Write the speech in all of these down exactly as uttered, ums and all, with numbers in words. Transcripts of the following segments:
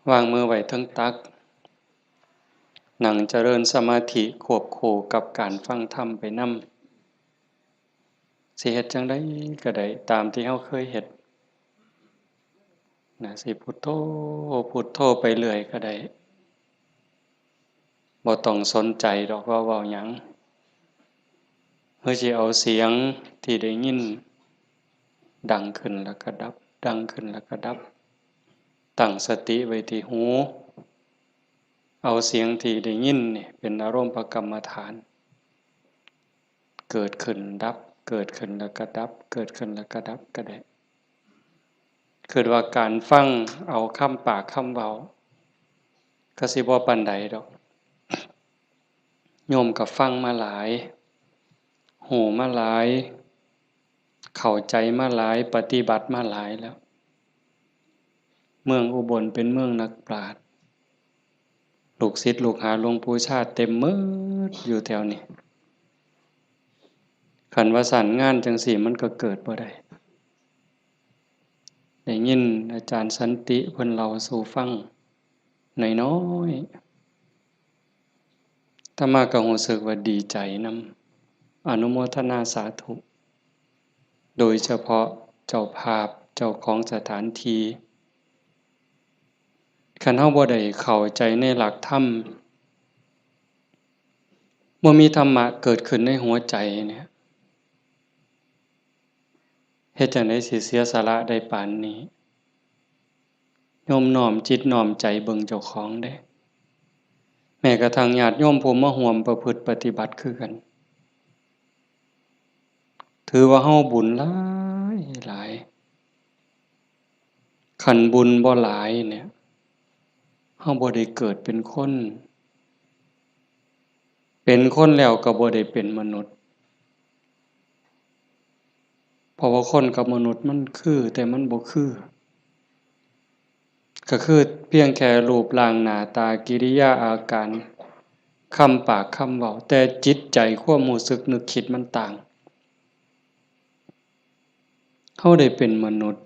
วางมือไว้เทิงตัก นั่งเจริญสมาธิควบคู่กับการฟังธรรมไปนำ สิเฮ็ดจั่งใดก็ได้ ตามที่เฮาเคยเฮ็ด นะ สิพุทโธ พุทโธไปเรื่อยก็ได้ บ่ต้องสนใจดอกว่าเว้าหยัง เฮาสิเอาเสียงที่ได้ยิน ดังขึ้นแล้วก็ดับ ดังขึ้นแล้วก็ดับ ตั้งสติไว้ที่หู เอาเสียงที่ได้ยินนี่เป็นอารมณ์กรรมฐาน เกิดขึ้นดับ เกิดขึ้นแล้วก็ดับ เกิดขึ้นแล้วก็ดับก็ได้ คิดว่าการฟังเอาคำปากคำเว้า ก็สิบ่ปานใดดอก โยมก็ฟังมาหลาย ฮู้มาหลาย เข้าใจมาหลาย ปฏิบัติมาหลายแล้ว เมืองอุบลเป็นเมืองนักปราชญ์ ลูกศิษย์ลูกหาหลวงปู่ชาติเต็มหมดอยู่แถวนี้ คันว่าซั่นงานจั่งซี้มันก็เกิดบ่ได้ ได้ยินอาจารย์สันติเพิ่นเล่าสู่ฟังน้อยๆ อาตมาก็รู้สึกว่าดีใจนำ อนุโมทนาสาธุ โดยเฉพาะเจ้าภาพ เจ้าของสถานที่ คันเฮาบ่ได้เข้าใจในหลักธรรม บ่มีธรรมะเกิดขึ้นในหัวใจเนี่ย เฮ็ดจั่งใดสิเสียสละได้ปานนี้ โยมน้อมจิตน้อมใจเบิ่งเจ้าของเด้ แม้กระทั่งญาติโยมผู้มาร่วมประพฤติปฏิบัติคือกัน ถือว่าเฮาบุญหลายหลาย คันบุญบ่หลายเนี่ย เฮาบ่ได้เกิดเป็นคน เป็นคนแล้วก็บ่ได้เป็นมนุษย์ เพราะว่าคนกับมนุษย์มันคือ แต่มันบ่คือ ก็คือเพียงแค่รูปร่างหน้าตากิริยาอาการ คำปากคำเว้า แต่จิตใจความรู้สึกนึกคิดมันต่าง เฮาได้เป็นมนุษย์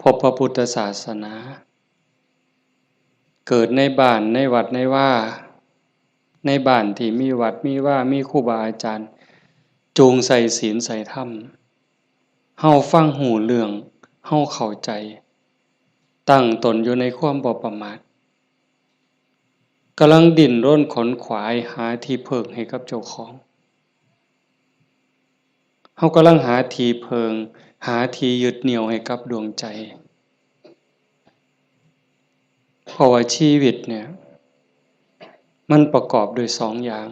พบพระพุทธศาสนา เกิดในบ้านในวัดในวา ในบ้านที่มีวัดมีวา มีครูบาอาจารย์ จูงใส่ศีลใส่ธรรม เฮาฟังฮู้เรื่อง เฮาเข้าใจ ตั้งตนอยู่ในความบ่ประมาท กำลังดิ้นรนขนขวายหาที่พึ่งให้กับเจ้าของ เฮากำลังหาที่พึ่ง หาที่ยึดเหนี่ยวให้กับดวงใจ เพราะว่าชีวิตเนี่ย มันประกอบด้วยสองอย่าง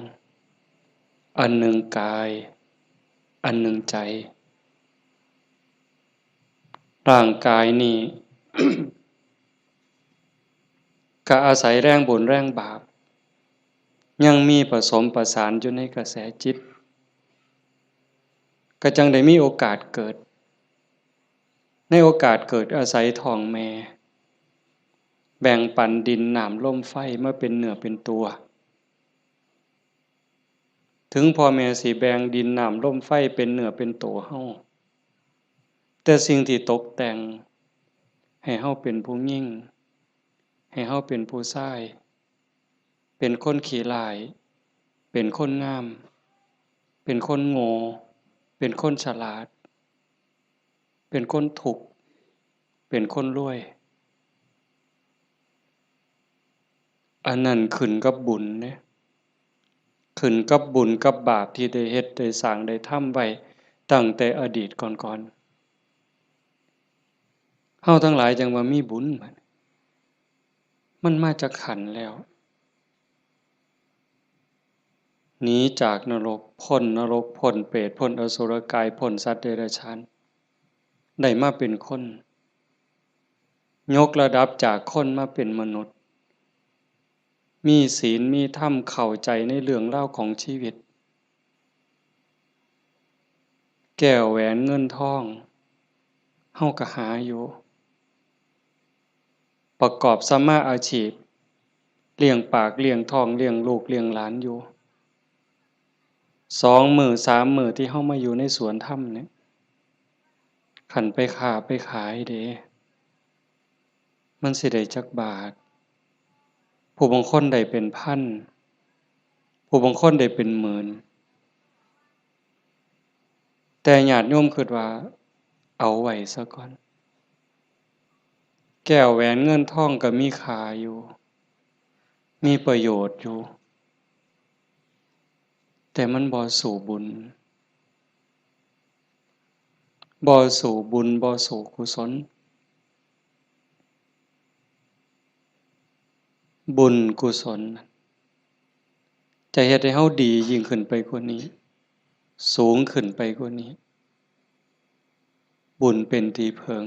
อันหนึ่งกาย อันหนึ่งใจ ร่างกายนี่ ก็อาศัยแรงบุญแรงบาป ยังมีผสมประสานอยู่ในกระแสจิต ก็จั่งได้มีโอกาสเกิด ในโอกาสเกิดอาศัยท้องแม่ แบ่งปันดินน้ำลมไฟมาเป็นเนื้อเป็นตัว ถึงพ่อแม่สิแบ่งดินน้ำลมไฟเป็นเนื้อเป็นตัวเฮา แต่สิ่งที่ตกแต่งให้เฮาเป็นผู้หญิง ให้เฮาเป็นผู้ชาย เป็นคนขี้ร้าย เป็นคนงาม เป็นคนโง่ เป็นคนฉลาด เป็นคนทุกข์ เป็นคนรวย อันนั้นขึ้นกับบุญเด้ ขึ้นกับบุญกับบาปที่ได้เฮ็ดได้สร้างได้ทำไว้ตั้งแต่อดีตก่อนๆ เฮาทั้งหลายจั่งว่ามีบุญบัดนี้ มันมาจักขันแล้ว หนีจากนรก พ้นนรก พ้นเปรต พ้นอสุรกาย พ้นสัตว์เดรัจฉาน ได้มาเป็นคน ยกระดับจากคนมาเป็นมนุษย์ มีศีล มีธรรม เข้าใจในเรื่องราวของชีวิต แก้วแหวนเงินทอง เฮาก็หาอยู่ ประกอบสัมมาอาชีพ เลี้ยงปาก เลี้ยงท้อง เลี้ยงลูก เลี้ยงหลานอยู่ สองมื้อสามมื้อที่เฮามาอยู่ในสวนธรรมเนี่ย คันไปค้าไปขายเด้ มันสิได้จักบาท ผู้บางคนได้เป็นพัน ผู้บางคนได้เป็นหมื่น แต่ญาติโยมคิดว่า เอาไว้ซะก่อน แก้วแหวนเงินทองก็มีค่าอยู่ มีประโยชน์อยู่ แต่มันบ่สู้บุญ บ่สู้บุญ บ่สู้กุศล บุญกุศล จะเฮ็ดให้เฮาดียิ่งขึ้นไปกว่านี้ สูงขึ้นไปกว่านี้ บุญเป็นที่เพิ่ง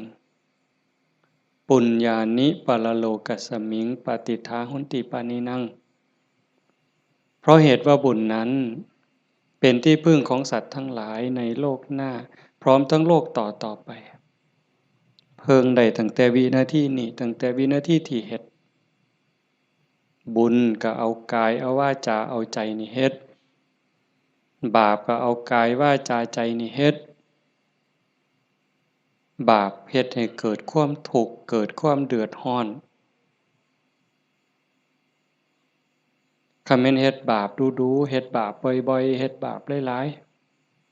ปุญญานิปรโลกัสมิง ปาติฏฐาหนติปานินัง เพราะเหตุว่าบุญนั้นเป็นที่พึ่งของสัตว์ทั้งหลายในโลกหน้า พร้อมทั้งโลกต่อต่อไป เพิ่งได้ตั้งแต่วินาทีนี้ ตั้งแต่วินาทีที่เฮ็ด บุญก็เอากายเอาวาจาเอาใจนี่เฮ็ด บาปก็เอากายวาจาใจนี่เฮ็ด บาปเฮ็ดให้เกิดความทุกข์ เกิดความเดือดร้อน คันแม่นเฮ็ดบาปดูๆ เฮ็ดบาปบ่อยๆ เฮ็ดบาปหลาย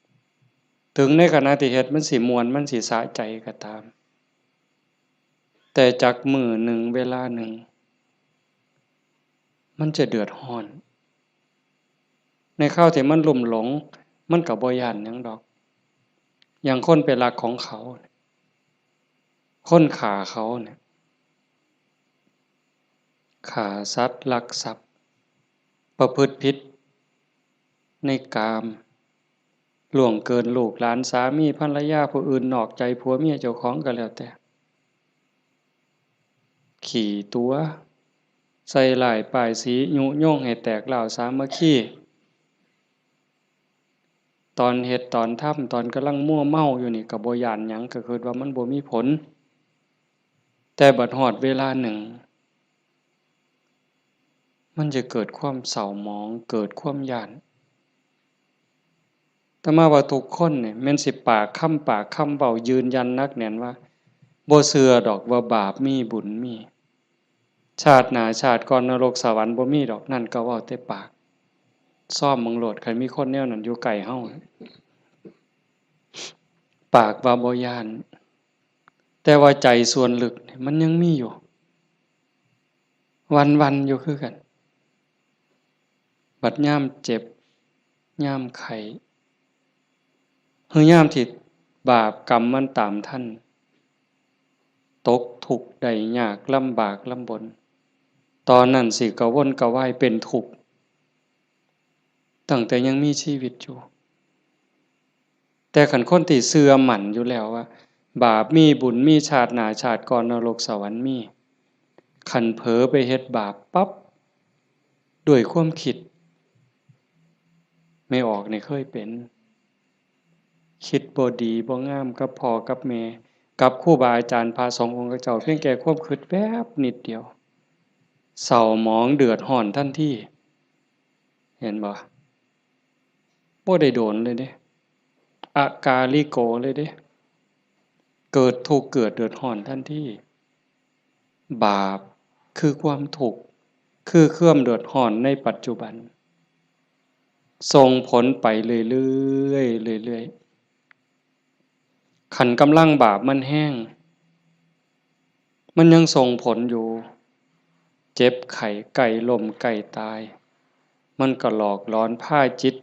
ๆ ถึงในขณะที่เฮ็ดมันสิม่วน มันสิสะใจก็ตาม แต่จักมื้อหนึ่งเวลาหนึ่ง มันจะเดือดร้อน ในคราวที่มันลุ่มหลง มันก็บ่ย้านหยังดอก อย่างคนไปลักของเขา คนฆ่าเขาเนี่ย ฆ่าสัตว์ ลักทรัพย์ ประพฤติผิดในกาม ล่วงเกินลูกหลาน สามีภรรยาผู้อื่น นอกใจผัวเมียเจ้าของก็แล้วแต่ ขี้ตั๋ว ใส่ร้ายป้ายสี ยุยงให้แตกร้าวสามัคคี ตอนเฮ็ดตอนทำ ตอนกำลังมัวเมาอยู่นี่ก็บ่ย้านหยัง ก็คิดว่ามันบ่มีผล แต่บัดฮอดเวลาหนึ่ง มันจะเกิดความเศร้าหมอง เกิดความย้าน อาตมาว่าทุกคนเนี่ย แม่นสิปากคำปากคำเว้ายืนยันหนักแน่นว่า บ่เชื่อดอกว่าบาปมีบุญมี ชาติหน้าชาติก่อนนรกสวรรค์บ่มีดอก นั่นก็เว้าแต่ปาก ซ่อมเบิ่งโลด คันมีคนแนวนั้นอยู่ใกล้เฮา ปากว่าบ่ย้าน แต่ว่าใจส่วนลึกเนี่ยมันยังมีอยู่ หวั่นๆ อยู่คือกัน บัดยามเจ็บ ยามไข้ หรือยามที่บาปกรรมมันตามทัน ตกทุกข์ได้ยาก ลำบากลำบน ตอนนั้นสิกระวนกระวายเป็นทุกข์ ตั้งแต่ยังมีชีวิตอยู่ แต่คันคนที่เชื่อมั่นอยู่แล้วว่า บาปมีบุญมี ชาติหน้าชาติก่อนนรกสวรรค์มี คันเผลอไปเฮ็ดบาปปั๊บ ด้วยความคิด แม่ออกนี่เคยเป็น คิดบ่ดีบ่งามกับพ่อกับแม่ กับครูบาอาจารย์พระสงฆ์องค์เจ้า เพียงแค่ความคิดแวบนิดเดียว เศร้าหมองเดือดร้อนทันที เห็นบ่ บ่ได้โดนเลยเด้ อากาลิโกเลยเด้ เกิดทุกข์เกิดเดือดร้อนทันที บาปคือความทุกข์ คือความเดือดร้อนในปัจจุบัน ส่งผลไปเรื่อยๆ เรื่อยๆ คันกำลังบาปมันแฮง มันยังส่งผลอยู่ เจ็บไข้ ใกล้ล้ม ใกล้ตาย มันก็หลอกหลอนพาจิต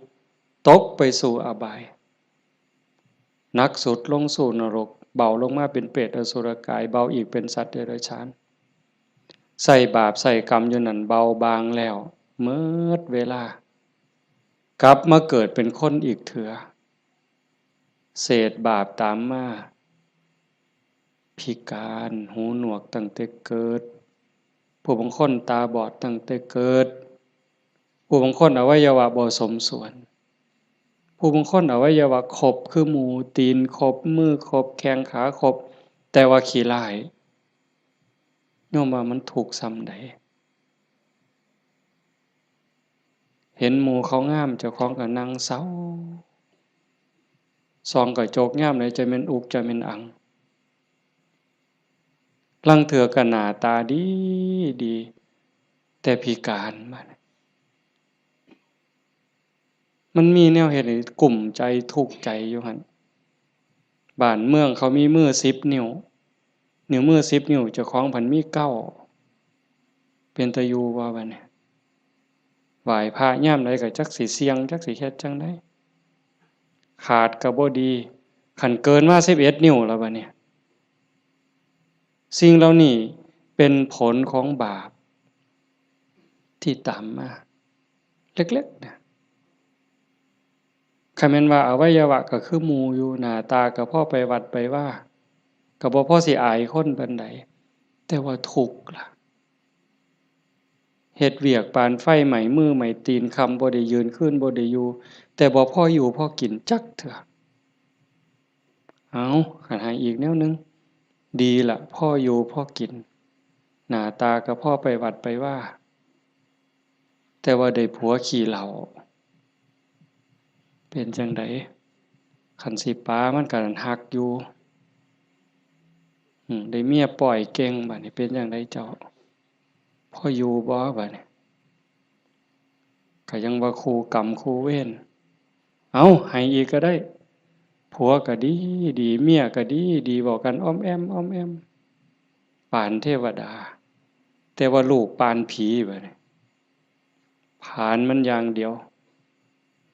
ตกไปสู่อบาย หนักสุดลงสู่นรก เบาลงมาเป็นเปรตอสุรกาย เบาอีกเป็นสัตว์เดรัจฉาน ใส่บาปใส่กรรมอยู่นั่น เบาบางแล้ว เมิดเวลา กลับมาเกิดเป็นคนอีกเถือ เศษบาปตามมา พิการ หูหนวกตั้งแต่เกิด ผู้บางคนตาบอดตั้งแต่เกิด ผู้บางคนอวัยวะบ่สมส่วน ผู้บางคนอวัยวะครบคือหมู ตีนครบ มือครบ แข้งขาครบ แต่ว่าขี้ร้าย โยมว่ามันทุกข์ส่ำใด เห็นหมู่เขางาม เจ้าของก็นั่งเศร้า ส่องกระจกยามใดจะแม่นอุกจะแม่นอัง ลางเทื่อก็หน้าตาดีดี แต่พิการมา มันมีแนวเฮ็ดให้กุ้มใจทุกข์ใจอยู่หั่น บ้านเมืองเขามีมือสิบนิ้ว นิ้วมือสิบนิ้ว เจ้าของพันมีเก้า เป็นตาอยู่บ่บัดนี้ ไหว้พระยามใดก็จักสิเสี่ยง จักสิเฮ็ดจั่งใด ขาดก็บ่ดี คันเกินมาสิบเอ็ดนิ้วแล้วบัดนี้ สิ่งเหล่านี้เป็นผลของบาปที่ตามมา เล็กๆ นะ คันแม่นว่าอวัยวะก็คือหมู่อยู่ หน้าตาก็พอไปวัดไปวา ก็บ่พอสิอายคนปานใด แต่ว่าทุกข์ล่ะ เฮ็ดเวียกปานไฟไหม้มือไหม้ตีน ค่ำบ่ได้ยืน คืนบ่ได้อยู่ แต่บ่พออยู่พอกินจักเทื่อ เอา คันให้อีกแนวหนึ่ง ดีละ พออยู่พอกิน หน้าตาก็พอไปวัดไปวา แต่ว่าได้ผัวขี้เหล้า เป็นจั่งใด คันสิปามันก็ฮักอยู่ อืม ได้เมียป้อยเก่ง บัดนี้เป็นจั่งใดเจ้า พออยู่บ่บัดนี้ ก็ยังว่าคู่กรรมคู่เวร เอา ให้อีกก็ได้ ผัวก็ดีดี เมียก็ดีดี เว้ากันอ้อมแอ้มอ้อมแอ้ม ปานเทวดา แต่ว่าลูกปานผีบัดนี้ ผลาญมันอย่างเดียว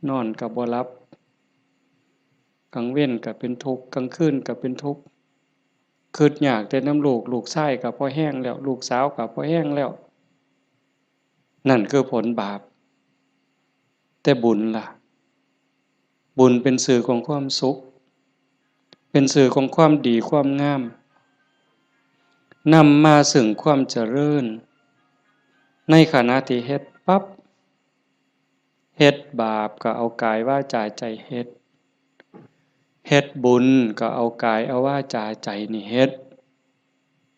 นอนก็บ่หลับ กลางเว็นก็เป็นทุกข์ กลางคืนก็เป็นทุกข์ คิดยากแต่นำลูก ลูกชายก็พอแฮงแล้ว ลูกสาวก็พอแฮงแล้ว นั่นคือผลบาป แต่บุญล่ะ บุญเป็นสื่อของความสุข เป็นสื่อของความดีความงาม นำมาซึ่งความเจริญ ในขณะที่เฮ็ดปั๊บ เฮ็ดบาปก็เอากายวาจาใจเฮ็ด เฮ็ดบุญก็เอากายเอาวาจาใจนี่เฮ็ด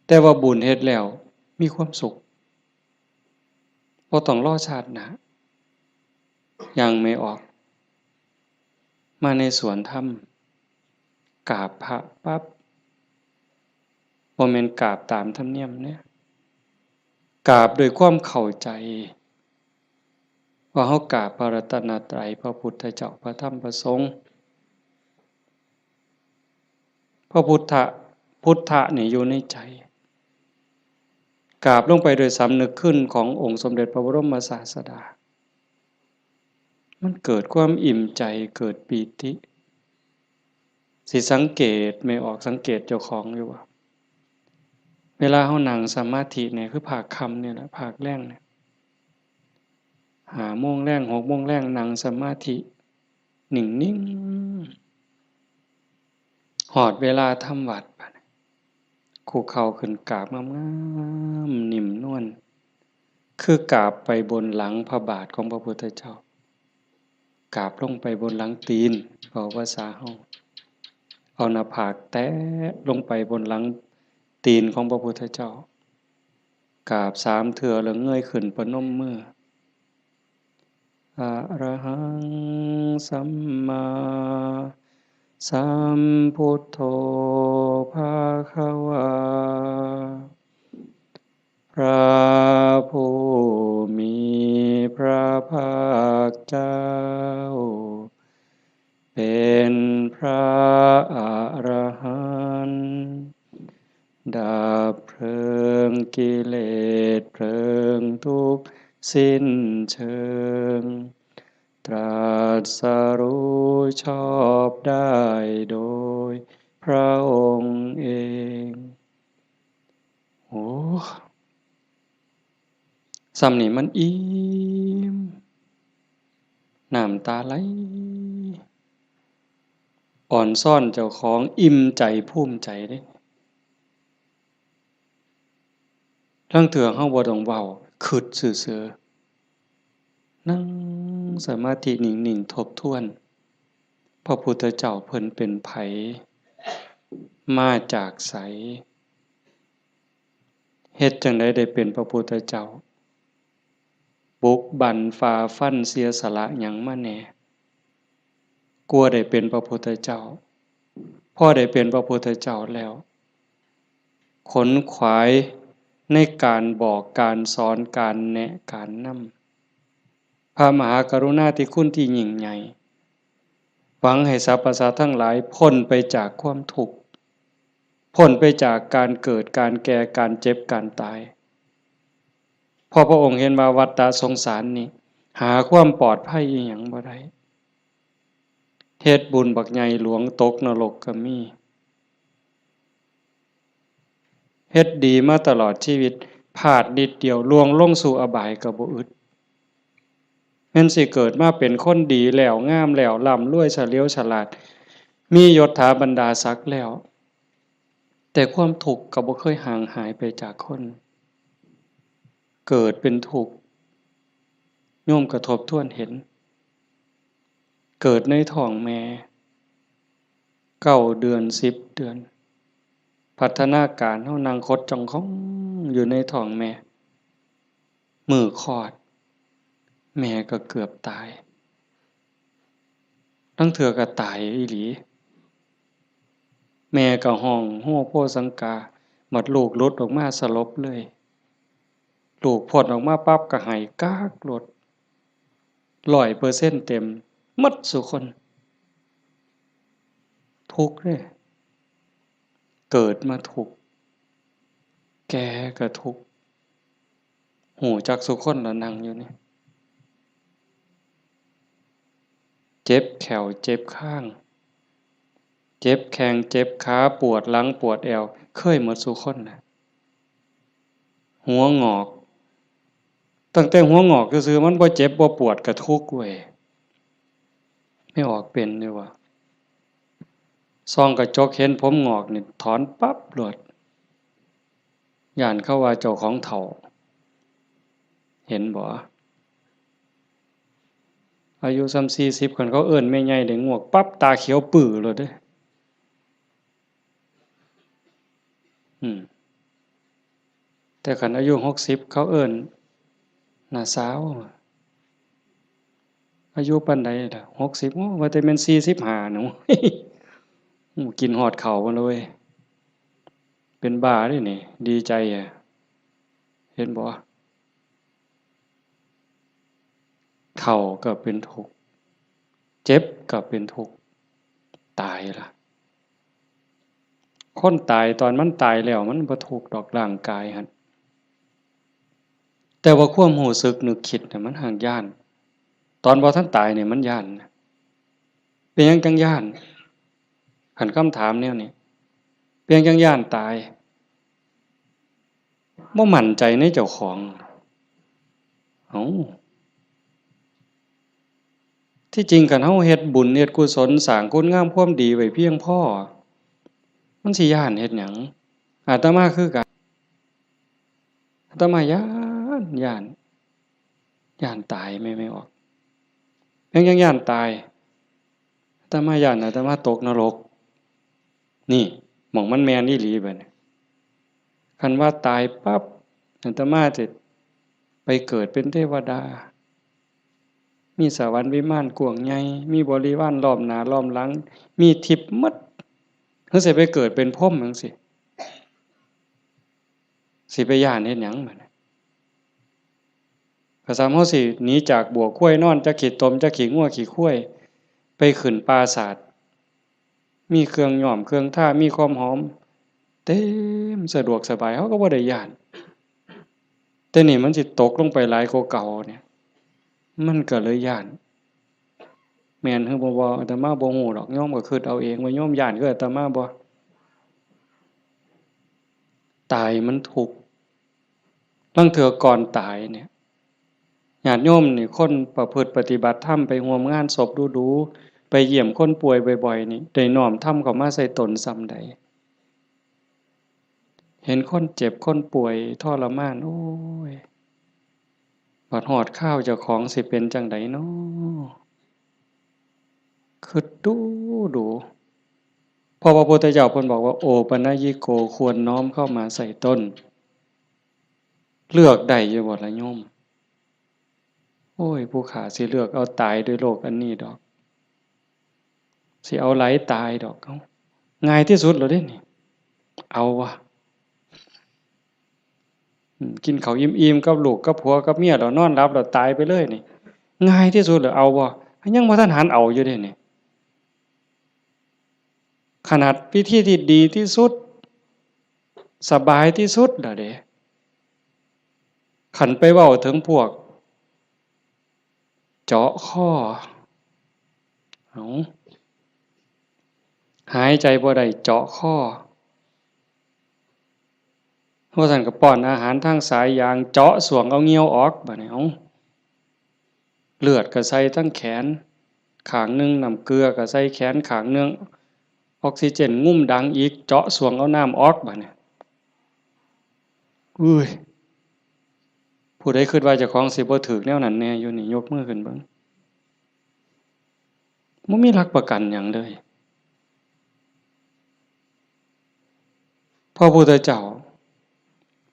แต่ว่าบุญเฮ็ดแล้วมีความสุข บ่ต้องรอชาติหน้า อย่างแม่ออก มาในสวนธรรม กราบพระปั๊บ บ่แม่นกราบตามธรรมเนียมเด้ กราบด้วยความเข้าใจ ว่าเฮากราบพระรัตนตรัย พระพุทธเจ้า พระธรรม พระสงฆ์ พระพุทธะ พุทธะนี่อยู่ในใจ กราบลงไปโดยสำนึกคุณขององค์สมเด็จพระบรมศาสดา มันเกิดความอิ่มใจ เกิดปีติ สิสังเกต แม่ออกสังเกตเจ้าของอยู่ว่า เวลาเฮานั่งสมาธิเนี่ย คือภาคค่ำเนี่ยแหละ ภาคแลงเนี่ย ห้าโมงแลง หกโมงแลง นั่งสมาธิ นิ่งๆ ฮอดเวลาทำวัตรบัดนี้ คุกเข่าขึ้นกราบงามๆ นิ่มนวล คือกราบไปบนหลังพระบาทของพระพุทธเจ้า กราบลงไปบนหลังตีน เว้าภาษาเฮา เอาหน้าผากแตะลงไปบนหลังตีนของพระพุทธเจ้า กราบสามเทื่อแล้วเงยขึ้นประนมมือ อะระหังสัมมาสัมพุทโธภะคะวา พระผู้มีพระภาคเจ้า เป็นพระอรหันต์ ดับเพลิงกิเลสเพลิงทุกข์สิ้นเชิง ตรัสรู้ชอบได้โดยพระองค์เอง โอ้ ส่ำนี่มันอิ่ม น้ำตาไหล อ่อนซ้อนเจ้าของ อิ่มใจภูมิใจเด้ ลางเทื่อเฮาบ่ต้องเว้า คิดซื่อๆ นั่งสมาธินิ่งๆ ทบทวน พระพุทธเจ้าเพิ่นเป็นไผ มาจากไส เฮ็ดจั่งใดได้เป็นพระพุทธเจ้า บุกบั่นฝ่าฟันเสียสละหยังมาแหน่ กว่าได้เป็นพระพุทธเจ้า พอได้เป็นพระพุทธเจ้าแล้ว ขนขวายในการบอก การสอน การแนะ การนำ พระมหากรุณาธิคุณที่ยิ่งใหญ่ หวังให้สรรพสัตว์ทั้งหลายพ้นไปจากความทุกข์ พ้นไปจากการเกิด การแก่ การเจ็บ การตาย เพราะพระองค์เห็นว่าวัฏสงสารนี้ หาความปลอดภัยอีหยังบ่ได้ เฮ็ดบุญบักใหญ่หลวงตกนรกก็มี เฮ็ดดีมาตลอดชีวิต พลาดนิดเดียวล่วงลงสู่อบายก็บ่อึด แม่นสิเกิดมาเป็นคนดีแล้ว งามแล้ว ร่ำรวย เฉลียวฉลาด มียศถาบรรดาศักดิ์แล้ว แต่ความทุกข์ก็บ่เคยห่างหายไปจากคน เกิดเป็นทุกข์ โยมก็ทบทวนเห็น เกิดในท้องแม่ เก้าเดือน สิบเดือน พัฒนาการเฮานั่งขดจ้องของอยู่ในท้องแม่ มื้อคลอด แม่ก็เกือบตาย ลางเทื่อก็ตายอีหลี แม่ก็ฮ้องโฮโฮสังกา บัดลูกหลุดออกมาสลบเลย ลูกพ้นออกมาปั๊บก็ไห้ก๊ากโลด ร้อยเปอร์เซ็นต์เต็ม หมดซุคน ทุกข์เด้ เกิดมาทุกข์ แก่ก็ทุกข์ ฮู้จักซุคนละนั่งอยู่นี่ เจ็บแข้ว เจ็บคาง เจ็บแข้ง เจ็บขา ปวดหลัง ปวดแอว เคยหมดซุคนนะ หัวงอก ตั้งแต่หัวงอกซื่อๆ มันบ่เจ็บบ่ปวดก็ทุกข์เว้ย แม่ออกเป็นอยู่วะ ส่องกระจกเห็นผมงอกนี่ถอนปั๊บโลด ย้านเขาว่าเจ้าของเฒ่า เห็นบ่ อายุส่ำสี่สิบ คันเขาเอิ้นแม่ใหญ่ได้งวกปั๊บ ตาเขียวปื้อโลดเด้ อืม แต่คันอายุหกสิบ เขาเอิ้นน้าสาว อายุปานใดล่ะ หกสิบ โอ้ ว่าแต่แม่นสี่สิบห้าหนู โอ้ กินฮอดข้าวมาเลย เป็นบ้าเด้นี่ ดีใจอะ เห็นบ่ เฒ่าก็เป็นทุกข์ เจ็บก็เป็นทุกข์ ตายล่ะ คนตายตอนมันตายแล้วมันบ่ทุกข์ดอกร่างกายหั่น แต่ว่าความรู้สึกนึกคิดน่ะมันหากย้าน ตอนบ่ทันตายนี่มันย้านนะ เป็นหยังจั่งย้าน คันคำถามแนวนี้ เป็นหยังจั่งย้านตาย บ่มั่นใจในเจ้าของ เอ้า ที่จริงคันเฮาเฮ็ดบุญเฮ็ดกุศลสร้างคุณงามความดีไว้เพียงพอ มันสิย้านเฮ็ดหยัง อาตมาคือกัน อาตมาย้าน ย้าน ย้านตายแม่ แม่ออก ยัง ยังย้านตาย อาตมาย้านอาตมาตกนรก นี่ หม่องมันแม่นอีหลีบัดนี้ คันว่าตายปั๊บ อาตมาจะไปเกิดเป็นเทวดา มีสวรรค์วิมานกว้างใหญ่ มีบริวารล้อมหน้าล้อมหลัง มีทิพย์หมด คือสิไปเกิดเป็นพรหมจั่งซี้ สิไปย้านเฮ็ดหยังบัดนี้ ก็ส่ำเฮาสิหนีจากบั้วควายนอน จักขี้ตม จักขี้งัวขี้ควาย ไปขึ้นปราสาท มีเครื่องย้อมเครื่องทา มีความหอม เต็ม สะดวกสบาย เฮาก็บ่ได้ย้าน แต่นี่มันสิตกลงไปหลายกว่าเก่าเนี่ย มันก็เลยย้าน แม่นหรือบ่ บ่ อาตมาบ่ฮู้ดอก โยมก็คิดเอาเองว่าโยมย้านคืออาตมาบ่ ตายมันทุกข์ ลางเทื่อก่อนตายเนี่ย ญาติโยมนี่ คนประพฤติปฏิบัติธรรม ไปร่วมงานศพดู๋ๆ ไปเยี่ยมคนป่วยบ่อยๆ นี่ ได้น้อมธรรมเข้ามาใส่ตนส่ำใด เห็นคนเจ็บคนป่วยทรมาน โอ้ย บัดฮอดคราวเจ้าของสิเป็นจั่งใดน้อ คิดดู๋ดู๋ เพราะว่าพระพุทธเจ้าเพิ่นบอกว่า โอปัญญิโก ควรน้อมเข้ามาใส่ตน เลือกได้อยู่บ่ล่ะโยม โอ้ย ผู้ข้าสิเลือกเอาตายด้วยโรคอันนี้ดอก สิเอาหลายตายดอก เอ้า ง่ายที่สุดแล้วเด้นี่ เอาวะ อืม กินข้าวอิ่มๆ กับลูกกับผัวกับเมีย แล้วนอนหลับ แล้วตายไปเลยนี่ ง่ายที่สุดเลย เอาบ่ ยังบ่ทันหันเอาอยู่เด้นี่ ขนาดวิธีที่ดีที่สุด สบายที่สุดแล้วเด้ คันไปเว้าถึงพวก เจาะคอ เอ้า หายใจบ่ได้ เจาะคอ ว่าซั่นก็ป้อนอาหารทางสายยาง เจาะส้วงเอาเหงื่อออก บัดนี้ เอ้า เลือดก็ใส่ทั้งแขนข้างหนึ่ง น้ำเกลือก็ใส่แขนข้างหนึ่ง ออกซิเจนงุ้มดังอีก เจาะส้วงเอาน้ำออก บัดนี้ อุ้ย ผู้ใดคิดว่าเจ้าของสิบ่ถืกแนวนั้นแน่อยู่นี่ ยกมือขึ้นเบิ่ง บ่มีหลักประกันหยังเลย พระพุทธเจ้า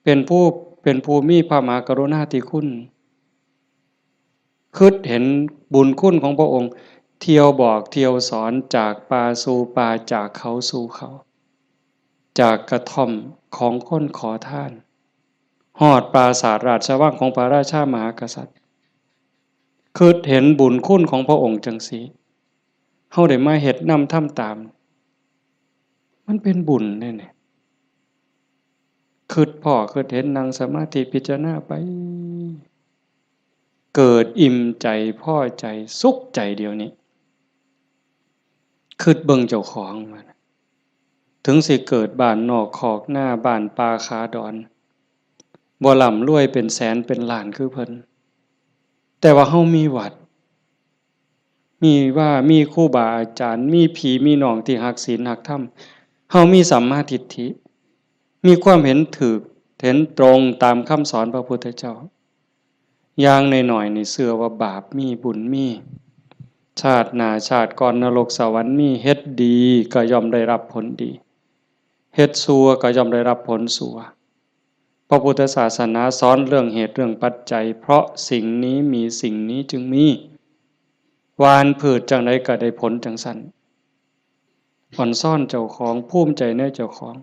เป็นผู้ เป็นผู้มีพระมหากรุณาธิคุณ คิดเห็นบุญคุณของพระองค์ เที่ยวบอกเที่ยวสอน จากป่าสู่ป่า จากเขาสู่เขา จากกระท่อมของคนขอทาน ฮอดปราสาทราชวังของพระราชามหากษัตริย์ คิดเห็นบุญคุณของพระองค์จังซี้ เฮาได้มาเฮ็ดนำทำตาม มันเป็นบุญเด้นี่ คิดพ้อคิดเห็น นั่งสมาธิพิจารณาไป เกิดอิ่มใจ พอใจ สุขใจเดี๋ยวนี้ คิดเบิ่งเจ้าของว่า ถึงสิเกิดบ้านนอกคอกนา บ้านป่าขาดอน บ่ร่ำรวยเป็นแสนเป็นล้านคือเพิ่น แต่ว่าเฮามีวัด มีว่า มีครูบาอาจารย์ มีพี่มีน้องที่ฮักศีลฮักธรรม เฮามีสัมมาทิฏฐิ มีความเห็นถูก เห็นตรงตามคำสอนพระพุทธเจ้า อย่างน้อยๆ นี่เชื่อว่าบาปมี บุญมี ชาติหน้าชาติก่อนนรกสวรรค์มี เฮ็ดดีก็ย่อมได้รับผลดี เฮ็ดชั่วก็ย่อมได้รับผลชั่ว พระพุทธศาสนาสอนเรื่องเหตุเรื่องปัจจัย เพราะสิ่งนี้มีสิ่งนี้จึงมี หว่านพืชจั่งใดก็ได้ผลจั่งซั้น อ่อนซ้อนเจ้าของ ภูมิใจในเจ้าของ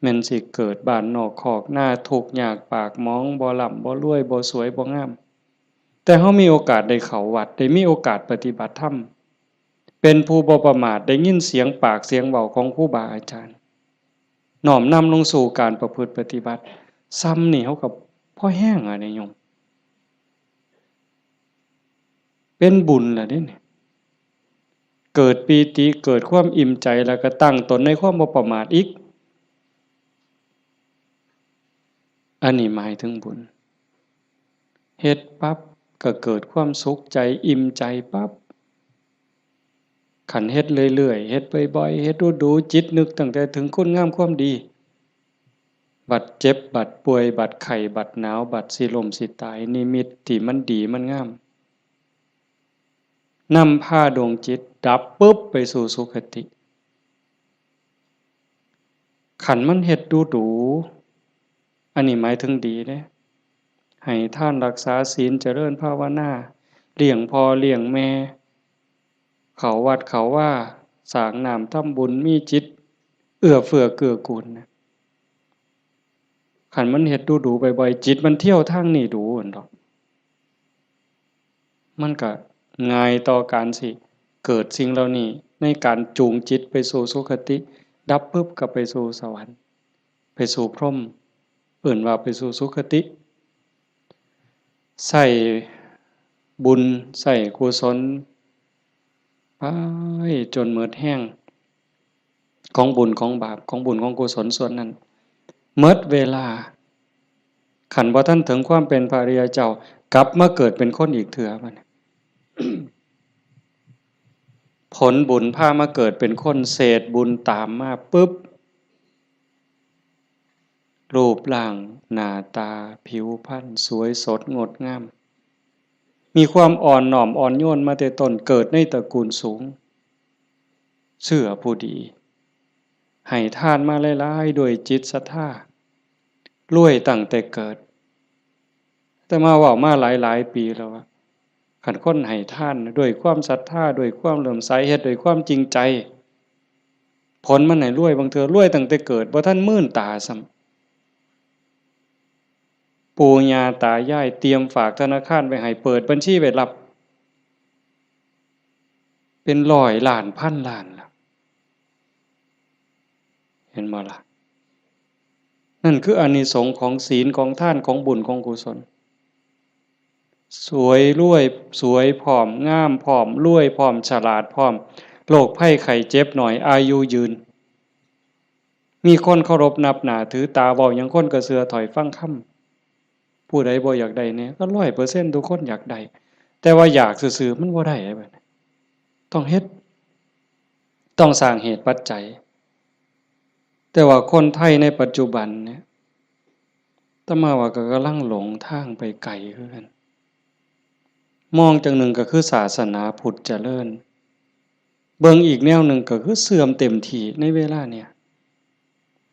แม่นสิเกิดบ้านนอกคอกนา ทุกข์ยากปากหมอง บ่ร่ำบ่รวย บ่สวยบ่งาม แต่เฮามีโอกาสได้เข้าวัด ได้มีโอกาสปฏิบัติธรรม เป็นผู้บ่ประมาท ได้ยินเสียงปากเสียงเว้าของครูบาอาจารย์ น้อมนำลงสู่การประพฤติปฏิบัติ ซ่ำนี่เฮาก็พอแฮงอะเด้โยม เป็นบุญล่ะเด้นี่ เกิดปีติ เกิดความอิ่มใจ แล้วก็ตั้งตนในความบ่ประมาทอีก อันนี้หมายถึงบุญ เฮ็ดปั๊บก็เกิดความสุขใจ อิ่มใจปั๊บ คันเฮ็ดเรื่อยๆ เฮ็ดบ่อยๆ เฮ็ดดูๆ จิตนึกตั้งแต่ถึงคุณงามความดี บัดเจ็บ บัดป่วย บัดไข้ บัดหนาว บัดสิล้มสิตาย นิมิตที่มันดีมันงาม นำพาดวงจิตดับปุ๊บไปสู่สุคติ คันมันเฮ็ดดูดู อันนี้หมายถึงดีเด้ ให้ทานรักษาศีล เจริญภาวนา เลี้ยงพ่อเลี้ยงแม่ เข้าวัดเข้าวา สร้างน้ำทำบุญ มีจิตเอื้อเฟื้อเกื้อกูลนะ คันมันเฮ็ดดูดูบ่อยๆ จิตมันเที่ยวทางนี้ดูหั่นดอก มันก็ง่ายต่อการสิเกิดสิ่งเหล่านี้ ในการจูงจิตไปสู่สุคติ ดับปุ๊บก็ไปสู่สวรรค์ ไปสู่พรหม เอิ้นว่าไปสู่สุคติ ใช้บุญ ใช้กุศล ไปจนหมดแฮง ของบุญของบาป ของบุญของกุศลส่วนนั้น หมดเวลา คันบ่ทันถึงความเป็นพระอริยเจ้า กลับมาเกิดเป็นคนอีกเทื่อบัดนี้ ผลบุญพามาเกิดเป็นคน เศษบุญตามมาปุ๊บ รูปร่างหน้าตาผิวพรรณสวยสดงดงาม มีความอ่อนน้อมอ่อนโยนมาแต่ต้น เกิดในตระกูลสูง เชื่อผู้ดี ให้ทานมาหลายๆ ด้วยจิตศรัทธา รวยตั้งแต่เกิด อาตมาเว้ามาหลายๆ ปีแล้วว่า คันคนให้ทานด้วยความศรัทธา ด้วยความเลื่อมใส เฮ็ดด้วยความจริงใจ ผลมันให้รวย บางเทื่อรวยตั้งแต่เกิด บ่ทันมื่นตาซ้ำ ปู่ย่าตายายเตรียมฝากธนาคารไว้ให้ เปิดบัญชีไว้รับ เป็นร้อยล้านพันล้านล่ะ เห็นบ่ล่ะ นั่นคืออานิสงส์ของศีล ของทาน ของบุญ ของกุศล สวยรวย สวยพร้อม งามพร้อม รวยพร้อม ฉลาดพร้อม โรคภัยไข้เจ็บน้อย อายุยืน มีคนเคารพนับหน้าถือตา เว้าหยังคนก็เชื่อถ้อยฟังคำ ผู้ใดบ่อยากได้แหน่ ก็ร้อยเปอร์เซ็นต์ทุกคนอยากได้ แต่ว่าอยากซื่อๆมันบ่ได้เด้บัดนี้ ต้องเฮ็ด ต้องสร้างเหตุปัจจัย แต่ว่าคนไทยในปัจจุบันเนี่ย อาตมาว่าก็กำลังหลงทางไปไกลคือกัน มองจั่งหนึ่งก็คือศาสนาพุทธเจริญ เบิ่งอีกแนวหนึ่งก็คือเสื่อมเต็มที่ในเวลาเนี่ย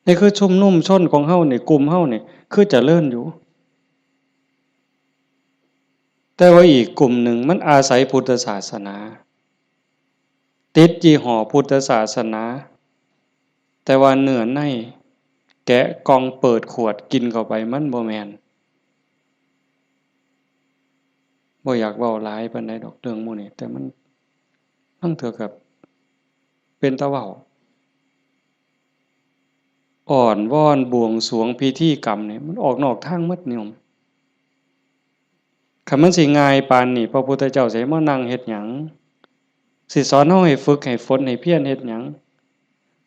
นี่คือชุมนุมชนของเฮานี่ กลุ่มเฮานี่ คือเจริญอยู่ แต่ว่าอีกกลุ่มหนึ่งมันอาศัยพุทธศาสนา ติดยี่ห้อพุทธศาสนา แต่ว่าเนื้อใน แกะกล่องเปิดขวดกินเข้าไป มันบ่แม่น บ่อยากเว้าหลายปานใดดอกเรื่องหมู่นี้ แต่มัน ลางเทื่อก็เป็นตาเว้า อ้อนวอนบวงสรวงพิธีกรรมนี่ มันออกนอกทางหมดโยม คันมันสิง่ายปานนี้ พระพุทธเจ้าสิให้มานั่งเฮ็ดหยัง สิสอนเฮาให้ฝึกให้ฝนให้เพียรเฮ็ดหยัง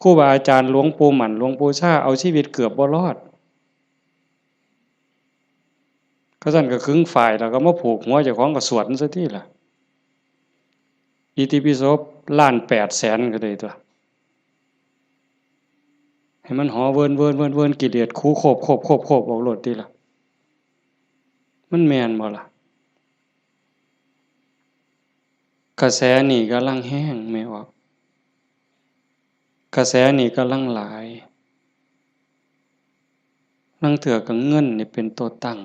ครูบาอาจารย์หลวงปู่หมั่น หลวงปู่ชา เอาชีวิตเกือบบ่รอด เขาซั่นก็ขึงฝ้ายแล้วก็มาผูกหัวเจ้าของก็สวดมันซะติล่ะ อิติปิโสล้านแปดแสนก็ได้ตั๊ว ให้มันหอเวินเวินเวินเวิน กิเลสขูโคบโคบโคบโคบออกโลดติล่ะ มันแม่นบ่ล่ะ กระแสนี่กำลังแฮง แม่ออก กระแสนี่กำลังหลาย ลางเทื่อก็เงินนี่เป็นตัวตั้ง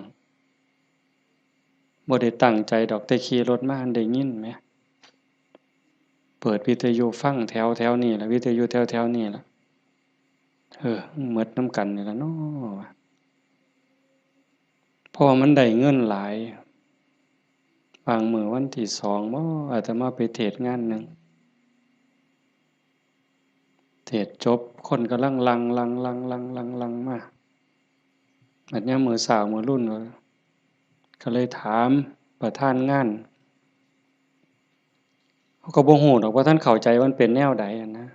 บ่ได้ตั้งใจดอก แต่ขี่รถมาได้ยินแหม เปิดวิทยุฟังแถวแถวนี่ล่ะ วิทยุแถวแถวนี่ล่ะ เออ หมดนำกันนี่ล่ะเนาะ เพราะว่ามันได้เงินหลาย บางมื้อวันที่สองบ่ อาตมาไปเทศน์งานหนึ่ง เทศน์จบ คนกำลังหลั่ง หลั่ง หลั่ง หลั่ง หลั่ง หลั่งมา บัดยามมื้อเช้ามื้อรุ่น ก็เลยถามประธานงาน เขาก็บ่ฮู้ดอกว่าท่านเข้าใจว่ามันเป็นแนวใดหั้นนะ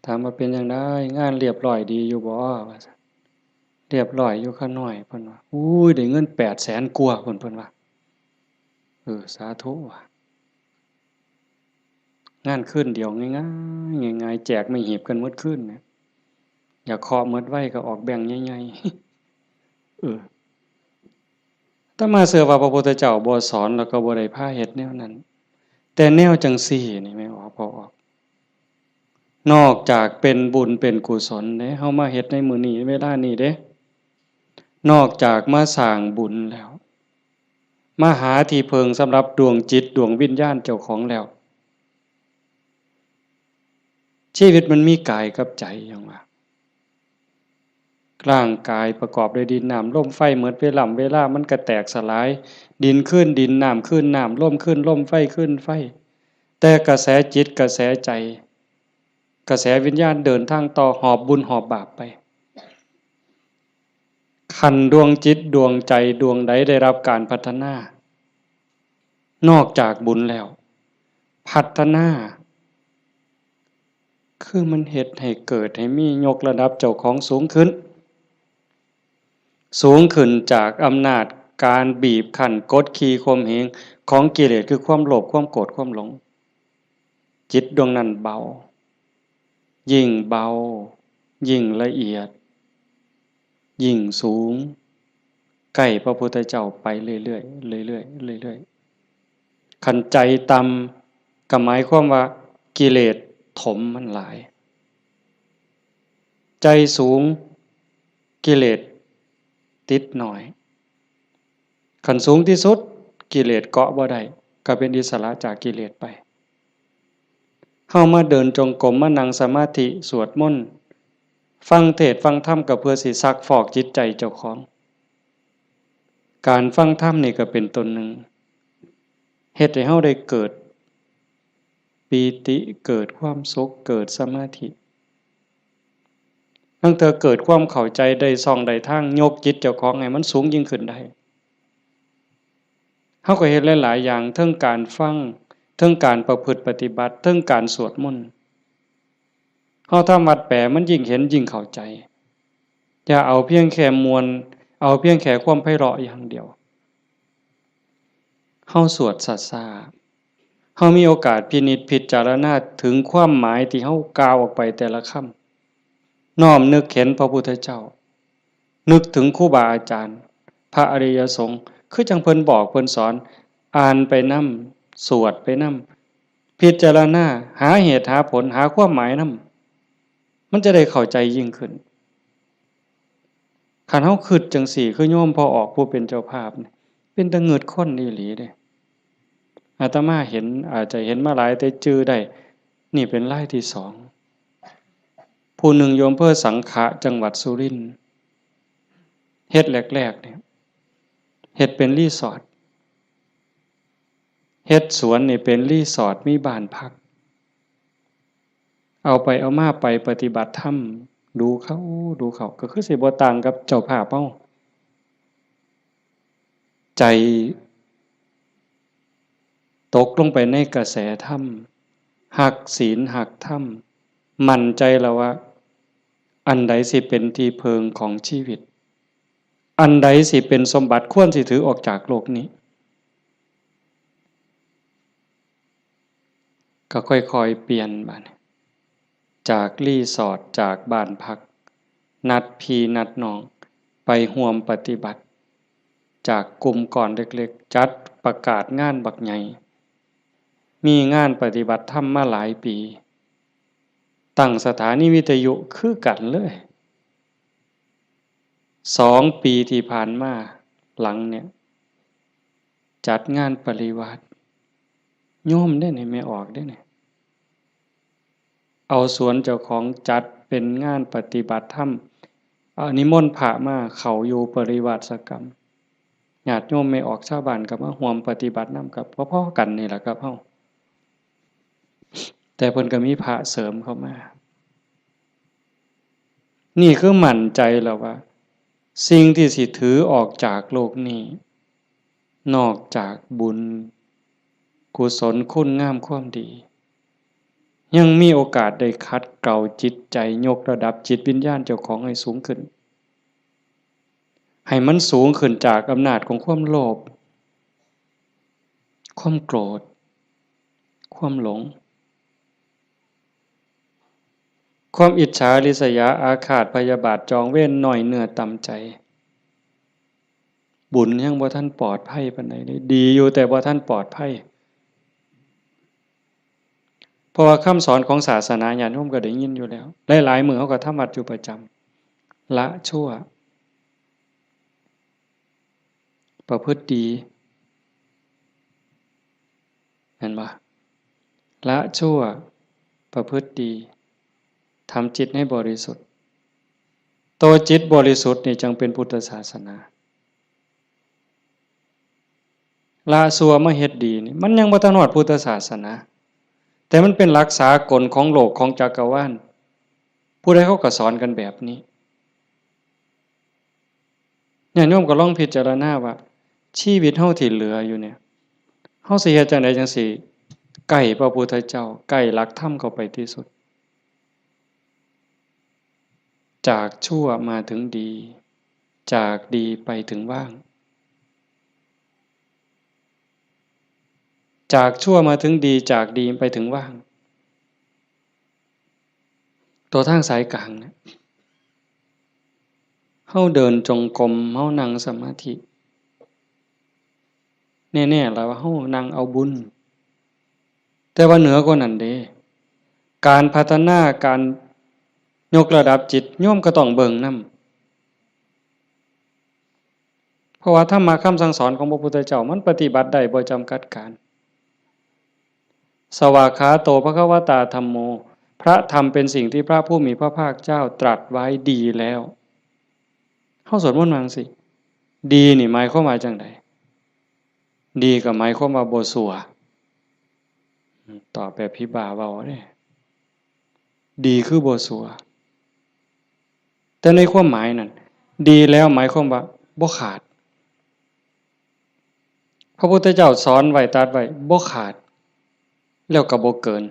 ถามว่าเป็นจั่งใด งานเรียบร้อยดีอยู่บ่ ว่าซั่น เรียบร้อยอยู่ข้าน้อย เพิ่นว่า อุ้ย ได้เงินแปดแสนกว่าพุ้น เพิ่นว่า เออ สาธุว่ะ งานคืนเดียวง่ายๆ ง่ายๆ แจกไม้หีบกันหมดคืนเนี่ย อยากเคาะหมดไวก็ออกแบงค์ใหญ่ๆ เออ อาตมาเชื่อว่าพระพุทธเจ้าบ่สอนแล้วก็บ่ได้พาเฮ็ดแนวนั้น แต่แนวจั่งซี้นี่แม่นบ่ พ่อออก นอกจากเป็นบุญเป็นกุศลเด้ เฮามาเฮ็ดในมื้อนี้เวลานี้เด้ นอกจากมาสร้างบุญแล้ว มาหาที่พึ่งสำหรับดวงจิตดวงวิญญาณเจ้าของแล้ว ชีวิตมันมีกายกับใจหยังวะ ร่างกายประกอบด้วยดินน้ำลมไฟ หมดเวล่ำเวลามันก็แตกสลาย ดินคืนดิน น้ำคืนน้ำ ลมคืนลม ไฟคืนไฟ แต่กระแสจิตกระแสใจ กระแสวิญญาณเดินทางต่อ หอบบุญหอบบาปไป คันดวงจิตดวงใจดวงใดได้รับการพัฒนา นอกจากบุญแล้ว พัฒนา คือมันเฮ็ดให้เกิดให้มี ยกระดับเจ้าของสูงขึ้น สูงขึ้นจากอำนาจการบีบคั้นกดขี่ข่มเหงของกิเลส คือความโลภ ความโกรธ ความหลง จิตดวงนั้นเบา ยิ่งเบา ยิ่งละเอียด ยิ่งสูง ใกล้พระพุทธเจ้าไปเรื่อยๆ เรื่อยๆ เรื่อยๆ คันใจต่ำก็หมายความว่ากิเลสถมมันหลาย ใจสูงกิเลสติดน้อย คันสูงที่สุดกิเลสเกาะบ่ได้ ก็เป็นอิสระจากกิเลสไป เฮามาเดินจงกรม มานั่งสมาธิ สวดมนต์ ฟังเทศน์ฟังธรรม ก็เพื่อสิซักฟอกจิตใจเจ้าของ การฟังธรรมนี่ก็เป็นต้นหนึ่ง เฮ็ดให้เฮาได้เกิดปีติ เกิดความสุข เกิดสมาธิ ลางเทื่อเกิดความเข้าใจได้ช่องได้ทาง ยกจิตเจ้าของให้มันสูงยิ่งขึ้นได้ เฮาก็เฮ็ดหลายๆ อย่าง เทิงการฟัง เทิงการประพฤติปฏิบัติ เทิงการสวดมนต์ เฮาทำวัดแปลมันยิ่งเห็นยิ่งเข้าใจ อย่าเอาเพียงแค่ม่วน เอาเพียงแค่ความไพเราะอย่างเดียว เฮาสวดช้าๆ เฮามีโอกาสพินิจพิจารณาถึงความหมายที่เฮากล่าวออกไปแต่ละคำ น้อมนึกเห็นพระพุทธเจ้า นึกถึงครูบาอาจารย์ พระอริยสงฆ์ คือจั่งเพิ่นบอกเพิ่นสอน อ่านไปนำ สวดไปนำ พิจารณา หาเหตุหาผล หาความหมายนำ มันจะได้เข้าใจยิ่งขึ้น คันเฮาคิดจั่งซี้ คือโยมพ่อออกผู้เป็นเจ้าภาพนี่ เป็นตาเงิดคนอีหลีเด้ อาตมาเห็น อาจจะเห็นมาหลายแต่จื่อได้ นี่เป็นรายที่สอง ผู้หนึ่งอยู่อำเภอสังขะ จังหวัดสุรินทร์ เฮ็ดแรกๆ เนี่ย เฮ็ดเป็นรีสอร์ท เฮ็ดสวนนี่เป็นรีสอร์ท มีบ้านพัก เอาไปเอามาไปปฏิบัติธรรม ดูเข้า ดูเข้า ก็คือสิบ่ต่างกับเจ้าภาพเฮา ใจตกลงไปในกระแสธรรม ฮักศีลฮักธรรม มั่นใจแล้วว่า อันใดสิเป็นที่เพิ่งของชีวิต อันใดสิเป็นสมบัติควรสิถือออกจากโลกนี้ ก็ค่อยๆ เปลี่ยนบัดนี้ จากรีสอร์ท จากบ้านพัก นัดพี่นัดน้อง ไปร่วมปฏิบัติ จากกลุ่มก้อนเล็กๆ จัดประกาศงานบักใหญ่ มีงานปฏิบัติธรรมมาหลายปี ตั้งสถานีวิทยุคือกันเลย สองปีที่ผ่านมาหลังเนี่ย จัดงานปริวาส โยมเด้นี่ แม่ออกเด้นี่ เอาสวนเจ้าของจัดเป็นงานปฏิบัติธรรม เอานิมนต์พระมาเข้าอยู่ปริวาสกรรม ญาติโยมแม่ออกชาวบ้านก็มาร่วมปฏิบัตินำ กับพอๆ กันนี่แหละครับเฮา แต่เพิ่นก็มีพระเสริมเข้ามา นี่คือมั่นใจแล้วว่า สิ่งที่สิถือออกจากโลกนี้ นอกจากบุญ กุศลคุณงามความดี ยังมีโอกาสได้ขัดเกลาจิตใจ ยกระดับจิตวิญญาณเจ้าของให้สูงขึ้น ให้มันสูงขึ้นจากอำนาจของความโลภ ความโกรธ ความหลง ความอิจฉาริษยาอาฆาตพยาบาทจองเวร น้อยเนื้อต่ำใจ บุญยังบ่ทันปลอดภัยปานใดเลย ดีอยู่แต่บ่ทันปลอดภัย เพราะว่าคำสอนของศาสนาญาติโยมก็ได้ยินอยู่แล้ว หลายๆ มื้อเฮาก็ทำวัดอยู่ประจำ ละชั่ว ประพฤติดี เห็นบ่ ละชั่ว ประพฤติดี ทำจิตให้บริสุทธิ์ ตัวจิตบริสุทธิ์นี่จั่งเป็นพุทธศาสนา ละชั่วมาเฮ็ดดีนี่ มันยังบ่ทันฮอดพุทธศาสนา แต่มันเป็นหลักสากลของโลกของจักรวาล ผู้ใดเขาก็สอนกันแบบนี้ ญาติโยมก็ลองพิจารณาว่า ชีวิตเฮาที่เหลืออยู่เนี่ย เฮาสิเฮ็ดจั่งใดจั่งสิใกล้พระพุทธเจ้า ใกล้หลักธรรมเข้าไปที่สุด จากชั่วมาถึงดี จากดีไปถึงว่าง จากชั่วมาถึงดี จากดีไปถึงว่าง ตัวทางสายกลางเนี่ย เฮาเดินจงกรม เฮานั่งสมาธิ แน่ๆ แล้วว่าเฮานั่งเอาบุญ แต่ว่าเหนือกว่านั้นเด้ การพัฒนา การยกระดับจิต โยมก็ต้องเบิ่งนำ เพราะว่าธรรมะคำสั่งสอนของพระพุทธเจ้ามันปฏิบัติได้บ่จำกัดการ สวากขาโตภควตาธัมโม พระธรรมเป็นสิ่งที่พระผู้มีพระภาคเจ้าตรัสไว้ดีแล้ว เฮาสวดมนต์ว่าจั่งซี้ ดีนี่หมายความว่าจั่งใด ดีก็หมายความว่าบ่ซัว ตอบแบบผีบ้าเว้าเด้ ดีคือบ่ซัว แต่ในความหมายนั่น ดีแล้วหมายความว่าบ่ขาด พระพุทธเจ้าสอนไว้ ตรัสไว้ บ่ขาด แล้วก็บ่เกิน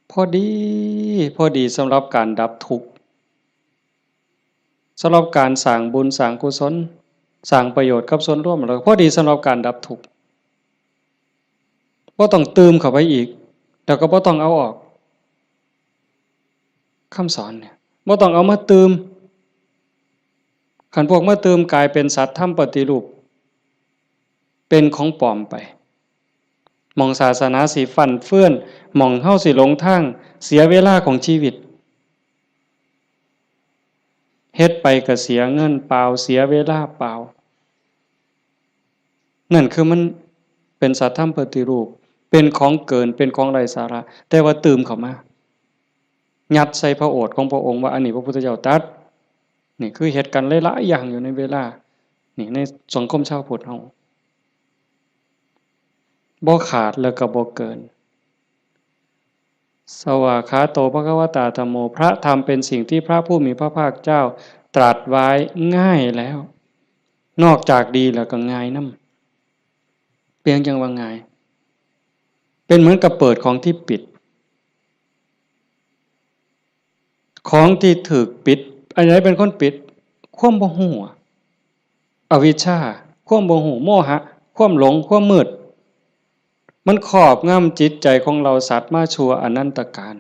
พอดี พอดีสำหรับการดับทุกข์ สำหรับการสร้างบุญสร้างกุศล สร้างประโยชน์กับส่วนรวม แล้วก็พอดีสำหรับการดับทุกข์ บ่ต้องตื่มเข้าไปอีก แล้วก็บ่ต้องเอาออก คำสอนเนี่ย บ่ต้องเอามาตื่ม คันพวกมาตื่มกลายเป็นสัตว์ธรรมปฏิรูป เป็นของปลอมไป หม่องศาสนาสิฟั่นเฟือน หม่องเฮาสิหลงทาง เสียเวลาของชีวิต เฮ็ดไปก็เสียเงินเปล่า เสียเวลาเปล่า นั่นคือมันเป็นสัตว์ธรรมปฏิรูป เป็นของเกิน เป็นของไร้สาระ แต่ว่าตื่มเข้ามา ยัดใส่พระโอษฐ์ของพระองค์ว่าอันนี้พระพุทธเจ้าตรัส นี่คือเฮ็ดกันหลายๆอย่างอยู่ในเวลา นี่ในสังคมชาวพุทธเฮา บ่ขาดแล้วก็บ่เกิน สวากขาโต ภควตา ธัมโม พระธรรมเป็นสิ่งที่พระผู้มีพระภาคเจ้าตรัสไว้ง่ายแล้ว นอกจากดีแล้วก็ง่ายนำ เปรียงจั่งว่าง่าย เป็นเหมือนกับเปิดของที่ปิด ของที่ถูกปิด อันไหนเป็นคนปิด ความบ่ฮู้อะ อวิชชา ความบ่ฮู้ โมหะ ความหลง ความมืด มันครอบงำจิตใจของเหล่าสัตว์มาชั่วอนันตกาล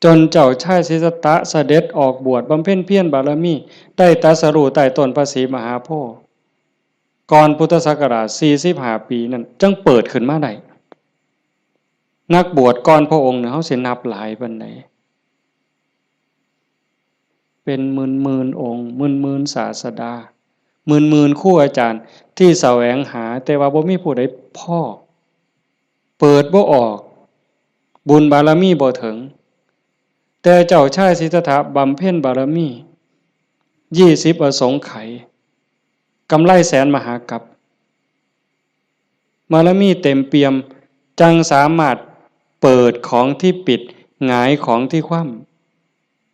จนเจ้าชายสิทธัตถะเสด็จออกบวชบำเพ็ญเพียรบารมี ได้ตรัสรู้ใต้ต้นพระศรีมหาโพธิ์ ก่อนพุทธศักราชสี่สิบห้าปีนั่น จั่งเปิดขึ้นมาได้ นักบวชก่อนพระองค์เนี่ย เฮาสินับหลายปานใด เป็นหมื่นๆองค์ หมื่นๆศาสดา หมื่นๆครูอาจารย์ที่แสวงหา แต่ว่าบ่มีผู้ใดพ้อ เปิดบ่ออก บุญบารมีบ่ถึง แต่เจ้าชายสิทธัตถะบำเพ็ญบารมี ยี่สิบอสงไขย กำไรแสนมหากัป บารมีเต็มเปี่ยม จั่งสามารถเปิดของที่ปิด หงายของที่คว่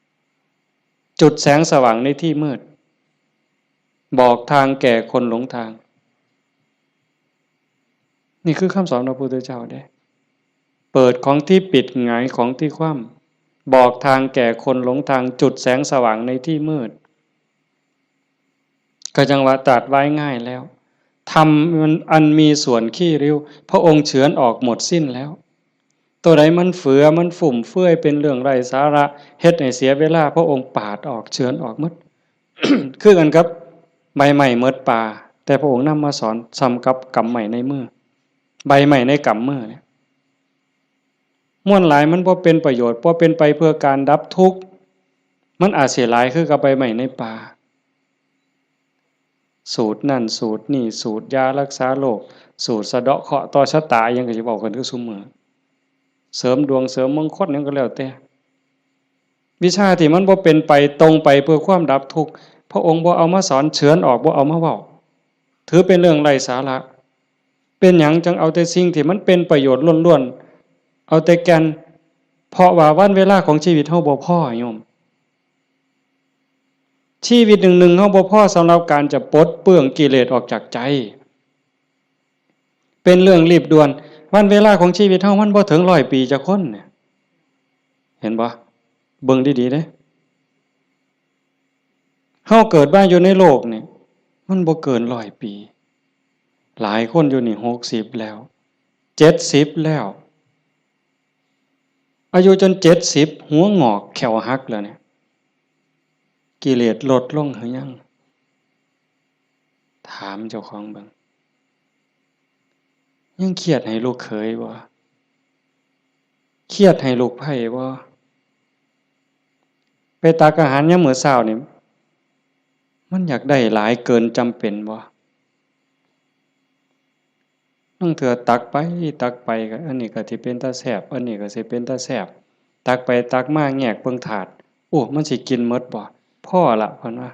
ำ จุดแสงสว่างในที่มืด บอกทางแก่คนหลงทาง นี่คือคำสอนพระพุทธเจ้าเด้ เปิดของที่ปิด หงายของที่คว่ำ บอกทางแก่คนหลงทาง จุดแสงสว่างในที่มืด ก็จั่งว่าตรัสไว้ง่ายแล้ว ธรรมอันมีส่วนขี้ริ้ว พระองค์เฉือนออกหมดสิ้นแล้ว ตัวใดมันเฟือ มันฟุ่มเฟือย เป็นเรื่องไร้สาระ เฮ็ดให้เสียเวลา พระองค์ปาดออก เฉือนออกหมด คือกันกับใบไม้หมดป่า แต่พระองค์นำมาสอนส่ำกับกำไม้ในมือ ใบไม้ในกำมือเนี่ย มวลหลายมันบ่เป็นประโยชน์ บ่เป็นไปเพื่อการดับทุกข์ มันอาจสิหลายคือกับใบไม้ในป่า สูตรนั่นสูตรนี่ สูตรยารักษาโรค สูตรสะเดาะเคราะห์ต่อชะตา อิหยังก็สิเว้ากันคือซุมื้อ เสริมดวงเสริมมงคลหยังก็แล้วแต่ วิชาที่มันบ่เป็นไปตรงไปเพื่อความดับทุกข์ พระองค์บ่เอามาสอน เฉือนออก บ่เอามาเว้า ถือเป็นเรื่องไร้สาระ เป็นหยังจั่งเอาแต่สิ่งที่มันเป็นประโยชน์ล้วนๆ เอาแต่แก่น เพราะว่าวันเวลาของชีวิตเฮาบ่พอโยม ชีวิตหนึ่งๆ เฮาบ่พอสำหรับการจะปลดเปลื้องกิเลสออกจากใจ เป็นเรื่องรีบด่วน วันเวลาของชีวิตเฮามันบ่ถึงร้อยปีจักคนเนี่ย เห็นบ่ เบิ่งดีๆ เด้ เฮาเกิดมาอยู่ในโลกนี่ มันบ่เกินร้อยปี หลายคนอยู่นี่หกสิบแล้ว เจ็ดสิบแล้ว อายุจนเจ็ดสิบ หัวงอกแข้วหักแล้วเนี่ย กิเลสลดลงหรือยัง ถามเจ้าของเบิ่ง ยังเครียดให้ลูกเขยบ่ เครียดให้ลูกไพร่บ่ ไปตักอาหารยามมื้อเช้านี่ มันอยากได้หลายเกินจำเป็นบ่ ลางเทื่อตักไปตักไปก็ อันนี้ก็สิเป็นตาแซ่บ อันนี้ก็สิเป็นตาแซ่บ ตักไปตักมาแงกเบิ่งถาด โอ้ มันสิกินหมดบ่ พอละ เพิ่นว่า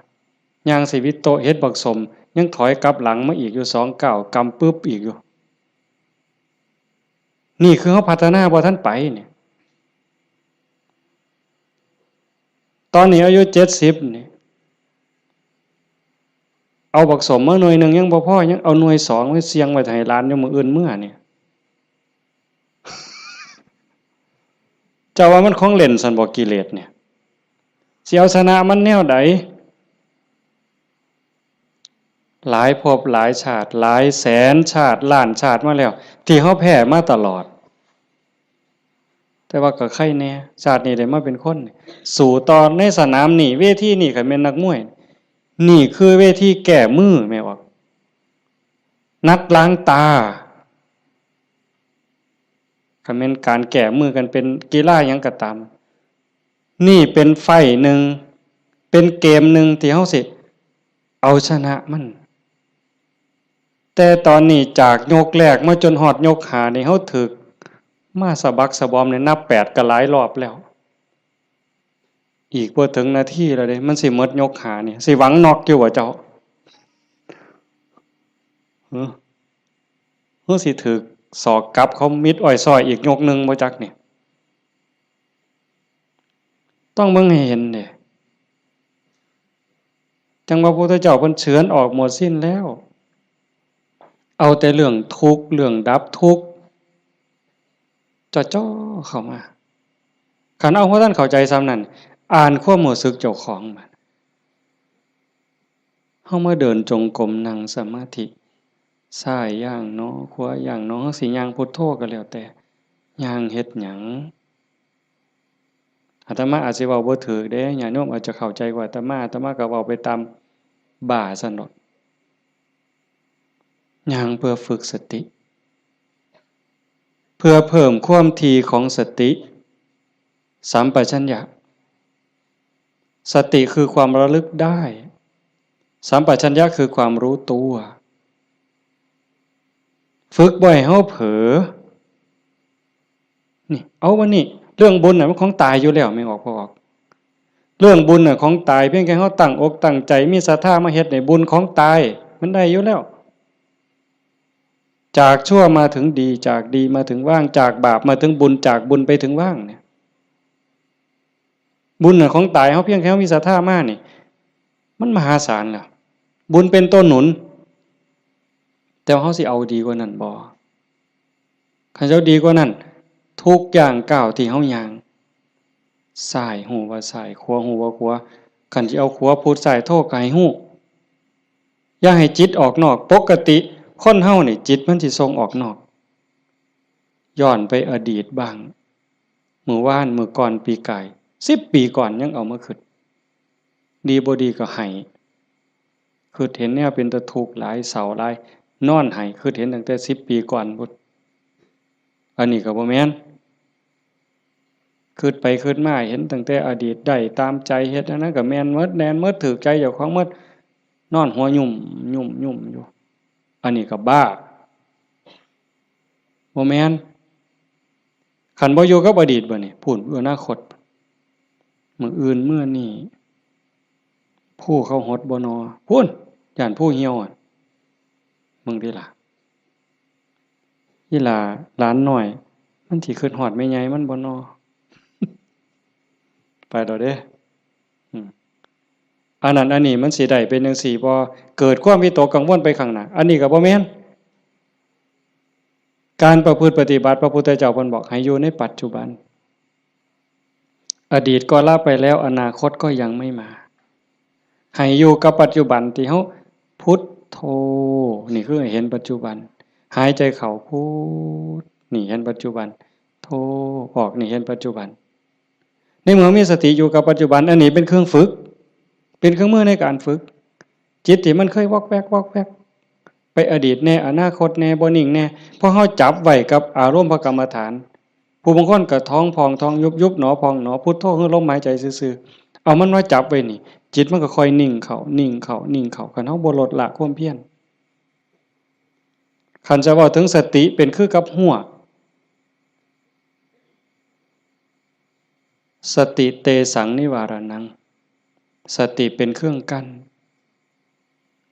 ย่างสิวิโตะเห็นบักส้ม ยังถอยกลับหลังมาอีกอยู่สองก้าว กำปึ๊บอีกอยู่ นี่คือเฮาพัฒนาบ่ทันไปเนี่ย ตอนนี้อายุเจ็ดสิบนี่ เอาบักส้มมาหน่วยหนึ่งยังบ่พอ ยังเอาหน่วยสองไว้เสี่ยงไว้ให้หลานอยู่มื้ออื่นเมือเนี่ย เจ้าว่ามันของเล่นซั่นบ่ กิเลสเนี่ย สิเอาชนะมันแนวใด หลายภพหลายชาติ หลายแสนชาติ ล้านชาติมาแล้ว ที่เฮาแพ้มาตลอด แต่ว่าก็ไคแน่ ชาตินี้ได้มาเป็นคน สู้ต่อในสนามนี่ เวทีนี่ คันแม่นนักมวย นี่คือเวทีแก้มือ แม่นบ่ นัดล้างตา คันแม่นการแก้มือกันเป็นกีฬาหยังก็ตาม นี่เป็นไฟต์หนึ่ง เป็นเกมหนึ่งที่เฮาสิเอาชนะมัน แต่ตอนนี้จากยกแรกมาจนฮอดยกห้านี่ เฮาถูกมาสะบักสะบอมนี่ นับแปดก็หลายรอบแล้ว อีกบ่ถึงนาทีแล้วเด้ มันสิหมดยกห้านี่ สิหวังน็อกอยู่บ่เจ้า หึ หรือสิถูกศอกกลับเขามิดอ้อยซ้อยอีกยกหนึ่งบ่จักนี่ ต้องเบิ่งให้เห็นเด้ จั่งว่าพระพุทธเจ้าเพิ่นเฉือนออกหมดสิ้นแล้ว เอาแต่เรื่องทุกข์ เรื่องดับทุกข์ จ่อๆเข้ามา คันเอาบ่ทันเข้าใจส่ำนั้น อ่านความรู้สึกเจ้าของบาด เฮามาเดินจงกรม นั่งสมาธิ ซ้ายย่างหนอ ขวาย่างหนอ เฮาสิย่างพุทโธก็แล้วแต่ ย่างเฮ็ดหยัง อาตมาอาจสิเว้าบ่ถูกเด้ ญาติโยมอาจจะเข้าใจกว่าอาตมา อาตมาก็เว้าไปตามบ้าซั่นดอก ย่างเพื่อฝึกสติ เพื่อเพิ่มความถี่ของสติ สัมปชัญญะ สติคือความระลึกได้ สัมปชัญญะคือความรู้ตัว ฝึกบ่ให้เฮาเผลอ นี่ เอาวันนี้ เรื่องบุญน่ะมันของตายอยู่แล้ว แม่นออกบ่ออก เรื่องบุญน่ะของตาย เพียงแค่เฮาตั้งอกตั้งใจ มีศรัทธามาเฮ็ดนี่ บุญของตาย มันได้อยู่แล้ว จากชั่วมาถึงดี จากดีมาถึงว่าง จากบาปมาถึงบุญ จากบุญไปถึงว่างเนี่ย บุญน่ะของตาย เฮาเพียงแค่เฮามีศรัทธามานี่ มันมหาศาลแล้ว บุญเป็นตัวหนุน แต่ว่าเฮาสิเอาดีกว่านั้นบ่ คันเฮาดีกว่านั้น ทุกย่างก้าวที่เฮาย่าง ซ้ายฮู้ว่าซ้าย ขวาฮู้ว่าขวา คันสิเอาขวาพุทซ้ายโธก็ให้ฮู้ อย่าให้จิตออกนอก ปกติคนเฮานี่จิตมันสิส่งออกนอก ย้อนไปอดีตบ้าง มื้อวาน มื้อก่อน ปีกาย สิบปีก่อนยังเอามาคิด ดีบ่ดีก็ไห้ คิดเห็นแนวเป็นตาทุกข์หลาย เศร้าหลาย นอนไห้ คิดเห็นตั้งแต่สิบปีก่อนพุ้น อันนี้ก็บ่แม่น คิดไปคิดมาเห็นตั้งแต่อดีต ได้ตามใจ เฮ็ดอันนั้นก็แม่นหมด แม่นหมด ถูกใจเจ้าของหมด นอนหัวยุ่ม ยุ่ม ยุ่มอยู่ อันนี้ก็บ้า บ่แม่น คันบ่อยู่กับอดีตบัดนี้ พู้น อนาคต มื้ออื่นมื้อนี้ ภูเขาหดบ่นอ พู้น ย้านภูเหี่ยวอะ มึงติล่ะ อีหล่าหลานน้อย มันสิคิดฮอดแม่ใหญ่มันบ่นอ ไปแล้วเด้ อืม อันนั้นอันนี้มันสิได้เป็นจั่งซี้บ่ เกิดความวิตกกังวลไปข้างหน้า อันนี้ก็บ่แม่น การประพฤติปฏิบัติ พระพุทธเจ้าเพิ่นบอกให้อยู่ในปัจจุบัน อดีตก็ละไปแล้ว อนาคตก็ยังไม่มา ให้อยู่กับปัจจุบันที่เฮาพุทโธ นี่คือให้เห็นปัจจุบัน หายใจเข้าพุท นี่เห็นปัจจุบัน โธ ออก นี่เห็นปัจจุบัน ในเมื่อมีสติอยู่กับปัจจุบัน อันนี้เป็นเครื่องฝึก เป็นเครื่องมือในการฝึก จิตที่มันเคยวอกแวกวอกแวก ไปอดีตแน่ อนาคตแน่ บ่นิ่งแน่ พอเฮาจับไว้กับอารมณ์พระกรรมฐาน ผู้บางคนก็ท้องพองท้องยุบ ยุบหนอพองหนอ พุทโธคือลมหายใจซื่อๆ เอามันมาจับไว้นี่ จิตมันก็ค่อยนิ่งเข้า นิ่งเข้า นิ่งเข้า คันเฮาบ่ลดละความเพียร คันจะเว้าถึงสติเป็นคือกับฮวก สติเตสังนิวารณัง สติเป็นเครื่องกั้น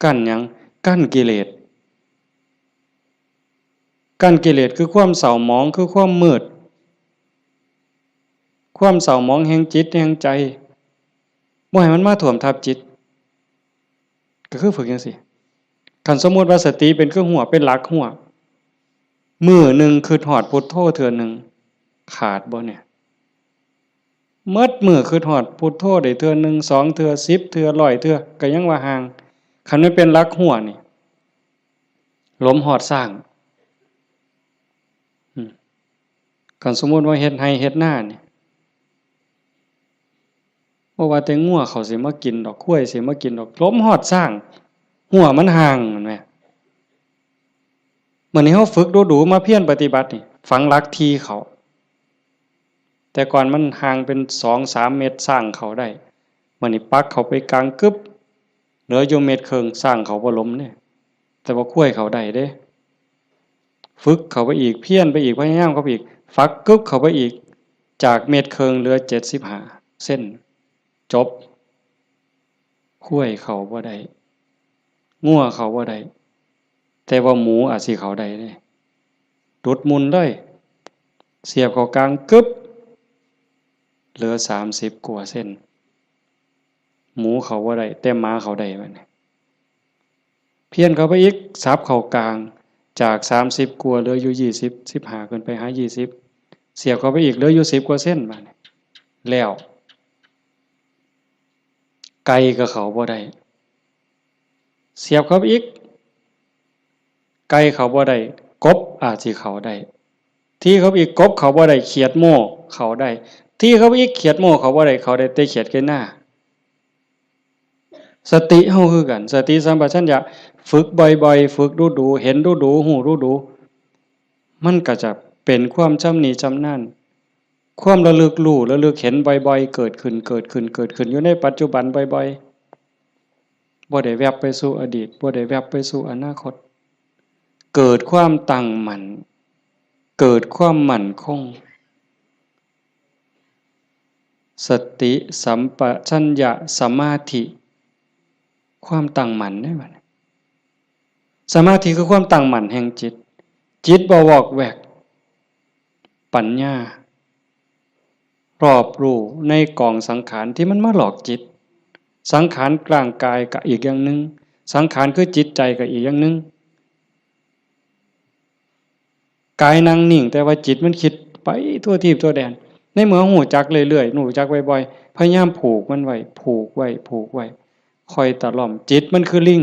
กั้นหยัง? กั้นกิเลส กั้นกิเลสคือความเศร้าหมอง คือความมืด ความเศร้าหมองแห่งจิตแห่งใจ บ่ให้มันมาท่วมทับจิต ก็คือฝึกจั่งซี้ คันสมมุติว่าสติเป็นคือฮั้ว เป็นหลักฮั้ว มื้อหนึ่งคิดฮอดพุทโธเทื่อหนึ่ง ขาดบ่เนี่ย? หมดมื้อคิดฮอดพุทโธได้เทื่อหนึ่ง สองเทื่อ สิบเทื่อ ร้อยเทื่อ ก็ยังว่าห่าง คันมันเป็นหลักฮั้วนี่ หลมฮอดซ้าง อืม คันสมมุติว่าเฮ็ดไร่เฮ็ดนานี่ บ่ว่าแต่งัวเขาสิมากินดอก ควายสิมากินดอก หลมฮอดซ้าง ฮั้วมันห่าง แม่นบ่? มื้อนี้เฮาฝึกดูๆ มาเพียรปฏิบัตินี่ ฝังหลักถี่เข้า แต่ก่อนมันห่างเป็นสองสามเมตร ซ้างเข้าได้ มื้อนี้ปักเข้าไปกลางกึบ เหลืออยู่เมตรครึ่ง ซ้างเข้าบ่หลมเด้ แต่ว่าควายเข้าได้เด้ ฝึกเข้าไปอีก เพียรไปอีก พยายามเข้าไปอีก ฝักกึบเข้าไปอีก จากเมตรครึ่งเหลือเจ็ดสิบห้าเซน จบ ควายเข้าบ่ได้ งัวเข้าบ่ได้ แต่ว่าหมูอาจสิเข้าได้เด้ ดุดมุ่นเลย เสียบเข้ากลางกึบ เหลือสามสิบกว่าเซน หมูเข้าบ่ได้ แต่หมาเข้าได้บัดนี้ เพี้ยนเข้าไปอีก สับเข้ากลาง จากสามสิบกว่าเหลืออยู่ยี่สิบ สิบห้าขึ้นไปหายี่สิบ เสียบเข้าไปอีกเหลืออยู่สิบกว่าเซนบัดนี้ แล้ว ไก่ก็เข้าบ่ได้ เสียบเข้าไปอีก ไก่เข้าบ่ได้ กบอาจสิเข้าได้ ถี่เข้าไปอีก กบเข้าบ่ได้ เขียดโม่เข้าได้ ถี่เข้าไปอีก เขียดโม่เข้าบ่ได้ เข้าได้แต่เขียดไก่นา สติเฮาคือกัน สติสัมปชัญญะ ฝึกบ่อยๆ ฝึกดูๆ เห็นดูๆ ฮู้ดูๆ มันก็จะเป็นความชำนิชำนาญ ความระลึกรู้ ระลึกเห็นบ่อยๆ เกิดขึ้น เกิดขึ้น เกิดขึ้น อยู่ในปัจจุบันบ่อยๆ บ่ได้แวบไปสู่อดีต บ่ได้แวบไปสู่อนาคต เกิดความตั้งมั่น เกิดความมั่นคง สติสัมปชัญญะสมาธิ ความตั้งมั่นเด้บัดนี้ สมาธิคือความตั้งมั่นแห่งจิต จิตบ่วอกแวก ปัญญา รอบรู้ในกองสังขารที่มันมาหลอกจิต สังขารร่างกายก็อีกอย่างหนึ่ง สังขารคือจิตใจก็อีกอย่างหนึ่ง กายนั่งนิ่ง แต่ว่าจิตมันคิดไปทั่วทีปทั่วแดน ในเมื่อฮู้จักเรื่อยๆ ฮู้จักบ่อยๆ พยายามผูกมันไว้ ผูกไว้ ผูกไว้ ค่อยตะล่อม จิตมันคือลิง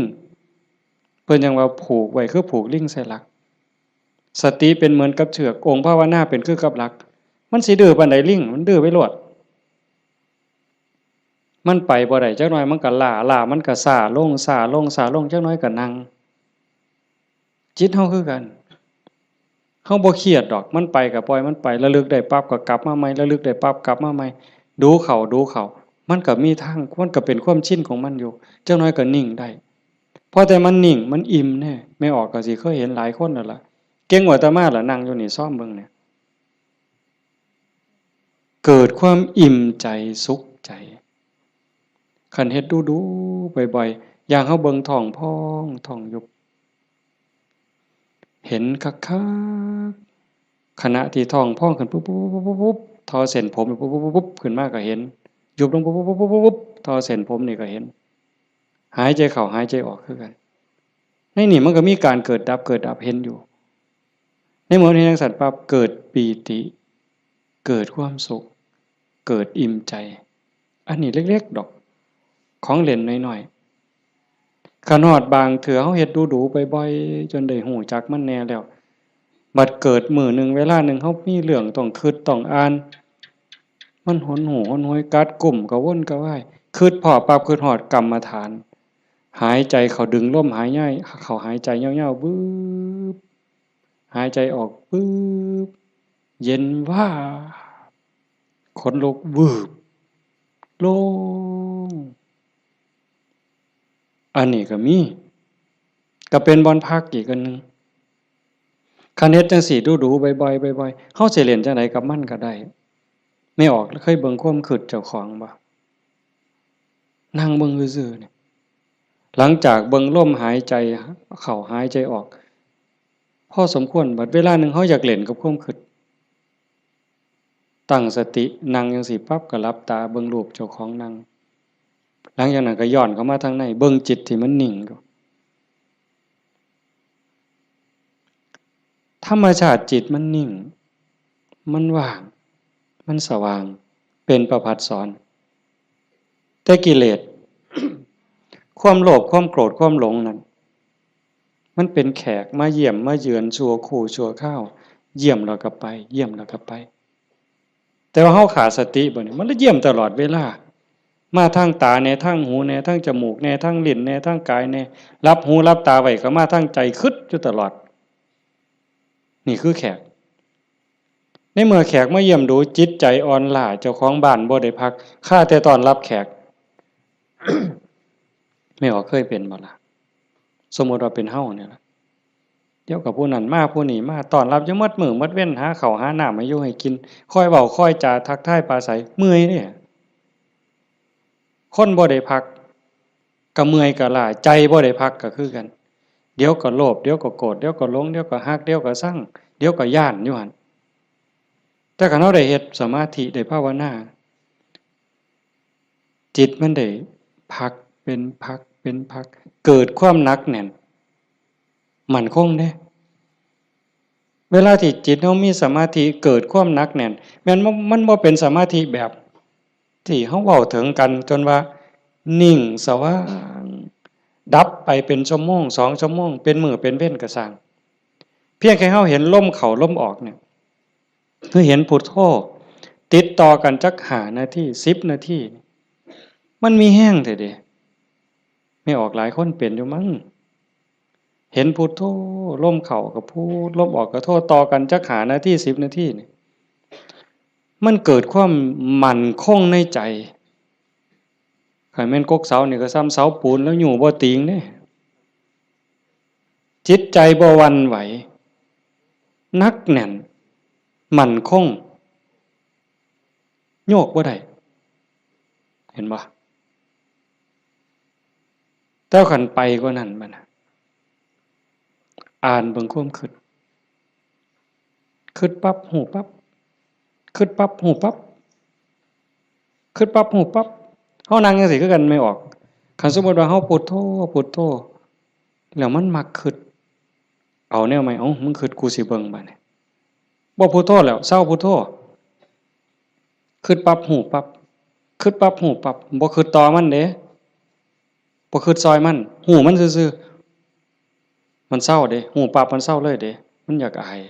เพิ่นจั่งว่าผูกไว้คือผูกลิงใส่หลัก สติเป็นเหมือนกับเชือก องค์ภาวนาเป็นคือกับหลัก มันสิดื้อปานใดลิง มันดื้อไปโลด มันไปบ่ได้ จักหน่อยมันก็ล้า ล้ามันก็ซ้าลง ซ้าลง ซ้าลง จักหน่อยก็นั่ง จิตเฮาคือกัน เฮาบ่เครียดดอก มันไปก็ปล่อยมันไป ระลึกได้ปั๊บก็กลับมาใหม่ ระลึกได้ปั๊บกลับมาใหม่ ดูเข้า ดูเข้า มันก็มีทาง มันก็เป็นความชินของมันอยู่ จักหน่อยก็นิ่งได้ พอแต่มันนิ่ง มันอิ่มแน่ แม่ออกก็สิเคยเห็นหลายคนแล้วล่ะ เก่งกว่าอาตมาล่ะ นั่งอยู่นี่ ซอมเบิ่งเนี่ย เกิดความอิ่มใจสุขใจ คันเฮ็ดดูๆ บ่อยๆ อย่างเฮาเบิ่งท้องพองท้องยุบ เห็นคักๆ ขณะที่ท้องพองขึ้นปุ๊บๆๆๆๆ ทอเส้นผมปุ๊บๆๆๆ ขึ้นมาก็เห็น ยุบลงปุ๊บๆๆๆๆ ทอเส้นผมนี่ก็เห็น หายใจเข้าหายใจออกคือกัน ในนี่มันก็มีการเกิดดับ เกิดดับ เห็นอยู่ ในเมื่อเห็นจั่งซั้นปั๊บ เกิดปีติ เกิดความสุข เกิดอิ่มใจ อันนี้เล็กๆ ดอก ของเล่นน้อยๆ คันฮอดบางเทื่อเฮาเฮ็ดดูๆ บ่อยๆ จนได้ฮู้จักมันแน่แล้ว บัดเกิดมื้อหนึ่งเวลาหนึ่งเฮามีเรื่องต้องคิดต้องอ่าน มันหนหูหนหวย กัดกุ้ม กระวนกระวาย คิดพ้อปั๊บ คิดฮอดกรรมฐาน หายใจเข้า ดึงลมหายใจเข้า หายใจยาวๆ วืบ หายใจออก วืบ เย็นวาบ ขนลุก วืบ โล่ง อันนี้ก็มี ก็เป็นบ่อนพักอีกอันหนึ่ง คันเฮ็ดจั่งซี้ดูๆ บ่อยๆ บ่อยๆ เฮาสิเล่นจั่งใดกับมันก็ได้ แม่ออกเคยเบิ่งความคิดเจ้าของบ่? นั่งเบิ่งซื่อๆ นี่ หลังจากเบิ่งลมหายใจเข้าหายใจออก พอสมควร บัดเวลาหนึ่งเฮาอยากเล่นกับความคิด ตั้งสตินั่งจั่งซี้ปั๊บ ก็หลับตาเบิ่งรูปเจ้าของนั่ง หลังจากนั้นก็ย้อนเข้ามาทางใน เบิ่งจิตที่มันนิ่งอยู่ ธรรมชาติจิตมันนิ่ง มันว่าง มันสว่าง เป็นประภัสสร แต่กิเลส ความโลภ ความโกรธ ความหลงนั่น มันเป็นแขกมาเยี่ยมมาเยือนชั่วครู่ชั่วคราว เยี่ยมแล้วก็ไป เยี่ยมแล้วก็ไป แต่ว่าเฮาขาดสติบ่นี่ มันเลยเยี่ยมตลอดเวลา มาทางตาแหน่ ทางหูแหน่ ทางจมูกแหน่ ทางลิ้นแหน่ ทางกายแหน่ หลับหูหลับตาไว้ก็มาทางใจ คิดอยู่ตลอด นี่คือแขก ในเมื่อแขกมาเยี่ยมดู จิตใจอ่อนล้า เจ้าของบ้านบ่ได้พัก คาแต่ต้อนรับแขก แม่ออกเคยเป็นบ่ล่ะ สมมุติว่าเป็นเฮาเนี่ยล่ะ เดี๋ยวก็ผู้นั้นมา ผู้นี้มา ต้อนรับอยู่หมดมื้อหมดเว็น หาข้าวหาน้ำให้อยู่ให้กิน คอยเว้าคอยจาทักทายปราศรัย เมื่อยเด้ คนบ่ได้พัก ก็เมื่อยก็ล้า ใจบ่ได้พักก็คือกัน เดี๋ยวก็โลภ เดี๋ยวก็โกรธ เดี๋ยวก็หลง เดี๋ยวก็ฮัก เดี๋ยวก็ซัง เดี๋ยวก็ย้านอยู่หั่น แต่คันเฮาได้เฮ็ดสมาธิ ได้ภาวนา จิตมันได้พักเป็นพักเป็นพัก เกิดความหนักแน่น มั่นคงเด้ เวลาที่จิตเฮามีสมาธิ เกิดความหนักแน่น แม่นบ่ มันบ่เป็นสมาธิแบบที่เฮาเว้าถึงกัน จนว่านิ่งสว่าง ดับไปเป็นชั่วโมง สองชั่วโมง เป็นมื้อเป็นเว็นก็ซ่าง เพียงแค่เฮาเห็นลมเข้าลมออกเนี่ย คือเห็นพุทโธ ติดต่อกันจักห้านาที สิบนาที มันมีแฮงแท้เด้ แม่ออกหลายคนเป็นอยู่มั้ง เห็นพุทโธ ลมเข้าก็พุท ลมออกก็โธ ต่อกันจักห้านาที สิบนาทีนี่ มันเกิดความมั่นคงในใจ คันแม่นกกเสานี่ก็ส่ำเสาปูนแล้วอยู่บ่ติงเด้ จิตใจบ่หวั่นไหว หนักแน่น มั่นคง โยกบ่ได้ เห็นบ่ แต่คันไปกว่านั้นบัดน่ะ อ่านเบิ่งความคิด คิดปั๊บ ฮู้ปั๊บ คิดปั๊บ ฮู้ปั๊บ คิดปั๊บ ฮู้ปั๊บ เฮานั่งจั่งซี้คือกัน แม่ออก คันสมมุติว่าเฮาพุทโธ พุทโธ แล้วมันมักคิด เอาแนวใหม่ เอ้า มึงคิด กูสิเบิ่งบัดนี้ บ่พุทโธแล้ว เซาพุทโธ คิดปั๊บ ฮู้ปั๊บ คิดปั๊บ ฮู้ปั๊บ บ่คิดต่อมันเด้ บ่คิดซอยมัน ฮู้มันซื่อๆ มันเซาเด้ ฮู้ปั๊บ มันเซาเลยเด้ มันอยากอาย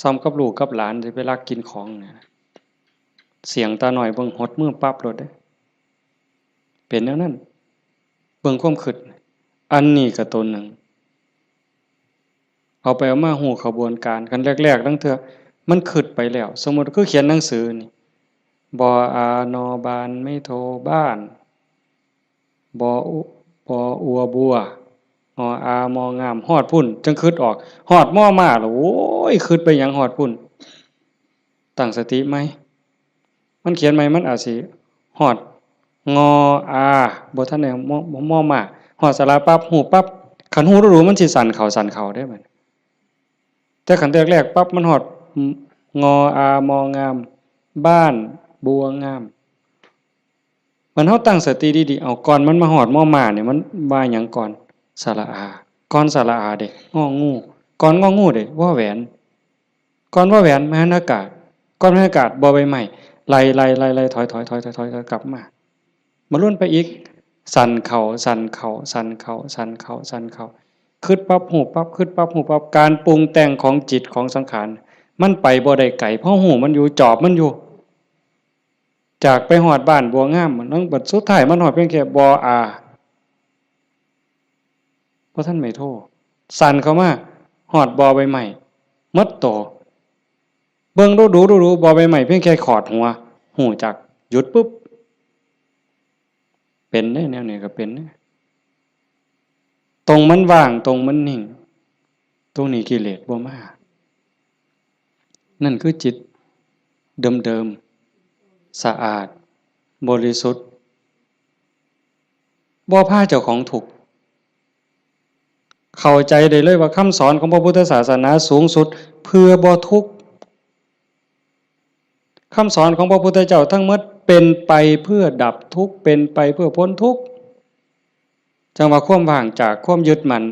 ส่ำกับลูกกับหลานที่ไปลักกินของเนี่ย เสี้ยงตาน้อยเบิ่งหดมือปั๊บโลดเด้ เป็นแนวนั้น เบิ่งความคิด อันนี้ก็ตัวหนึ่ง เอาไปเอามาฮู้ขบวนการ คันแรกๆ ลางเทื่อมันคิดไปแล้ว สมมุติคือเขียนหนังสือนี่ บออา นอบาน ไม้โท บ้าน บออุ บออัว บัว งออา มองาม ฮอดพุ้น จั่งคิดออก ฮอดมอม้าแล้ว โอ้ย คิดไปหยังฮอดพุ้น ตั้งสติใหม่ มันเขียนใหม่ มันอาจสิฮอด งออา บ่ทันได้ มอ มอม้า ฮอดสระปั๊บ ฮู้ปั๊บ คันฮู้ดูๆ มันสิสั้นเข้า สั้นเข้าเด้บัด แต่คันแรกๆ ปั๊บ มันฮอด งออา มองาม บ้าน บัวงาม มันเฮาตั้งสติดีๆ เอา ก่อนมันมาฮอดมอม้านี่ มันว่าหยังก่อน สระอา ก่อนสระอาเด้ งองู ก่อนงองูเด้ วอแหวน ก่อนวอแหวน มหันอากาศ ก่อนมหันอากาศ บอใบไม้ ไล่ๆๆๆ ถอยๆๆๆ กลับมา มาลุ้นไปอีก สั้นเข้า สั้นเข้า สั้นเข้า สั้นเข้า สั้นเข้า คิดปั๊บ ฮู้ปั๊บ คิดปั๊บ ฮู้ปั๊บ การปรุงแต่งของจิตของสังขาร มันไปบ่ได้ไกล เพราะฮู้มันอยู่ จอบมันอยู่ จากไปฮอดบ้านบัวงาม มันบัดสุดท้ายมันฮอดเพียงแค่ บออา บ่ทันไม้โท สั้นเข้ามา ฮอดบอใบไม้ หมดโต เบิ่งดูๆๆๆ บอใบไม้เพียงแค่ขอดหัว ฮู้จัก หยุดปุ๊บ เป็นเด้ แนวนี้ก็เป็นเด้ ตรงมันว่าง ตรงมันนิ่ง ตรงนี้กิเลสบ่มา นั่นคือจิตเดิมๆ สะอาด บริสุทธิ์ บ่พาเจ้าของทุกข์ เข้าใจได้เลยว่าคำสอนของพระพุทธศาสนาสูงสุดเพื่อบ่ทุกข์ คำสอนของพระพุทธเจ้าทั้งหมดเป็นไปเพื่อดับทุกข์ เป็นไปเพื่อพ้นทุกข์ จั่งว่าความว่างจากความยึดมั่น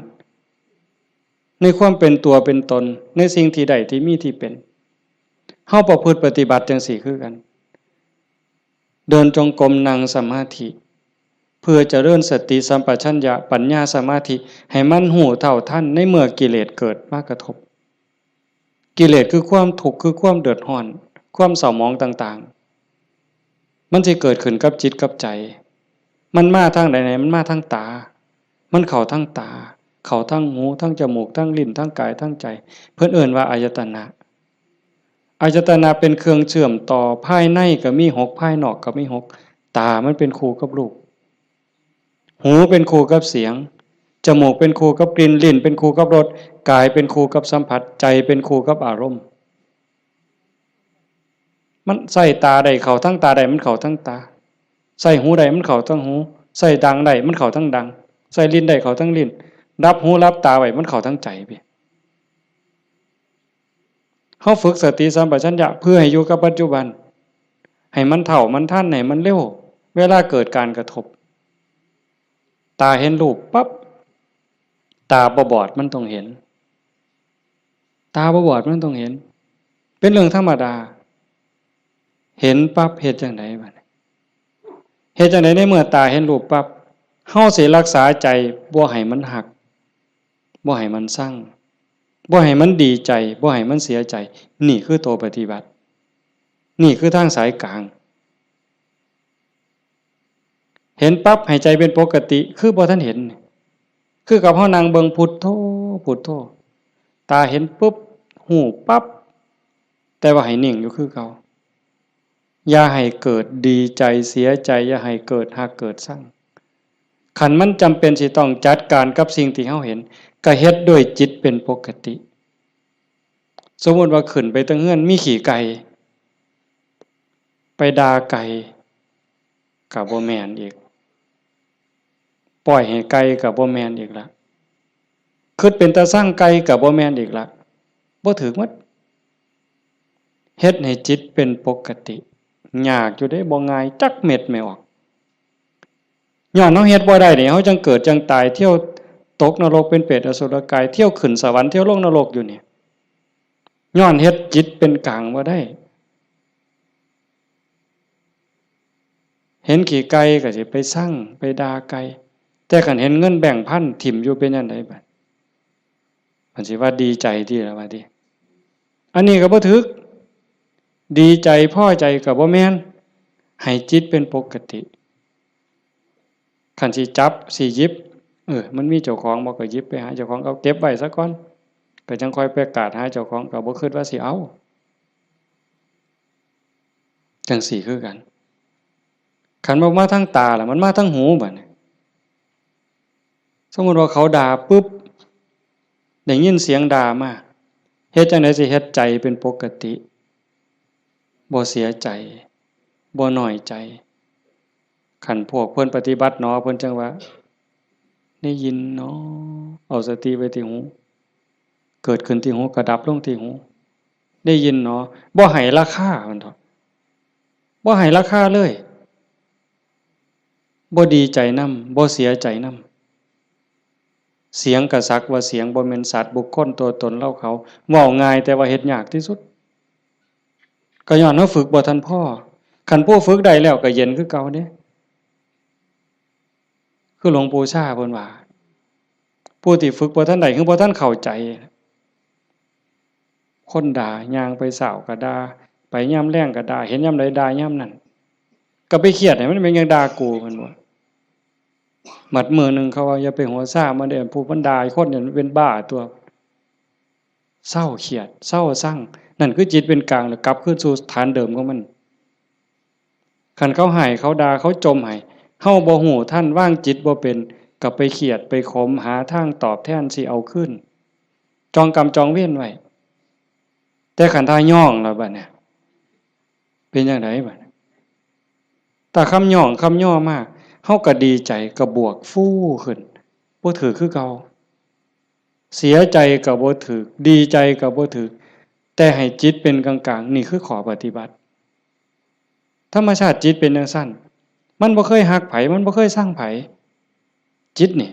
ในความเป็นตัวเป็นตน ในสิ่งที่ได้ที่มีที่เป็น เฮาประพฤติปฏิบัติจั่งซี้คือกัน เดินจงกรม นั่งสมาธิ เพื่อเจริญสติสัมปชัญญะ ปัญญา สมาธิ ให้มันรู้เท่าทันในเมื่อกิเลสเกิดมากระทบ กิเลสคือความทุกข์ คือความเดือดร้อน ความเศร้าหมองต่างๆ มันสิเกิดขึ้นกับจิตกับใจ มันมาทางใดเนี่ย มันมาทางตา มันเข้าทางตา เข้าทางหู ทางจมูก ทางลิ้น ทางกาย ทางใจ เพิ่นเอิ้นว่าอายตนะ อายตนะเป็นเครื่องเชื่อมต่อ ภายในก็มีหก ภายนอกก็มีหก ตามันเป็นคู่กับรูป หูเป็นคู่กับเสียง จมูกเป็นคู่กับกลิ่น ลิ้นเป็นคู่กับรส กายเป็นคู่กับสัมผัส ใจเป็นคู่กับอารมณ์ มันใส่ตาได้เข้าทั้งตาได้ มันเข้าทั้งตา ใส่หูได้มันเข้าทั้งหู ใส่ดังได้มันเข้าทั้งดัง ใส่ลิ้นได้เข้าทั้งลิ้น รับหูรับตาไว้มันเข้าทั้งใจพี่ เฮาฝึกสติสัมปชัญญะเพื่อให้อยู่กับปัจจุบัน ให้มันเท่ามันทัน ให้มันเร็ว เวลาเกิดการกระทบ ตาเห็นรูปปั๊บ ตาบ่บอดมันต้องเห็น ตาบ่บอดมันต้องเห็น เป็นเรื่องธรรมดา เห็นปั๊บเฮ็ดจั่งใดบัดนี้ เฮ็ดจั่งใดในเมื่อตาเห็นรูปปั๊บ เฮาสิรักษาใจบ่ให้มันฮัก บ่ให้มันซัง บ่ให้มันดีใจ บ่ให้มันเสียใจ นี่คือตัวปฏิบัติ นี่คือทางสายกลาง เห็นปั๊บให้ใจเป็นปกติ คือบ่ทันเห็น คือกับเฮานั่งเบิ่งพุทโธ พุทโธ ตาเห็นปุ๊บ ฮู้ปั๊บ แต่ว่าให้นิ่งอยู่คือเก่า อย่าให้เกิดดีใจเสียใจ อย่าให้เกิดฮักเกิดซัง คันมันจำเป็นสิต้องจัดการกับสิ่งที่เฮาเห็น ก็เฮ็ดด้วยจิตเป็นปกติ สมมุติว่าขึ้นไปเทิงเฮือนมีขี้ไก่ ไปด่าไก่ ก็บ่แม่นอีก ปล่อยให้ไก่ก็บ่แม่นอีกละ คิดเป็นตาซังไก่ก็บ่แม่นอีกละ บ่ถืกหมด เฮ็ดให้จิตเป็นปกติ ยากอยู่เด้ บ่ง่ายจักเม็ดแม่ออก ย้อนเฮาเฮ็ดบ่ได้นี่ เฮาจั่งเกิดจั่งตาย เที่ยวตกนรกเป็นเปรตอสุรกาย เที่ยวขึ้นสวรรค์ เที่ยวลงนรกอยู่นี่ ย้อนเฮ็ดจิตเป็นกลางบ่ได้ เห็นขี้ไก่ก็สิไปซัง ไปด่าไก่ แต่คันเห็นเงินแบงค์พันถิ่มอยู่เป็นจั่งใดบัด มันสิว่าดีใจติล่ะว่าติ อันนี้ก็บ่ถืก ดีใจพอใจก็บ่แม่น ให้จิตเป็นปกติ คันสิจับสิหยิบ เออ มันมีเจ้าของบ่ก็หยิบไปหาเจ้าของ เอาเก็บไว้ซะก่อน ก็จั่งค่อยไปกาดหาเจ้าของ ก็บ่คิดว่าสิเอา จั่งซี้คือกัน คันบ่มาทางตาล่ะ มันมาทางหูบัดนี้ สมมุติว่าเขาด่าปุ๊บ ได้ยินเสียงด่ามา เฮ็ดจั่งใดสิเฮ็ดใจเป็นปกติ บ่เสียใจ บ่น้อยใจ คันพวกเพิ่นปฏิบัติหนอ เพิ่นจั่งว่า ได้ยินหนอ เอาสติไว้ที่หู เกิดขึ้นที่หู ก็ดับลงที่หู ได้ยินหนอ บ่ให้ราคา มันเถาะ บ่ให้ราคาเลย บ่ดีใจนำ บ่เสียใจนำ เสียงก็สักว่าเสียง บ่แม่นสัตว์บุคคลตัวตนเราเขา เว้าง่ายแต่ว่าเฮ็ดยากที่สุด ก็ย้อนเฮาฝึกบ่ทันพอ คันผู้ฝึกได้แล้วก็เย็นคือเก่าเด้ คือหลวงปู่ชาเพิ่นว่า ผู้ที่ฝึกบ่ทันได้ คือบ่ทันเข้าใจ คนด่า ย่างไปเช้าก็ด่า ไปยามแลงก็ด่า เห็นยามใดด่ายามนั้น ก็ไปเครียดให้มันเป็นหยังด่ากู เพิ่นว่า บัดมื้อหนึ่งเขาว่า อย่าไปหัวซ่ามันเด้อ ผู้มันด่าคนเนี่ยมันเป็นบ้าตัว เซาเครียด เซาซัง นั่นคือจิตเป็นกลาง แล้วกลับคืนสู่ฐานเดิมของมัน คันเขาให้ เขาด่า เขาจ่มให้ เฮาบ่ฮู้ทัน วางจิตบ่เป็น ก็ไปเครียด ไปขม หาทางตอบแทนสิเอาคืน จองกรรมจองเวรไว้ แต่คันถ้าย้องแล้วบัดเนี่ย เป็นจั่งใดบัดเนี่ย ถ้าคำย้องคำย่อมา เฮาก็ดีใจ ก็บวกฟูขึ้น บ่ถืกคือเก่า เสียใจก็บ่ถืก ดีใจก็บ่ถืก แต่ให้จิตเป็นกลางๆ นี่คือข้อปฏิบัติ ธรรมชาติจิตเป็นจั่งซั้น มันบ่เคยฮักไผ มันบ่เคยซังไผ จิตนี่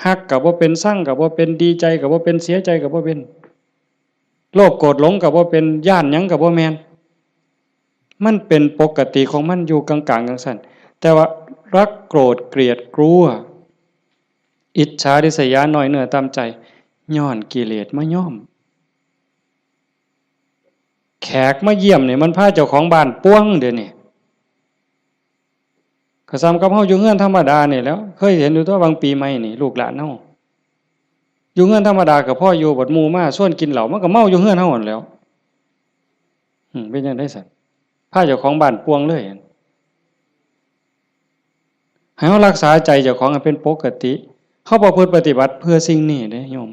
ฮักก็บ่เป็น ซังก็บ่เป็น ดีใจก็บ่เป็น เสียใจก็บ่เป็น โลภโกรธหลงก็บ่เป็น ย้านหยังก็บ่แม่น มันเป็นปกติของมันอยู่กลางๆ จั่งซั้น แต่ว่ารักโกรธเกลียดกลัว อิจฉาริษยา น้อยเนื้อต่ำใจ ย้อนกิเลสมาย้อม แขกมาเยี่ยมนี่มันพาเจ้าของบ้านป่วงเดี๋ยวนี้ ก็ส่ำกับเฮาอยู่เฮือนธรรมดานี่แหล้ว เคยเห็นอยู่ตั๊ว บางปีใหม่นี่ ลูกหลานเฮา อยู่เฮือนธรรมดาก็พออยู่ บัดหมู่มาชวนกินเหล้า มันก็เมาอยู่เฮือนเฮาหั้นแหล้ว อืม เป็นจั่งใดซั้น พาเจ้าของบ้านป่วงเลย ให้เฮารักษาใจเจ้าของให้เป็นปกติ เฮาประพฤติปฏิบัติเพื่อสิ่งนี้เด้โยม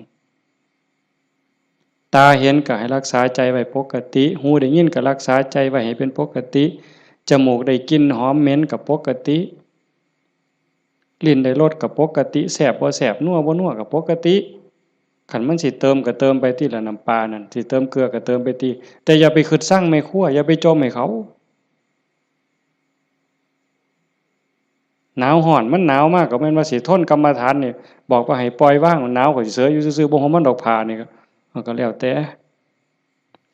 ตาเห็นก็ให้รักษาใจไว้ปกติ หูได้ยินก็รักษาใจไว้ให้เป็นปกติ จมูกได้กลิ่นหอมเหม็นก็ปกติ ลิ้นได้รสก็ปกติ แซ่บบ่แซ่บ นัวบ่นัวก็ปกติ คันมันสิเติมก็เติมไปติล่ะ น้ำปลานั่น สิเติมเกลือก็เติมไปติ แต่อย่าไปคิดซังแม่ครัว อย่าไปจ่มให้เขา หนาวร้อน มันหนาวมากก็แม่นว่าสิทนกรรมฐานนี่ บอกว่าให้ปล่อยวาง หนาวก็สิเสยอยู่ซื่อๆ บ่ห่มมันดอกผ้านี่ก็ มันก็แล้วแต่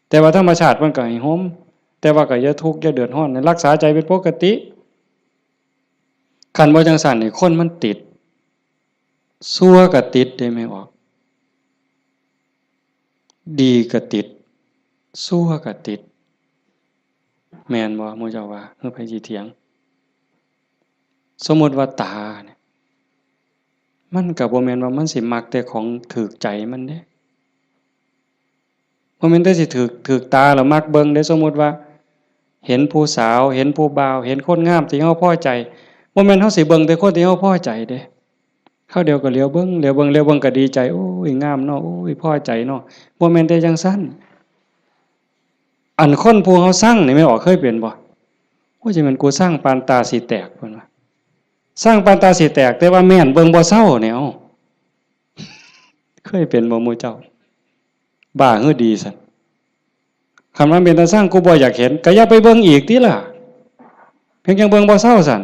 แต่ว่าธรรมชาติมันก็ให้ห่ม แต่ว่าก็อย่าทุกข์อย่าเดือดร้อน รักษาใจเป็นปกติ คันบ่จั่งซั้นนี่คนมันติด ชั่วก็ติดเด้แม่ออก ดีก็ติด ชั่วก็ติด แม่นบ่ หมู่เจ้าว่า คือไผสิเถียง สมมุติว่าตาเนี่ย มันก็บ่แม่นว่ามันสิมักแต่ของถูกใจมันเด้ บ่แม่นแต่สิถูก ถูกตาแล้วมักเบิ่งเด้ สมมุติว่า เห็นผู้สาว เห็นผู้บ่าว เห็นคนงามที่เฮาพอใจ บ่แม่นเฮาสิเบิ่งแต่คนที่เฮาพอใจเด้ คราวเดียวก็เหลียวเบิ่ง เหลียวเบิ่ง เหลียวเบิ่งก็ดีใจ โอ้ย งามเนาะ โอ้ย พอใจเนาะ บ่แม่นแต่จั่งซั้น อันคนผู้เฮาซังนี่แม่นออก เคยเป็นบ่ โอ้ย จั่งแม่นกูซังปานตาสิแตก เพิ่นว่า ซังปานตาสิแตก แต่ว่าแม่นเบิ่งบ่เซาเนี่ย เอ้า เคยเป็นบ่หมู่เจ้า บ้าหรือดีซั้น คันมันเป็นตาซัง กูบ่อยากเห็น ก็อย่าไปเบิ่งอีกติล่ะ เพียงจั่งเบิ่งบ่เซาซั้น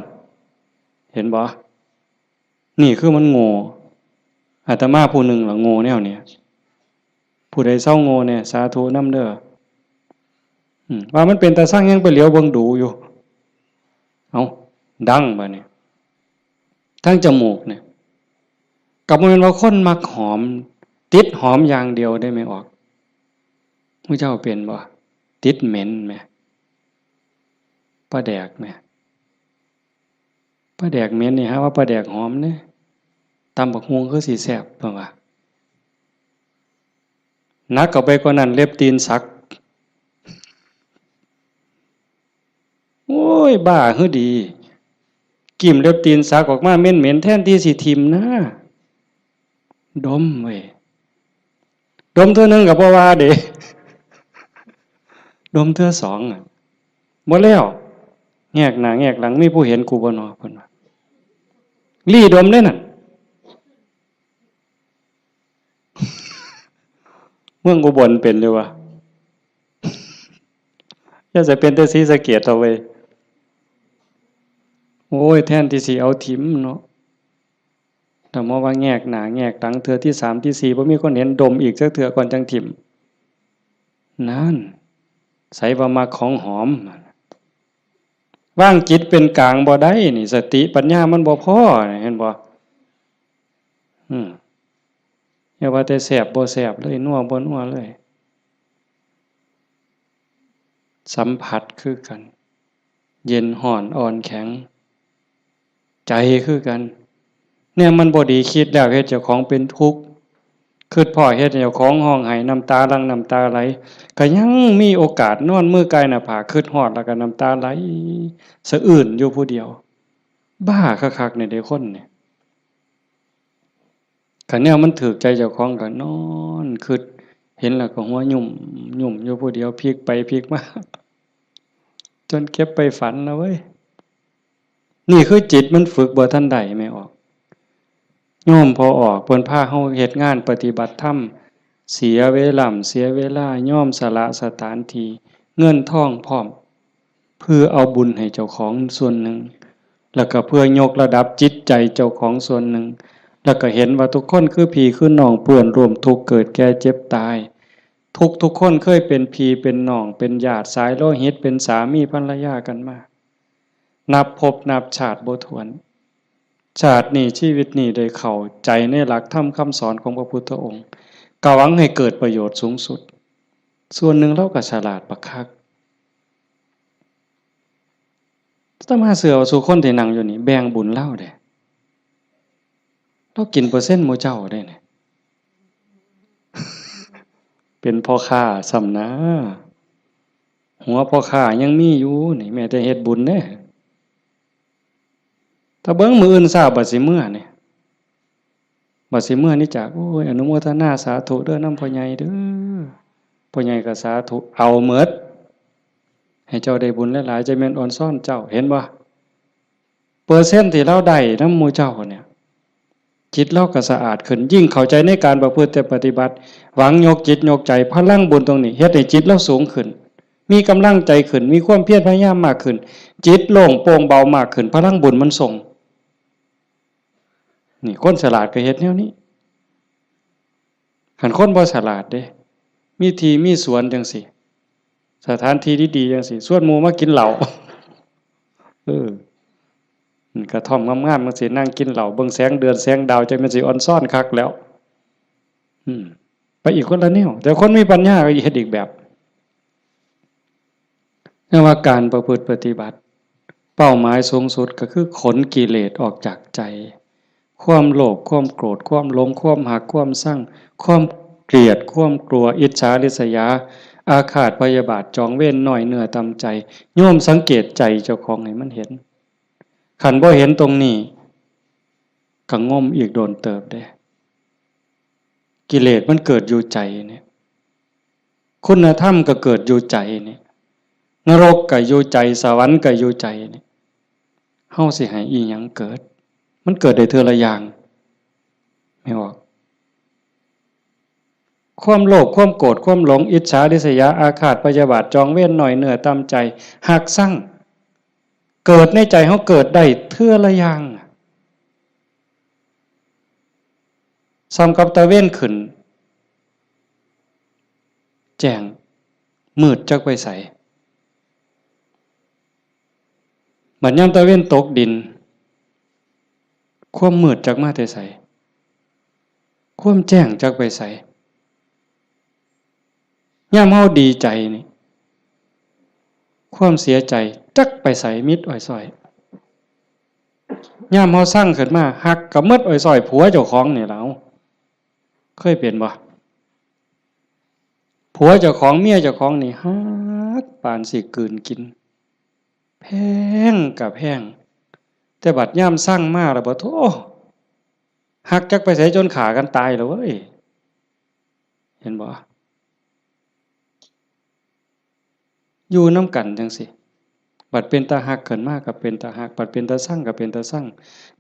เห็นบ่ นี่คือมันโง่ อาตมาผู้หนึ่งล่ะโง่แนวนี้ ผู้ใดเซาโง่แน่ สาธุนำเด้อ อืม ว่ามันเป็นตาซังยังไปเหลียวเบิ่งดูอยู่ เอ้า ดังบาดนี้ ทางจมูกเนี่ย ก็บ่แม่นว่าคนมักหอม ติดหอมอย่างเดียวเด้แม่ออก หมู่เจ้าเป็นบ่ ติดเหม็นแหม ปลาแดกแหม ปลาแดกเหม็นนี่ หาว่าปลาแดกหอมเด้ ตำบักหุ่งคือสิแซ่บ เพิ่นว่า หนักเข้าไปกว่านั้น เล็บตีนสัก โอ้ย บ้าหรือดี กิ่มเล็บตีนสักออกมาเหม็นๆ แทนที่สิถิ่มนะ ดมเว้ย ดมเทื่อหนึ่งก็บ่ว่าเด้ ดมเทื่อสองอะ บ่แล้ว แงกหน้าแงกหลัง มีผู้เห็นกูบ่น้อ เพิ่นว่า ลี้ดมเด้นั่น เมืองอุบลเป็นอยู่วะ อย่าจะเป็นแต่ศรีสะเกษเถาะเว้ย โอ้ย แทนที่สิเอาถิ่มเนาะ แต่มาว่าแงกหน้าแงกหลัง เทื่อที่สามที่สี่ บ่มีคนเห็น ดมอีกจักเทื่อก่อนจั่งถิ่ม นั่น ไสว่ามักของหอม วางจิตเป็นกลางบ่ได้นี่ สติปัญญามันบ่พอนี่ เห็นบ่ อืม อย่าว่าแต่แซ่บบ่แซ่บเลย นัวบ่นัวเลย สัมผัสคือกัน เย็นร้อนอ่อนแข็ง ใจคือกัน เนี่ยมันบ่ดี คิดแล้วเฮ็ดเจ้าของเป็นทุกข์ คิดพ้อเฮ็ดให้เจ้าของร้องไห้ น้ำตาหลั่งน้ำตาไหล ก็ยังมีโอกาสนอนมือกายหน้าผาก คิดฮอดแล้วก็น้ำตาไหลสะอื้นอยู่ผู้เดียว บ้าคักๆ นี่เด้คนนี่ คันแนวมันถูกใจเจ้าของก็นอนคิด เห็นแล้วก็หัวยุ่มยุ่มอยู่ผู้เดียว พลิกไปพลิกมา จนเก็บไปฝันนะเว้ย นี่คือจิตมันฝึกบ่ทันได้ แม่ออก โยมพ่อออกเพิ่นพาเฮาเฮ็ดงานปฏิบัติธรรม เสียเวลา เสียเวลา ยอมสละสถานที่ เงินทองพร้อม เพื่อเอาบุญให้เจ้าของส่วนหนึ่ง แล้วก็เพื่อยกระดับจิตใจเจ้าของส่วนหนึ่ง แล้วก็เห็นว่าทุกคนคือพี่คือน้อง เพื่อนร่วมทุกข์เกิดแก่เจ็บตาย ทุกทุกคนเคยเป็นพี่เป็นน้อง เป็นญาติสายโลหิต เป็นสามีภรรยากันมา นับภพนับชาติบ่ถ้วน ชาตินี้ชีวิตนี้ได้เข้าใจในหลักธรรมคำสอนของพระพุทธองค์ ก็หวังให้เกิดประโยชน์สูงสุด ส่วนหนึ่งเราก็ฉลาดบักคัก อาตมาเชื่อว่าสู่คนที่นั่งอยู่นี่แบ่งบุญลาวเด้ ลาวกินเปอร์เซ็นต์หมู่เจ้าเด้นี่ เป็นพ่อค้าซ้ำนะ หัวพ่อค้ายังมีอยู่นี่ แม้แต่เฮ็ดบุญเด้ ถ้าเบิ่งมื้ออื่นเช้าบัดสิเมือนี่ บัดสิเมือนี่จาก โอ้ย อนุโมทนาสาธุเด้อนำพ่อใหญ่เด้อ พ่อใหญ่ก็สาธุ เอาเมิด ให้เจ้าได้บุญหลายๆ จะแม่นออนซ่อนเจ้า เห็นบ่ เปอร์เซ็นต์ที่ลาวได้นำหมู่เจ้าเนี่ย จิตลาวก็สะอาดขึ้น ยิ่งเข้าใจในการประพฤติปฏิบัติ หวังยกจิตยกใจ พลังบุญตรงนี้ เฮ็ดให้จิตลาวสูงขึ้น มีกำลังใจขึ้น มีความเพียรพยายามมากขึ้น จิตโล่งโปร่งเบามากขึ้น พลังบุญมันส่ง นี่คนฉลาดก็เฮ็ดแนวนี้ คันคนบ่ฉลาดเด้ มีที่มีสวนจังซี้ สถานที่ดีๆจังซี้ ชวนหมู่มากินเหล้า เออ กระท่อมงามๆจังซี้ นั่งกินเหล้า เบิ่งแสงเดือนแสงดาว จังแม่นสิออนซ่อนคักแล้ว อืม ไปอีกคนละแนว แต่คนมีปัญญาก็เฮ็ดอีกแบบ เรียกว่าการประพฤติปฏิบัติ เป้าหมายสูงสุดก็คือขนกิเลสออกจากใจ ความโลภ ความโกรธ ความหลง ความฮัก ความซัง ความเกลียด ความกลัว อิจฉาริษยา อาฆาตพยาบาท จองเวร น้อยเนื้อต่ำใจ โยมสังเกตใจเจ้าของให้มันเห็น คันบ่เห็นตรงนี้ ก็งมอีกโดนเติบเด้ กิเลสมันเกิดอยู่ใจเนี่ย คุณธรรมก็เกิดอยู่ใจเนี่ย นรกก็อยู่ใจ สวรรค์ก็อยู่ใจเนี่ย เฮาสิให้อีหยังเกิด มันเกิดได้เทื่อละอย่าง แม่นบ่ ความโลภ ความโกรธ ความหลง อิจฉาริษยา อาฆาตพยาบาท จองเวร น้อยเนื้อต่ำใจ ฮักซัง เกิดในใจเฮาเกิดได้เทื่อละอย่าง ส่ำกับตะเวนขึ้น แจ้ง มืดจักไปไส บัดยามตะเวนตกดิน ความมืดจักมาแต่ไส ความแจ้งจักไปไส ยามเฮาดีใจนี่ ความเสียใจจักไปไส มิดอ้อยซ้อย ยามเฮาซังขึ้นมา ฮักก็หมดอ้อยซ้อย ผัวเจ้าของนี่ล่ะ เคยเป็นบ่ ผัวเจ้าของ เมียเจ้าของนี่ฮักปานสิกลืนกิน แพงก็แพง แต่บัดยามซังมาแล้วบ่ โธ่ ฮักจักไปไสจนฆ่ากันตายแล้วเว้ย เห็นบ่ อยู่นำกันจังซี้ บัดเป็นตาฮักขึ้นมาก็เป็นตาฮัก บัดเป็นตาซังก็เป็นตาซัง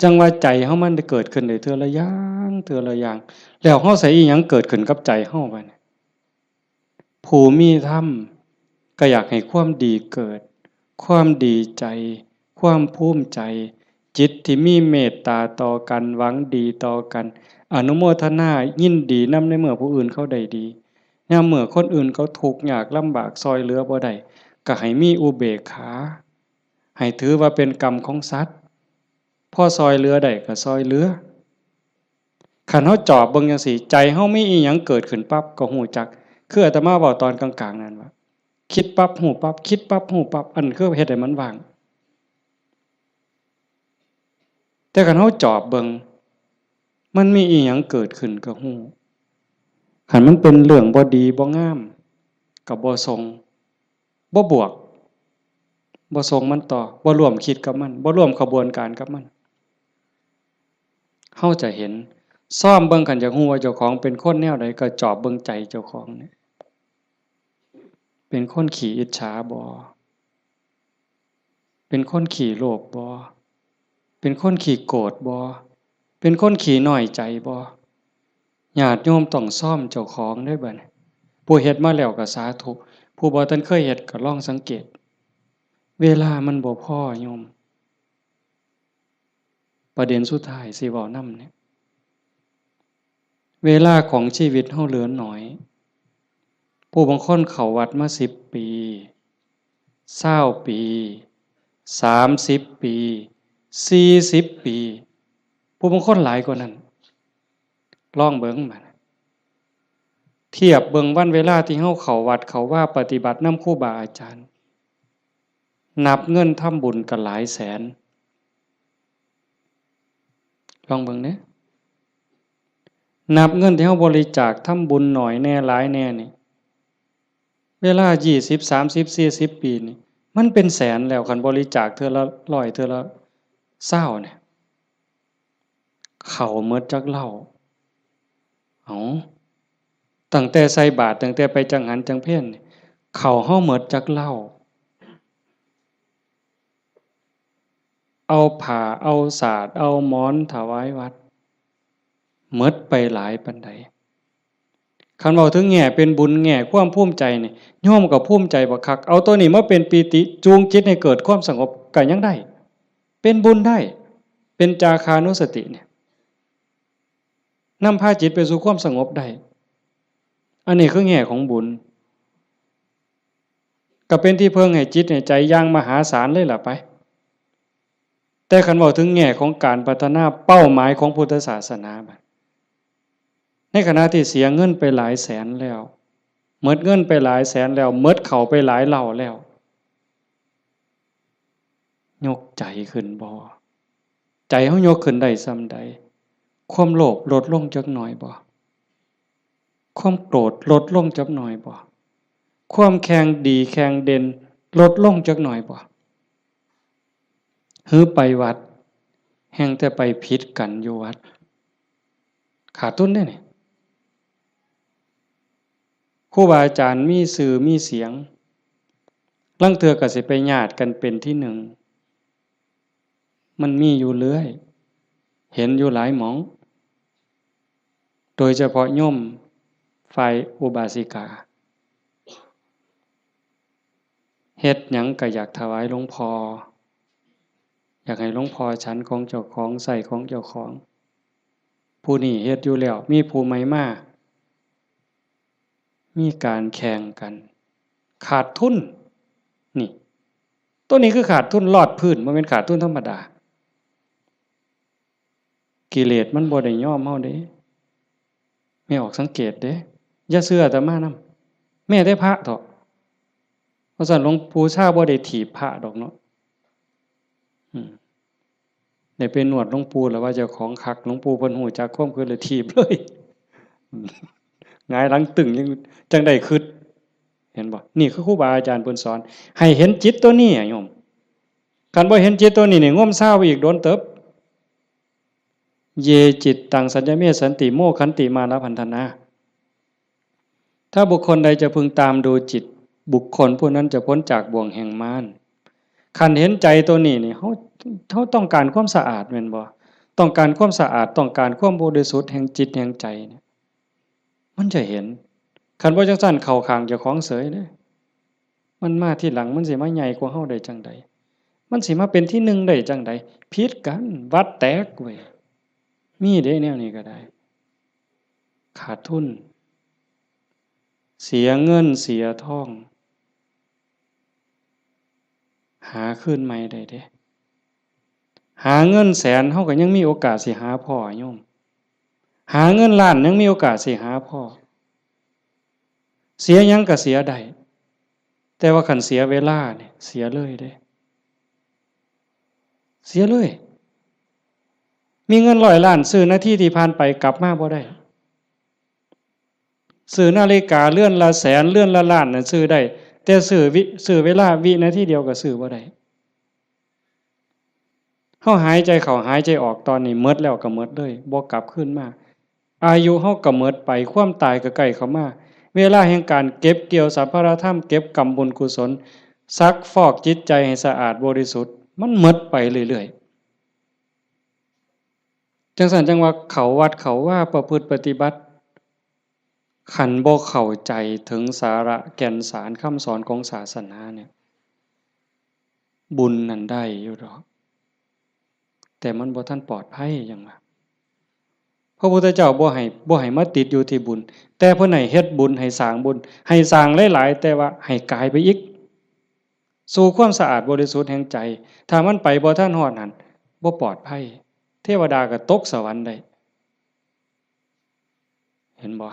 จั่งว่าใจเฮามันได้เกิดขึ้นได้เทื่อละอย่าง เทื่อละอย่าง แล้วเฮาใส่อีหยังเกิดขึ้นกับใจเฮาบัดนี้ ผู้มีธรรมก็อยากให้ความดีเกิด ความดีใจ ความภูมิใจ จิตที่มีเมตตาต่อกัน หวังดีต่อกัน อนุโมทนายินดีนำในเมื่อผู้อื่นเขาได้ดี ยามเมื่อคนอื่นเขาทุกข์ยากลำบากซ่อยเหลือบ่ได้ ก็ให้มีอุเบกขา ให้ถือว่าเป็นกรรมของสัตว์ พอซ่อยเหลือได้ก็ซ่อยเหลือ คันเฮาจอบเบิ่งจังซี้ ใจเฮามีอีหยังเกิดขึ้นปั๊บก็ฮู้จัก คืออาตมาเว้าตอนกลางๆนั่นว่า คิดปั๊บฮู้ปั๊บ คิดปั๊บฮู้ปั๊บ อันคือเฮ็ดให้มันว่าง แต่คันเฮาจอบเบิ่ง มันมีอีหยังเกิดขึ้นก็ฮู้ คันมันเป็นเรื่องบ่ดีบ่งาม ก็บ่ส่ง บ่บวก บ่ส่งมันต่อ บ่ร่วมคิดกับมัน บ่ร่วมขบวนการกับมัน เฮาจะเห็น ซ่อมเบิ่ง คันอยากฮู้ว่าเจ้าของเป็นคนแนวใด ก็จอบเบิ่งใจเจ้าของเนี่ย เป็นคนขี้อิจฉาบ่ เป็นคนขี้โลภบ่ เป็นคนขี้โกรธบ่ เป็นคนขี้น้อยใจบ่ ญาติโยมต้องซ่อมเจ้าของเด้อบัดนี้ ผู้เฮ็ดมาแล้วก็สาธุ ผู้บ่ทันเคยเฮ็ดก็ลองสังเกต เวลามันบ่พอโยม ประเด็นสุดท้ายสิเว้านำเนี่ย เวลาของชีวิตเฮาเหลือน้อย ผู้บางคนเข้าวัดมาสิบปี ซาวปี สามสิบปี สี่สิบปี ผู้บางคนหลายกว่านั้น ลองเบิ่งบัด เทียบเบิ่งวันเวลาที่เฮาเข้าวัดเข้าวาปฏิบัตินำครูบาอาจารย์ นับเงินทำบุญก็หลายแสน ลองเบิ่งเด้ นับเงินที่เฮาบริจาคทำบุญน้อยแหน่หลายแหน่นี่ เวลายี่สิบ สามสิบ สี่สิบปีนี่ มันเป็นแสนแล้ว คันบริจาคเทื่อละร้อย เทื่อละซาวเนี่ย เข้าหมดจักเหล้า เอ้า ตั้งแต่ใส่บาตร ตั้งแต่ไปจังหันจังเพลนี่ เข้าเฮาหมดจักเหล้า เอาผ้า เอาสาด เอาหมอนถวายวัด หมดไปหลายปานใด คันเว้าถึงแง่เป็นบุญ แง่ความภูมิใจนี่ โยมก็ภูมิใจบักคัก เอาตัวนี้มาเป็นปีติ จูงจิตให้เกิดความสงบก็ยังได้ เป็นบุญได้ เป็นจาคานุสติเนี่ย นำพาจิตไปสู่ความสงบได้ อันนี้คือแง่ของบุญ ก็เป็นที่เพิ่งให้จิตให้ใจอย่างมหาศาลเลยล่ะไป แต่คันเว้าถึงแง่ของการพัฒนาเป้าหมายของพุทธศาสนาบัด ในขณะที่เสียเงินไปหลายแสนแล้ว หมดเงินไปหลายแสนแล้ว หมดเข้าไปหลายเหล้าแล้ว ยกใจขึ้นบ่ ใจเฮายกขึ้นได้ส่ำใด ความโลภลดลงจักหน่อยบ่ ความโกรธลดลงจักหน่อยบ่ ความแข่งดีแข่งเด่นลดลงจักหน่อยบ่ หือไปวัด แฮ่งแต่ไปผิดกันอยู่วัด ขาดทุนเด้นี่ ครูบาอาจารย์มีชื่อมีเสียง ลางเทื่อก็สิไปญาติกันเป็นที่หนึ่ง มันมีอยู่เรื่อย เห็นอยู่หลายหม่อง โดยเฉพาะโยมฝ่ายอุบาสิกา เฮ็ดหยังก็อยากถวายหลวงพ่อ อยากให้หลวงพ่อฉันของเจ้าของ ใช้ของเจ้าของ ผู้นี้เฮ็ดอยู่แล้ว มีผู้ใหม่มา มีการแข่งกัน ขาดทุน นี่ ตัวนี้คือขาดทุนลอดพื้น บ่แม่นขาดทุนธรรมดา กิเลสมันบ่ได้ยอมเฮาเด้ แม่ออกสังเกตเด้ อย่าเชื่ออาตมานำ แม้แต่พระเถาะ เพราะฉะนั้นหลวงปู่ชาบ่ได้ถีบพระดอกเนาะ อืม ได้ไปนวดหลวงปู่แล้วว่าเจ้าของคัก หลวงปู่เพิ่นฮู้จักความคิดเลยถีบเลย หงายหลังตึงยังจั่งได้คิด เห็นบ่ นี่คือครูบาอาจารย์เพิ่นสอน ให้เห็นจิตตัวนี้อะโยม คันบ่เห็นจิตตัวนี้นี่ งมซาวอีกโดนเติบ เย จิตตัง สัญญเม สันติ โมคขันติ มานะพันธนา ถ้าบุคคลใดจะพึงตามดูจิต บุคคลผู้นั้นจะพ้นจากบ่วงแห่งมาร คันเห็นใจตัวนี้นี่ เฮา เฮาต้องการความสะอาดแม่นบ่ ต้องการความสะอาด ต้องการความบริสุทธิ์แห่งจิตแห่งใจเนี่ย มันจะเห็น คันบ่จั่งซั้นเข้าข้างเจ้าของเสยเด้ มันมาทีหลัง มันสิมาใหญ่กว่าเฮาได้จั่งใด มันสิมาเป็นที่หนึ่งได้จั่งใด ผิดกัน วัดแตกเว้ย มีเด้แนวนี้ก็ได้ ขาดทุน เสียเงินเสียทอง หาคืนใหม่ได้เด้ หาเงินแสนเฮาก็ยังมีโอกาสสิหาพ้อโยม หาเงินล้านยังมีโอกาสสิหาพ้อ เสียหยังก็เสียได้ แต่ว่าคันเสียเวลาเนี่ย เสียเลยเด้ เสียเลย มีเงินร้อยล้าน ซื้อนาทีที่ผ่านไปกลับมาบ่ได้ ซื้อนาฬิกาเรือนละแสน เรือนละล้านน่ะซื้อได้ แต่ซื้อวิ ซื้อเวลาวินาทีเดียวก็ซื้อบ่ได้ เฮาหายใจเข้าหายใจออกตอนนี้หมดแล้วก็หมดเลย บ่กลับคืนมา อายุเฮาก็หมดไป ความตายก็ใกล้เข้ามา เวลาแห่งการเก็บเกี่ยวสรรพารธรรม เก็บกำบุญกุศล ซักฟอกจิตใจให้สะอาดบริสุทธิ์ มันหมดไปเรื่อยๆ จั่งซั้นจั่งว่าเข้าวัดเข้าวาประพฤติปฏิบัติ คันบ่เข้าใจถึงสาระแก่นสารคำสอนของศาสนาเนี่ย บุญนั่นได้อยู่ดอก แต่มันบ่ทันปลอดภัยหยังว่า พระพุทธเจ้าบ่ให้ บ่ให้มาติดอยู่ที่บุญ แต่เพิ่นให้เฮ็ดบุญ ให้สร้างบุญ ให้สร้างหลายๆ แต่ว่าให้กายไปอีก สู่ความสะอาดบริสุทธิ์แห่งใจ ถ้ามันไปบ่ทันฮอดหั้น บ่ปลอดภัย เทวดาก็ตกสวรรค์ได้ เห็นบ่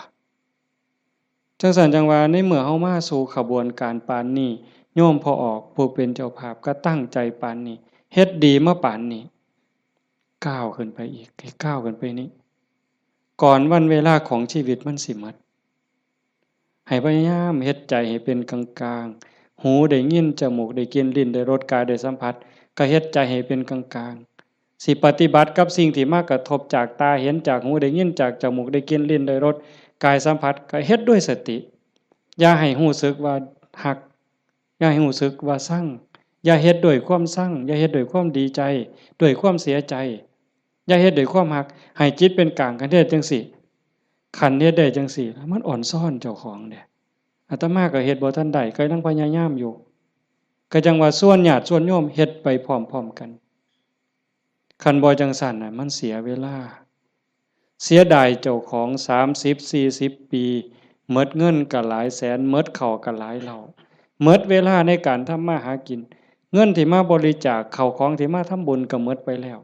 จั่งซั้นจั่งว่าในเมื่อเฮามาสู่ขบวนการปานนี้ โยมพ่อออกผู้เป็นเจ้าภาพก็ตั้งใจปานนี้ เฮ็ดดีมาปานนี้ ก้าวขึ้นไปอีก ให้ก้าวขึ้นไปนี้ ก่อนวันเวลาของชีวิตมันสิหมด ให้พยายามเฮ็ดใจให้เป็นกลางๆ หูได้ยิน จมูกได้กลิ่น ลิ้นได้รส กายได้สัมผัส ก็เฮ็ดใจให้เป็นกลางๆ สิปฏิบัติกับสิ่งที่มากระทบจากตาเห็น จากหูได้ยิน จากจมูกได้กลิ่น ลิ้นได้รส กายสัมผัส ก็เฮ็ดด้วยสติ อย่าให้รู้สึกว่าฮัก อย่าให้รู้สึกว่าชัง อย่าเฮ็ดด้วยความชัง อย่าเฮ็ดด้วยความดีใจ ด้วยความเสียใจ อย่าเฮ็ดด้วยความฮัก ให้จิตเป็นกลาง คันเฮ็ดจั่งซี้ คันเฮ็ดได้จั่งซี้ มันอ่อนซ้อนเจ้าของเด้ อาตมาก็เฮ็ดบ่ทันได้ ก็ยังพยายามอยู่ ก็จั่งว่าชวนญาติชวนโยมเฮ็ดไปพร้อมๆ กัน คันบ่จั่งซั้นน่ะ มันเสียเวลา เสียดายเจ้าของ สามสิบ สี่สิบ ปี หมดเงินก็หลายแสน หมดข้าวก็หลายเหล้า หมดเวลาในการทำมาหากิน เงินที่มาบริจาค ข้าวของที่มาทำบุญก็หมดไปแล้ว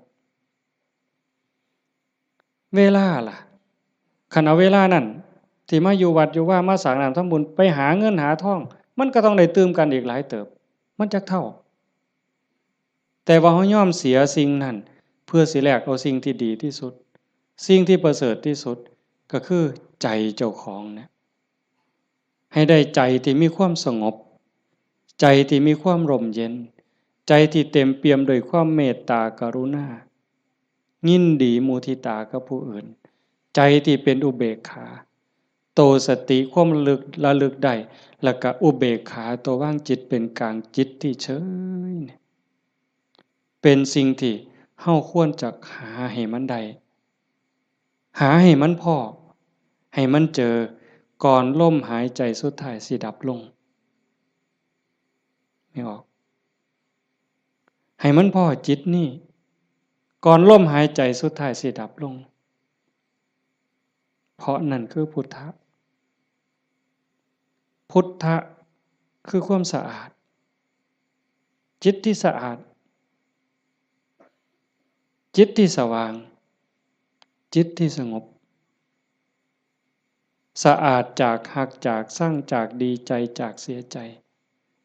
เวลาล่ะ คันเอาเวลานั้น ที่มาอยู่วัดอยู่วา มาสร้างน้ำทำบุญ ไปหาเงินหาทอง มันก็ต้องได้ตื่มกันอีกหลายเติบ มันจักเท่า แต่ว่าเฮายอมเสียสิ่งนั้น เพื่อสิแลกเอาสิ่งที่ดีที่สุด สิ่งที่ประเสริฐที่สุด ก็คือใจเจ้าของเนี่ย ให้ได้ใจที่มีความสงบ ใจที่มีความร่มเย็น ใจที่เต็มเปี่ยมด้วยความเมตตากรุณา ยินดีมุทิตากับผู้อื่น ใจที่เป็นอุเบกขา โตสติความระลึก ระลึกได้ แล้วก็อุเบกขา ตัววางจิตเป็นกลาง จิตที่เฉยเนี่ย เป็นสิ่งที่เฮาควรจะหาให้มันได้ หาให้มันพ้อ ให้มันเจอ ก่อนลมหายใจสุดท้ายสิดับลง ไม่ออก ให้มันพ้อจิตนี่ ก่อนลมหายใจสุดท้ายสิดับลง เพราะนั่นคือพุทธะ พุทธะคือความสะอาด จิตที่สะอาด จิตที่สว่าง จิตที่สงบ สะอาดจากฮัก จากชัง จากดีใจ จากเสียใจ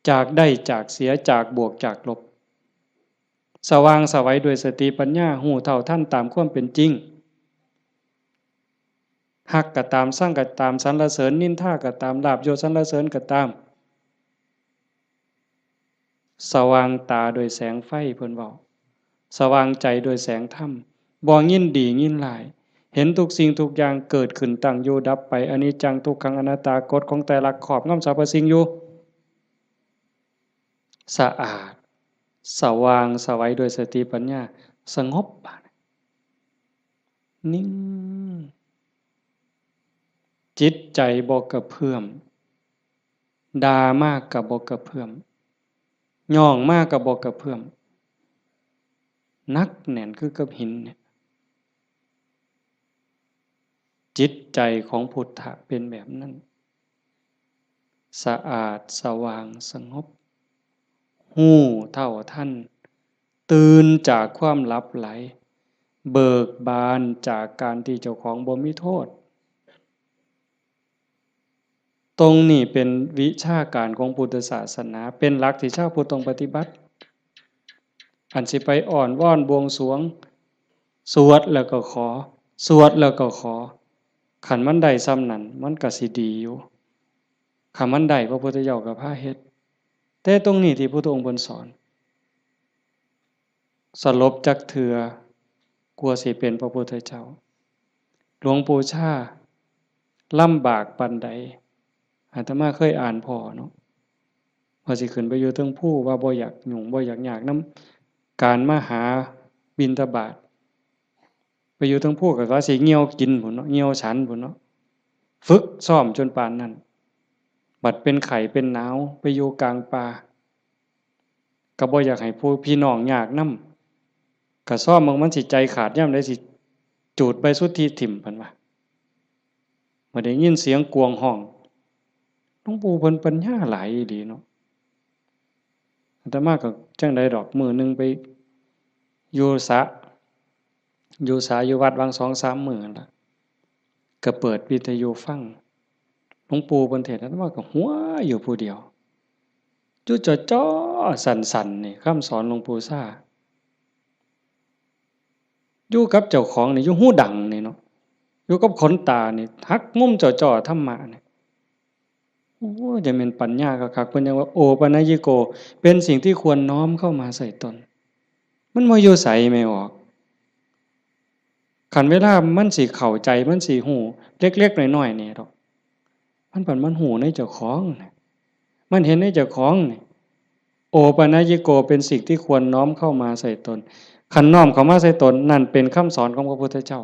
จากได้ จากเสีย จากบวก จากลบ สว่างไสวด้วยสติปัญญา ฮู้เท่าทันตามความเป็นจริง ฮักก็ตาม ชังก็ตาม สรรเสริญนินทาก็ตาม ลาภยศสรรเสริญก็ตาม สว่างตาด้วยแสงไฟ เพิ่นเว้า สว่างใจด้วยแสงธรรม บ่ยินดียินร้าย เห็นทุกสิ่งทุกอย่างเกิดขึ้น ตั้งอยู่ดับไป อนิจจัง ทุกขัง อนัตตา กฎของไตรลักษณ์ครอบงำสรรพสิ่งอยู่ สะอาด สว่างไสวด้วยสติปัญญา สงบ บาดนี้ นิ่ง จิตใจบ่กระเพื่อม ด่ามาก็บ่กระเพื่อม ย่องมาก็บ่กระเพื่อม หนักแน่นคือกับหินเนี่ย จิตใจของพุทธะเป็นแบบนั้น สะอาด สว่าง สงบ ฮู้เท่าทัน ตื่นจากความหลับไหล เบิกบานจากการที่เจ้าของบ่มีโทษ ตรงนี้เป็นวิชาการของพุทธศาสนา เป็นหลักที่ชาวพุทธต้องปฏิบัติ อันสิไปอ้อนวอนบวงสรวง สวดแล้วก็ขอ สวดแล้วก็ขอ คันมันได้ส่ำนั้น มันก็สิดีอยู่ คันมันได้ พระพุทธเจ้าก็พาเฮ็ด แต่ตรงนี้ที่พุทธองค์เพิ่นสอน สลบจักเทื่อ กว่าสิเป็นพระพุทธเจ้า หลวงปู่ชาลำบากปานใด อาตมาเคยอ่านพ้อเนาะ ว่าสิขึ้นไปอยู่เทิงภู ว่าบ่อยากยุ่ง บ่อยากยากนำการมาหาบิณฑบาต ไป อยู่เทิงภูก็ว่าสิเหี่ยวกินพู้นเนาะ เหี่ยวฉันพู้นเนาะ ฝึกซ้อมจนปานนั้น บัดเป็นไข้เป็นหนาวไปอยู่กลางป่า ก็บ่อยากให้ผู้พี่น้องยากนำ ก็ซ้อมเบิ่งมันสิใจขาดยามใดสิจูดใบสุทธิถิ่ม เพิ่นว่า เมื่อได้ยินเสียงกวงฮ้อง หลวงปู่เพิ่นปัญญาหลายอีหลีเนาะ อาตมาก็จั่งใดดอก มื้อหนึ่งไปอยู่สระ อยู่สระอยู่วัดหว่างสองสามมื้อนั่นล่ะ ก็เปิดวิทยุฟัง หลวงปู่เพิ่นเทศน์ อาตมาก็หัวอยู่ผู้เดียว อยู่จ่อๆ สั่นๆ นี่ คำสอนหลวงปู่ซ่า อยู่กับเจ้าของนี่ อยู่หูดังนี่เนาะ อยู่กับขนตานี่ หักมุมจ่อๆ ธรรมะนี่ โอ้ จะแม่นปัญญาคักๆ เพิ่นยังว่า โอปัญญิโก เป็นสิ่งที่ควรน้อมเข้ามาใส่ตน มันบ่อยู่ไสแม่ออก คันเวลามันสิเข้าใจ มันสิฮู้เล็กๆ น้อยๆ นี่ดอก มันบัดมันฮู้ในเจ้าของน่ะ มันเห็นในเจ้าของนี่ โอปัญญิโก เป็นสิ่งที่ควรน้อมเข้ามาใส่ตน คันน้อมเข้ามาใส่ตน นั่นเป็นคำสอนของพระพุทธเจ้า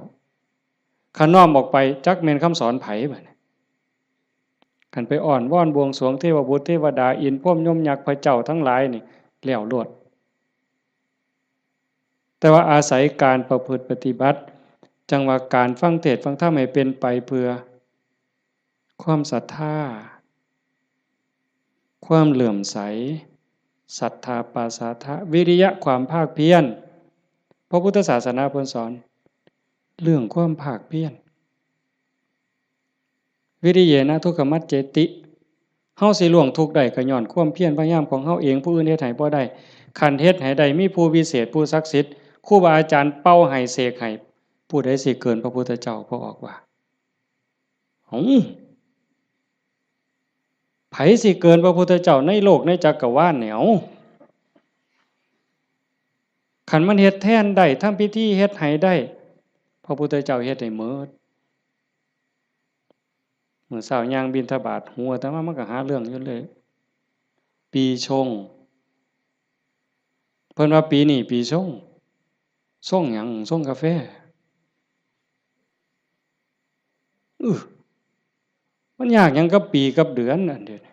คันน้อมออกไป จักแม่นคำสอนไผบัดนี้ คันไปอ้อนวอนบวงสรวงเทวบุตรเทวดา อินทร์พรหมยมยักษ์พระเจ้าทั้งหลายนี่ แล้วโลด แต่ว่าอาศัยการประพฤติปฏิบัติ จั่งว่าการฟังเทศน์ฟังธรรมให้เป็นไปเพื่อ ความศรัทธา ความเลื่อมใส ศรัทธาปาสาทะ วิริยะ ความภาคเพียร พระพุทธศาสนาเพิ่นสอน เรื่องความภาคเพียร วิริเยนะทุกขมัจเจติ เฮาสิล่วงทุกข์ได้ก็ย้อนความเพียรพยายามของเฮาเอง ผู้อื่นเฮ็ดให้บ่ได้ คันเฮ็ดให้ได้ มีผู้วิเศษ ผู้ศักดิ์สิทธิ์ ครูบาอาจารย์เป่าให้เสกให้ ผู้ใดสิเกินพระพุทธเจ้า พระออกว่า เอ้า ไผสิเกินพระพุทธเจ้าในโลกในจักรวาลเนี่ย เอ้า คันมันเฮ็ดแทนได้ ทำพิธีเฮ็ดให้ได้ พระพุทธเจ้าเฮ็ดให้หมด มื้อเช้าย่างบิณฑบาต หัวอาตมามันก็หาเรื่องอยู่เลย ปีชง เพิ่นว่าปีนี้ปีชง ชงหยัง ชงกาแฟ อื้อ มันยากหยังกับปีกับเดือนอันเดียวนี้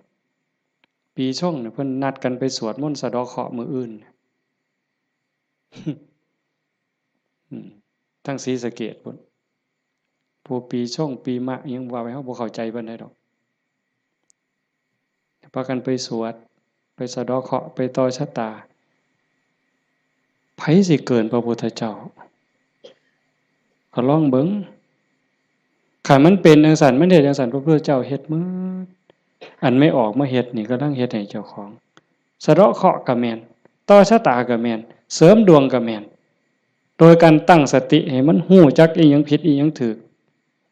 ปีชงเนี่ยเพิ่นนัดกันไปสวดมนต์สะเดาะเคราะห์มื้ออื่น อืม ทางศรีสะเกษพุ้น ผู้ปีชงปีมะอิหยังว่าไป เฮาบ่เข้าใจปานใดดอก พากันไปสวด ไปสะเดาะเคราะห์ ไปต่อชะตา ไผสิเกินพระพุทธเจ้า ก็ลองเบิ่ง คันมันเป็นจั่งซั้น มันเฮ็ดจั่งซั้น พระพุทธเจ้าเฮ็ดหมด อันแม่ออกมาเฮ็ดนี่ กำลังเฮ็ดให้เจ้าของ สะเดาะเคราะห์ก็แม่น ต่อชะตาก็แม่น เสริมดวงก็แม่น โดยการตั้งสติให้มันฮู้จักอิหยังผิดอิหยังถูก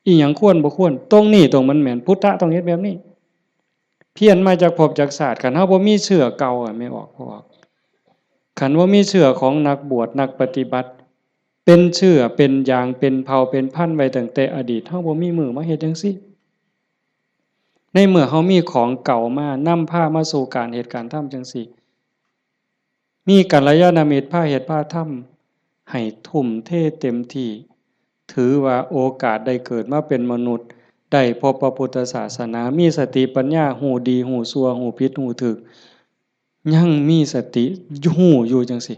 อิหยังควรบ่ควร ตรงนี้ตรงมันแม่น พุทธะต้องเฮ็ดแบบนี้ เพี้ยนมาจากภพจากชาติ คันเฮาบ่มีเชื้อเก่าอะ แม่ออก พ่อออก คันบ่มีเชื้อของนักบวชนักปฏิบัติ เป็นเชื้อเป็นยางเป็นเผ่าเป็นพันธุ์ไว้ตั้งแต่อดีต เฮาบ่มีมื้อมาเฮ็ดจั่งซี้ ในเมื่อเฮามีของเก่ามานำพามาสู่การเฮ็ดการทำจั่งซี้ มีกัลยาณมิตรพาเฮ็ดพาทำ ให้ทุ่มเทเต็มที่ ถือว่าโอกาสได้เกิดมาเป็นมนุษย์ ได้พบพระพุทธศาสนา มีสติปัญญา ฮู้ดีฮู้ชั่ว ฮู้ผิดฮู้ถูก ยังมีสติฮู้อยู่จั่งซี้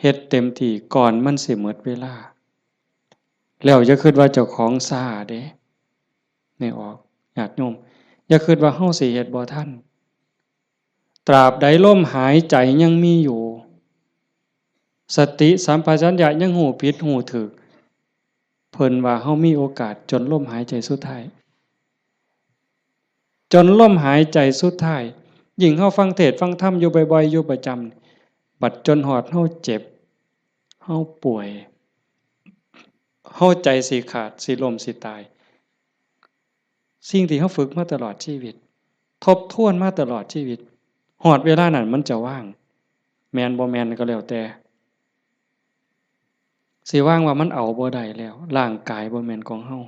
เฮ็ดเต็มที่ก่อนมันสิหมดเวลา แล้วอย่าคิดว่าเจ้าของช้าเด้ แม่ออก ญาติโยม อย่าคิดว่าเฮาสิเฮ็ดบ่ทัน ตราบใดลมหายใจยังมีอยู่ สติสัมปชัญญะยังฮู้ผิดฮู้ถูก เพิ่นว่าเฮามีโอกาสจนลมหายใจสุดท้าย จนลมหายใจสุดท้าย ยิ่งเฮาฟังเทศน์ฟังธรรมอยู่บ่อยๆ อยู่ประจำ บัดจนฮอดเฮาเจ็บ เฮาป่วย เฮาใจสิขาด สิล้ม สิตาย สิ่งที่เฮาฝึกมาตลอดชีวิต ทบทวนมาตลอดชีวิต ฮอดเวลานั้นมันจะว่าง แม่นบ่แม่นก็แล้วแต่ สิว่างว่ามันเอาบ่ได้แล้ว ร่างกายบ่แม่นของเฮา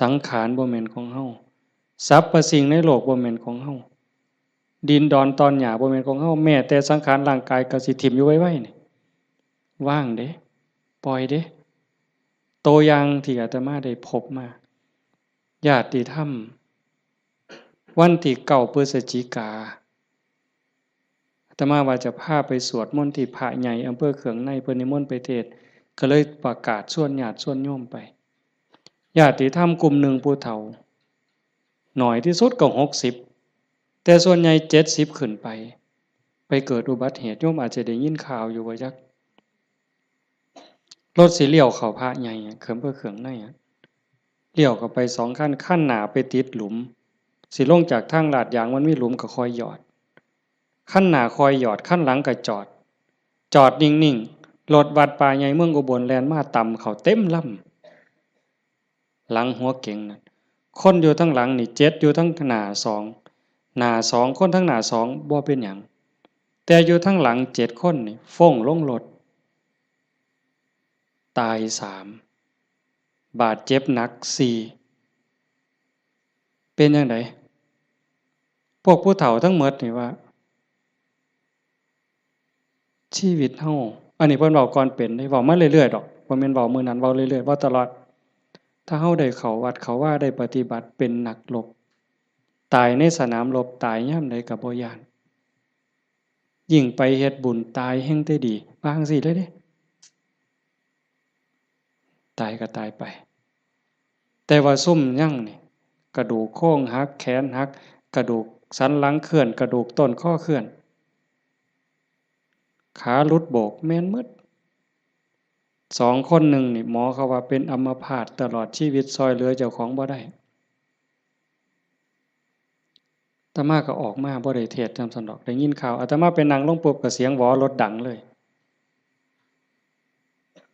สังขารบ่แม่นของเฮา สรรพสิ่งในโลกบ่แม่นของเฮา ดินดอนตอนหญ้าบ่แม่นของเฮา แม้แต่สังขารร่างกายก็สิถิ่มอยู่ไวๆ นี่ ว่างเด้ ปล่อยเด้ ตัวอย่างที่อาตมาได้พบมา ญาติธรรม วันที่เก้าพฤศจิกา อาตมาว่าจะพาไปสวดมนต์ที่พระใหญ่อำเภอเขืองใน เพิ่นนิมนต์ไปเทศน์ ก็เลยประกาศชวนญาติชวนโยมไป ญาติธรรมกลุ่มหนึ่งผู้เฒ่า หน่อยที่สุดก็หกสิบ แต่ส่วนใหญ่เจ็ดสิบขึ้นไป ไปเกิดอุบัติเหตุ โยมอาจจะได้ยินข่าวอยู่บ่จัก รถสิเลี้ยวเข้าพระใหญ่อะ เขือง เพื่อเขืองในอะ เลี้ยวเข้าไปสองคัน คันหน้าไปติดหลุม สิลงจากทางลาดยางมันมีหลุมก็ค่อยหยอด คันหน้าค่อยหยอด คันหลังก็จอด จอดนิ่งๆ รถวัดป่าใหญ่เมืองอุบลแล่นมาตำเข้าเต็มลำ หลังหัวเก๋งนั่น คนอยู่ทางหลังนี่เจ็ด อยู่ทางหน้าสอง หน้าสอง คนทางหน้าสองบ่เป็นหยัง แต่อยู่ทางหลังเจ็ดคนนี่ฟ้งลงรถ ตายสาม บาดเจ็บหนักสี่ เป็นจั่งใด พวกผู้เฒ่าทั้งหมดนี่ว่า ชีวิตเฮา อันนี้เพิ่นเว้าก่อนเป็นเด้ เว้ามาเรื่อยๆดอก บ่แม่นเว้ามื้อนั้น เว้าเรื่อยๆ เว้าตลอด ถ้าเฮาได้เข้าวัดเข้าวา ได้ปฏิบัติ เป็นนักรบ ตายในสนามรบ ตายยามใดก็บ่ย้าน ยิ่งไปเฮ็ดบุญ ตายแฮ่งแต่ดี ว่าจั่งซี้เลยเด้ ตายก็ตายไป แต่ว่าซุมยังนี่ กระดูกโครงหัก แขนหัก กระดูกสันหลังเคลื่อน กระดูกต้นคอเคลื่อน ขาหลุดโบก แม่นหมด สองคนหนึ่งนี่ หมอเขาว่าเป็นอัมพาตตลอดชีวิต ซ่อยเหลือเจ้าของบ่ได้ อาตมาก็ออกมาบ่ได้เทศน์นำซั้นดอก ได้ยินข่าว อาตมาไปนั่งลงปุ๊บก็เสียงหวอรถดังเลย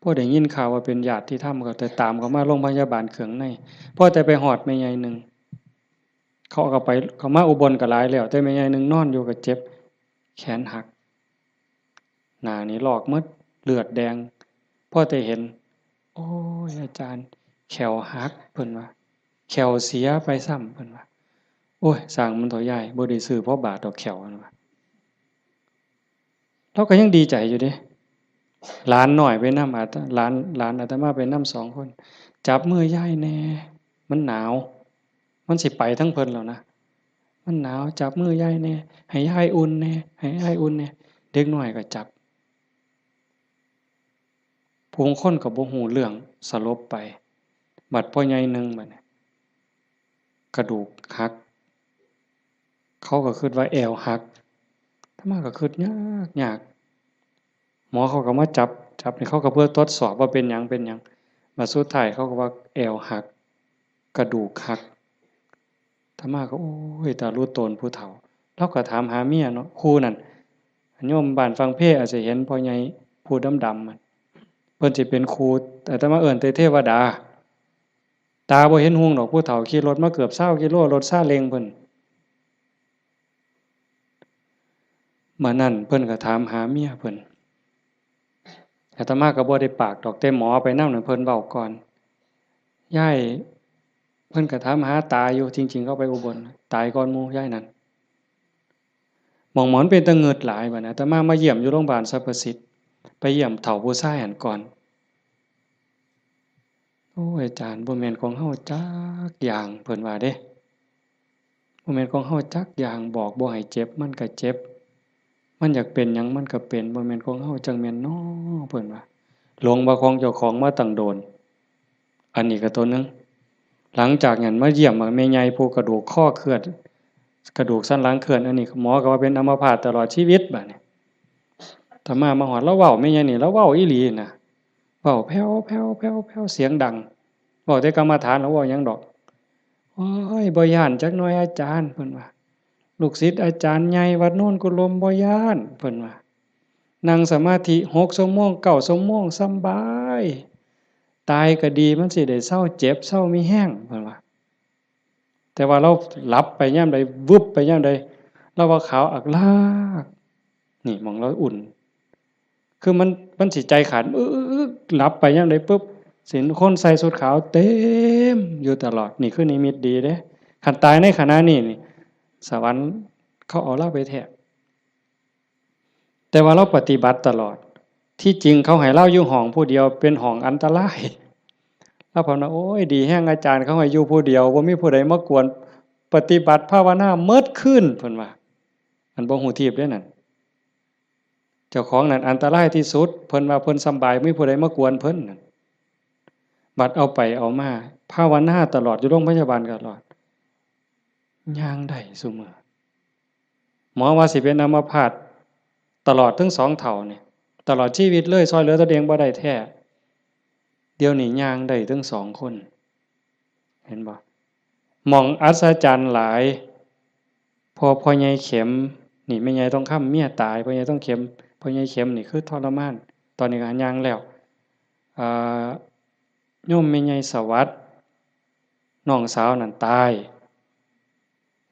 พอได้ยินข่าวว่าเป็นญาติธรรมก็แต่ตามเขามาโรงพยาบาลเขืองใน พอแต่ไปฮอดแม่ใหญ่หนึ่ง เขาก็ไป เขามาอุบลก็หลายแล้ว แต่แม่ใหญ่หนึ่งนอนอยู่ก็เจ็บ แขนหัก หน้านี่ลอกหมด เลือดแดง พอแต่เห็น โอ้ย อาจารย์ แข้วหัก เพิ่นว่า แข้วเสียไปซ้ำ เพิ่นว่า โอ้ย ซ่างมันเถาะยาย บ่ได้ซื้อพอบาทดอกแข้ว เพิ่นว่า ลาวก็ยังดีใจอยู่เด้ หลานน้อยไปนำ อาต- หลาน หลานอาตมาไปนำสองคน จับมือยายแหน่ มันหนาว มันสิไปทางเพิ่นแล้วนะ มันหนาว จับมือยายแหน่ ให้ยายอุ่นแหน่ ให้ยายอุ่นแหน่ เด็กน้อยก็จับ ผู้บางคนก็บ่ฮู้เรื่อง สลบไป บัดพ่อใหญ่หนึ่งบัดนี้ กระดูกหัก เขาก็คิดว่าแอวหัก อาตมาก็คิดยากยาก หมอเขาก็มาจับ จับนี่เขาก็เพื่อทดสอบว่าเป็นหยัง เป็นหยัง บัดสุดท้ายเขาก็ว่าแอวหัก กระดูกหัก อาตมาก็ โอ้ย ตาลูโตนผู้เฒ่า ลาวก็ถามหาเมียเนาะ คู่นั่น โยมบ้านฝั่งเพอาจจะเห็นพ่อใหญ่ผู้ดำๆ มัน เพิ่นสิเป็นครู อาตมาเอิ้นแต่เทวดา ตาบ่เห็นหุงดอก ผู้เฒ่าขี่รถมาเกือบซาวกิโล รถซาเล้งเพิ่น มื้อนั้นเพิ่นก็ถามหาเมียเพิ่น อาตมาก็บ่ได้ปากดอก แต่หมอไปนำนั่นเพิ่นเว้าก่อน ยาย เพิ่นก็ถามหาตาอยู่ จริงๆ เขาไปอุบล ตายก่อนหมู่ยายนั่น หม่องหมอนเป็นตะเงิดหลายบัดนี้ อาตมามาเยี่ยมอยู่โรงพยาบาลสรรพสิทธิ์ ไปเยี่ยมเฒ่าผู้ชายหั้นก่อน โอ้ย อาจารย์ บ่แม่นของเฮาจักอย่าง เพิ่นว่าเด้ บ่แม่นของเฮาจักอย่าง บอกบ่ให้เจ็บ มันก็เจ็บ มันอยากเป็นหยังมันก็เป็น บ่แม่นของเฮาจั่งแม่นน้อ เพิ่นว่า หลงว่าของเจ้าของมาตั้งโดน อันนี้ก็ตัวหนึ่ง หลังจากนั้นมาเยี่ยมแม่ใหญ่ผู้กระดูกคอเคลื่อน กระดูกสันหลังเคลื่อน อันนี้หมอก็ว่าเป็นอัมพาตตลอดชีวิตบัดนี้ อาตมามาฮอด ลาวเว้าแม่ใหญ่นี่ ลาวเว้าอีหลีนะ เว้าแผ่วๆๆๆ เสียงดัง เว้าแต่กรรมฐาน ลาวเว้าหยังดอก โอ้ย บ่ย้านจักหน่อยอาจารย์ เพิ่นว่า ลูกศิษย์อาจารย์ใหญ่วัดโนนกุลมบ่ย้าน เพิ่นว่า นั่งสมาธิหกชั่วโมง เก้าชั่วโมง สำบาย ตายก็ดี มันสิได้เซาเจ็บ เซามีแฮง เพิ่นว่า แต่ว่าลาวหลับไปยามใด วึบไปยามใด ลาวว่าขาวอักลาก นี่หม่องลาวอุ่น คือมัน มันสิใจขาด อึ๊กๆๆ หลับไปยามใดปุ๊บ สิเห็นคนใส่ชุดขาวเต็มอยู่ตลอด นี่คือนิมิตดีเด้ คันตายในขณะนี้นี่ สวรรค์เขาเอาลาวไปแท้ แต่ว่าลาวปฏิบัติตลอด ที่จริงเขาให้ลาวอยู่ห้องผู้เดียว เป็นห้องอันตราย ลาวเพิ่นว่า โอ้ย ดีแฮง อาจารย์เขาให้อยู่ผู้เดียว บ่มีผู้ใดมากวน ปฏิบัติภาวนาเมิดคืน เพิ่นว่า อันบ่ฮู้ทีบเด้นั่น เจ้าของนั่นอันตรายที่สุด เพิ่นว่าเพิ่นสำบาย บ่มีผู้ใดมากวนเพิ่นนั่น บัดเอาไปเอามา ภาวนาตลอด อยู่โรงพยาบาลตลอด ย่างได้ซุมื้อ หมอว่าสิเป็นอัมพาตตลอดทั้งสองเฒ่านี่ ตลอดชีวิตเลย ซ่อยเหลือตนเองบ่ได้แท้ เดี๋ยวนี้ย่างได้ทั้งสองคน เห็นบ่ หม่องอัศจรรย์หลาย พอพ่อใหญ่เข็ม นี่แม่ใหญ่ทองคำเมียตาย พ่อใหญ่ทองเข็ม พ่อใหญ่เข็มนี่คือทรมาน ตอนนี้ก็ย่างแล้ว อ่า โยมแม่ใหญ่สวัสดิ์ น้องสาวนั่นตาย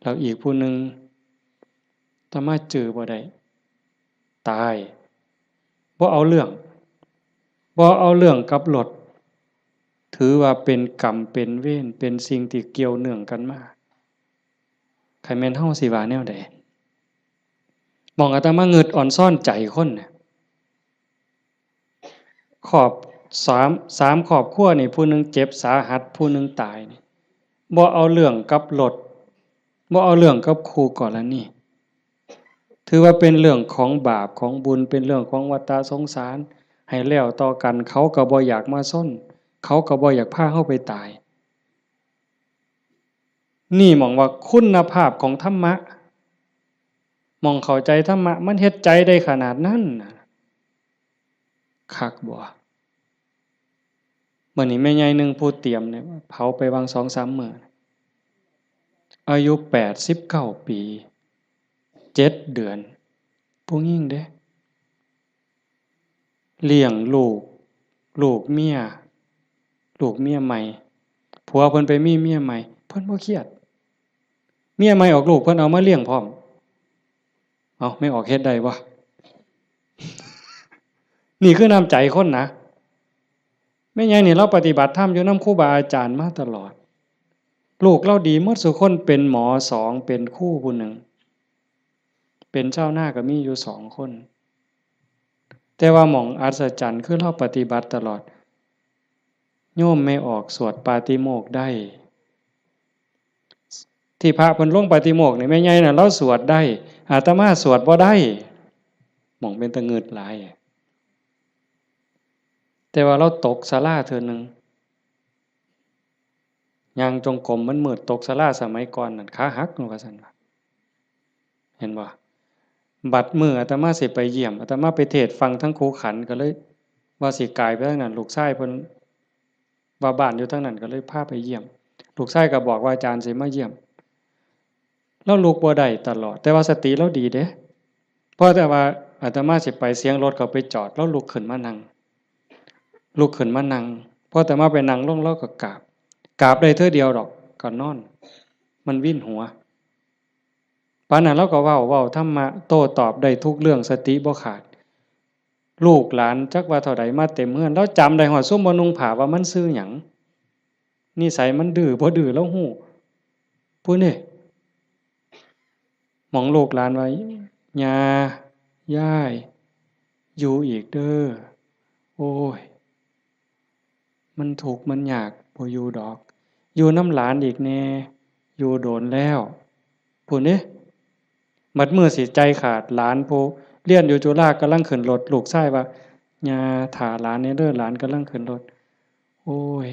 แล้วอีกผู้หนึ่ง อาตมาจื่อบ่ได้ ตาย บ่เอาเรื่อง บ่เอาเรื่องกับรถ ถือว่าเป็นกรรมเป็นเวร เป็นสิ่งที่เกี่ยวเนื่องกันมา คันแม่นเฮาสิว่าแนวใด หม่องอาตมางึดออนซอนใจคนน่ะ ครอบ สาม สามครอบครัวนี่ ผู้หนึ่งเจ็บสาหัส ผู้หนึ่งตายนี่ บ่เอาเรื่องกับรถ บ่เอาเรื่องกับคู่กรณี ถือว่าเป็นเรื่องของบาปของบุญ เป็นเรื่องของวัฏสงสาร ให้แล้วต่อกัน เขาก็บ่อยากมาซน เขาก็บ่อยากพาเฮาไปตาย นี่หม่องว่าคุณภาพของธรรมะ หม่องเข้าใจธรรมะ มันเฮ็ดใจได้ขนาดนั้นน่ะ คักบ่ มื้อนี้แม่ใหญ่หนึ่งผู้เตรียมเนี่ย เผาไปวางสองสามมื้อ อายุแปดสิบเก้าปี เจ็ดเดือน ผู้หญิงเด้ เลี้ยงลูก ลูกเมีย ลูกเมียใหม่ ผัวเพิ่นไปมีเมียใหม่ เพิ่นบ่เครียด เมียใหม่ออกลูก เพิ่นเอามาเลี้ยงพร้อม เอ้า แม่ออกเฮ็ดได้บ่ นี่คือน้ำใจคนนะ แม่ใหญ่นี่ลาวปฏิบัติธรรมอยู่นำครูบาอาจารย์มาตลอด ลูกลาวดีหมดซุคน เป็นหมอสอง เป็นครูผู้หนึ่ง เป็นชาวนาก็มีอยู่สองคน แต่ว่าหม่องอัศจรรย์คือลาวปฏิบัติตลอด โยมแม่ออกสวดปาติโมกข์ได้ ที่พระเพิ่นลงปาติโมกข์นี่ แม่ใหญ่น่ะลาวสวดได้ อาตมาสวดบ่ได้ หม่องเป็นตะงึดหลาย แต่ว่าลาวตกศาลาเทื่อหนึ่ง ย่างจงกรมมันมืด ตกศาลาสมัยก่อนนั่น ขาหัก ว่าซั่นว่า เห็นบ่ บัดมื้ออาตมาสิไปเยี่ยม อาตมาไปเทศน์ฟังทั้งคูขัน ก็เลยว่าสิกายไปทางนั้น ลูกชายเพิ่นว่าบ้านอยู่ทางนั้น ก็เลยพาไปเยี่ยม ลูกชายก็บอกว่าอาจารย์สิมาเยี่ยม ลาวลุกบ่ได้ตลอด แต่ว่าสติลาวดีเด้ พอแต่ว่าอาตมาสิไป เสียงรถเขาไปจอด ลาวลุกขึ้นมานั่ง ลุกขึ้นมานั่ง พออาตมาไปนั่งลง ลาวก็กราบ กราบได้เทื่อเดียวดอก ก็นอน มันวินหัว ปานนั้นลาวก็เว้า เว้าธรรมะ โต้ตอบได้ทุกเรื่อง สติบ่ขาด ลูกหลานจักว่าเท่าใดมาเต็มเฮือน ลาวจำได้ฮอดซุมบ่นุ่งผ้าว่ามันชื่อหยัง นิสัยมันดื้อบ่ดื้อลาวฮู้ ผู้นี่ หม่องลูกหลานว่า ย่า ยาย อยู่อีกเด้อ โอ้ย มันทุกข์มันยาก บ่อยู่ดอก อยู่นำหลานอีกแน่ อยู่โดนแล้ว พู้นเด้ บัดมื้อสิใจขาด หลานผู้เรียนอยู่จุฬากำลังขึ้นรถ ลูกชายว่า ย่า ถ่าหลานแน่เด้อ หลานกำลังขึ้นรถ โอ้ย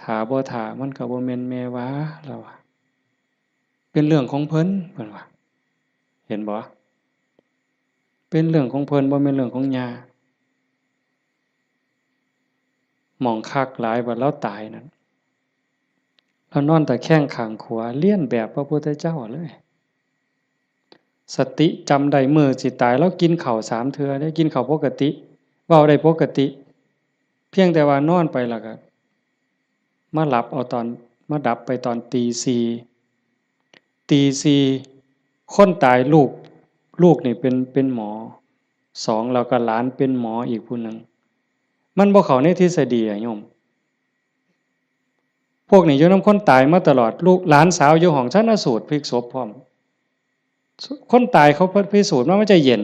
ถ่าบ่ถ่ามันก็บ่แม่นแม่ว่า ลาวว่า เป็นเรื่องของเพิ่น เพิ่นว่า เห็นบ่ เป็นเรื่องของเพิ่น บ่แม่นเรื่องของย่า หม่องคักหลาย บัดลาวตายนั่น ลาวนอนตะแคงข้างขวา เลียนแบบพระพุทธเจ้าเลย สติจำได้ มื้อสิตาย ลาวกินข้าวสามเทื่อเด้ กินข้าวปกติ เว้าได้ปกติ เพียงแต่ว่านอนไปแล้วก็มาหลับเอาตอน มาดับไปตอนตีสี่ ตีสี่ คนตายลูก ลูกนี่เป็น เป็นหมอสอง แล้วก็หลานเป็นหมออีกผู้หนึ่ง มันบ่เข้าในทฤษฎีอะโยม พวกนี้อยู่นำคนตายมาตลอด ลูกหลานสาวอยู่ห้องชันสูตรพลิกศพพร้อม คนตายเขาพิสูจน์มามันจะเย็น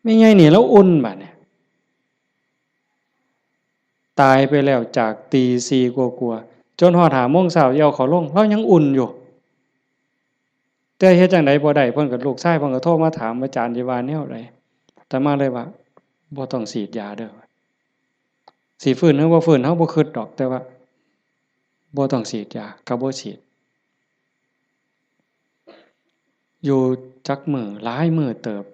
แม่ใหญ่นี่ลาวอุ่นบัดเนี่ย ตายไปแล้วจากตีสี่กว่าๆ จนฮอดห้าโมงเช้าสิเอาเขาลง ลาวยังอุ่นอยู่ แต่เฮ็ดจั่งใดบ่ได้ เพิ่นก็ ลูกชายเพิ่นก็โทรมาถาม อาจารย์สิว่าแนวใด อาตมาเลยว่า บ่ต้องฉีดยาเด้อ สิฟื้นหรือบ่ฟื้น เฮาบ่คิดดอก แต่ว่า บ่ต้องฉีดยา ก็บ่ฉีด อยู่จักมื้อ หลายมื้อเติบ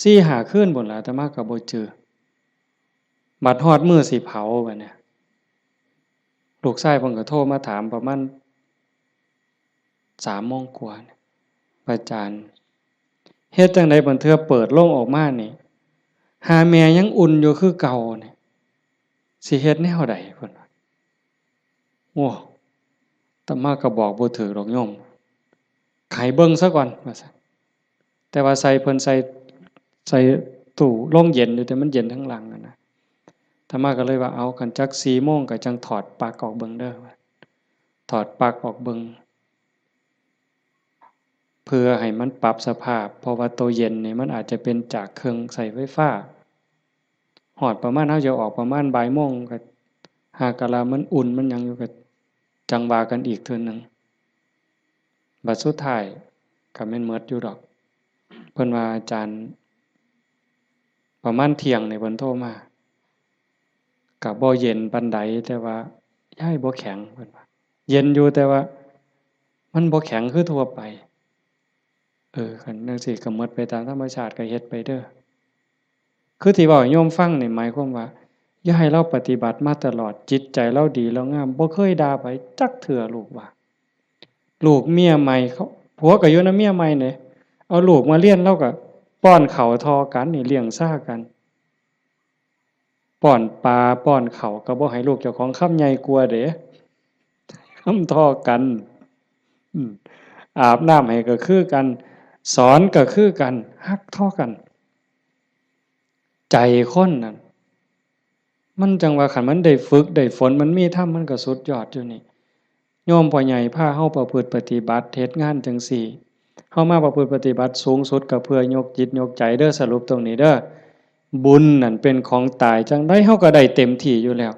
สี่ห้าคืนพู้นล่ะ อาตมาก็บ่จื่อ บัดฮอดมื้อสิเผาบัดนี้ ลูกชายเพิ่นก็โทรมาถามประมาณสามโมงกว่า อาจารย์ เฮ็ดจั่งใดบัดเทื่อเปิดโลงออกมานี่ หาแม่ยังอุ่นอยู่คือเก่านี่ สิเฮ็ดแนวใด เพิ่นว่า โอ้ อาตมาก็บอกบ่ถืกดอกโยม ให้เบิ่งซะก่อน ว่าซั่น แต่ว่าใส่ เพิ่นใส่ ใส่ตู้โรงเย็นอยู่ แต่มันเย็นทั้งหลังอะนะ อาตมาก็เลยว่า เอา คันจักสี่โมงก็จั่งถอดปลั๊กออกเบิ่งเด้อ ถอดปลั๊กออกเบิ่ง เพื่อให้มันปรับสภาพ เพราะว่าตัวเย็นนี่มันอาจจะเป็นจากเครื่องใช้ไฟฟ้า ฮอดประมาณ เฮาจะออกประมาณบ่ายโมง ก็หากะลามันอุ่นมันหยังอยู่ ก็จั่งว่ากันอีกเทื่อหนึ่ง บัดสุดท้ายก็แม่นหมดอยู่ดอก เพิ่นว่า อาจารย์ ประมาณเที่ยงนี่เพิ่นโทรมา ก็บ่เย็นปานใด แต่ว่า ยายบ่แข็ง เพิ่นว่า เย็นอยู่ แต่ว่า มันบ่แข็งคือทั่วไป เออ คันจั่งซี้ก็หมดไปตามธรรมชาติ ก็เฮ็ดไปเด้อ คือที่เว้าให้โยมฟังนี่หมายความว่า อย่าให้ลาวปฏิบัติมาตลอด จิตใจลาวดีลาวงาม บ่เคยด่าไผจักเทื่อ ลูกว่า ลูกเมียใหม่เขา ผัวก็อยู่นำเมียใหม่เด้ เอาลูกมาเรียน ลาวก็ป้อนข้าวเท่ากันนี่ เลี้ยงซ่ากัน ป้อนปลาป้อนข้าวก็บ่ให้ลูกเจ้าของคำใหญ่กว่าเด้ คำเท่ากัน อืม อาบน้ำให้ก็คือกัน สอนก็คือกัน ฮักเท่ากัน ใจคนนั่น มันจั่งว่าคันมันได้ฝึกได้ฝน มันมีธรรม มันก็สุดยอดอยู่นี่ โยมพ่อใหญ่พาเฮาประพฤติปฏิบัติ เฮ็ดงานจั่งซี้ เฮามาประพฤติปฏิบัติสูงสุดก็เพื่อยกจิตยกใจเด้อ สรุปตรงนี้เด้อ บุญนั่นเป็นของตาย จั่งใดเฮาก็ได้เต็มที่อยู่แล้ว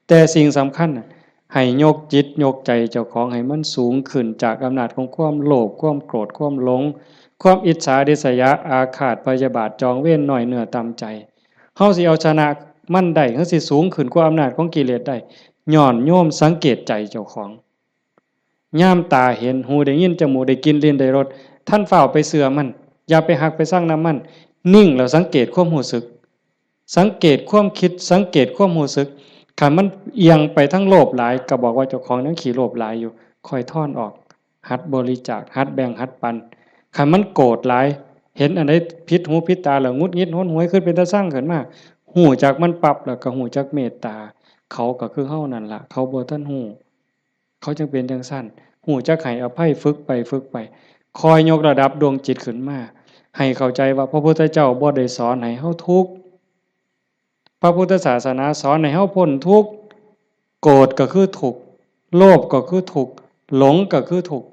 แต่สิ่งสำคัญน่ะ ให้ยกจิตยกใจเจ้าของให้มันสูงขึ้นจากอำนาจของความโลภ ความโกรธ ความหลง ความอิจฉาริษยาอาฆาตพยาบาทจองเวร น้อยเนื้อต่ำใจ เฮาสิเอาชนะมันได้ เฮาสิสูงขึ้นกว่าอำนาจของกิเลสได้ ย้อนโยมสังเกตใจเจ้าของ ยามตาเห็น หูได้ยิน จมูกได้กลิ่น ลิ้นได้รส ทันฟ้าวไปเชื่อมัน อย่าไปฮักไปชังนำมัน นิ่งแล้วสังเกตความรู้สึก สังเกตความคิด สังเกตความรู้สึก คันมันเอียงไปทางโลภหลาย ก็บอกว่าเจ้าของยังขี้โลภหลายอยู่ ค่อยถอนออก หัดบริจาค หัดแบ่ง หัดปัน คันมันโกรธหลาย เห็นอันใดผิดหูผิดตาแล้วหงุดหงิดหนหวย คิดเป็นตาชังขึ้นมา ฮู้จักมันปั๊บแล้วก็ฮู้จักเมตตา เขาก็คือเฮานั่นล่ะ เขาบ่ทันฮู้ เขาจั่งเป็นจั่งซั้น ฮู้จักให้อภัย ฝึกไปฝึกไป คอยยกระดับดวงจิตขึ้นมา ให้เข้าใจว่าพระพุทธเจ้าบ่ได้สอนให้เฮาทุกข์ พระพุทธศาสนาสอนให้เฮาพ้นทุกข์ โกรธก็คือทุกข์ โลภก็คือทุกข์ หลงก็คือทุกข์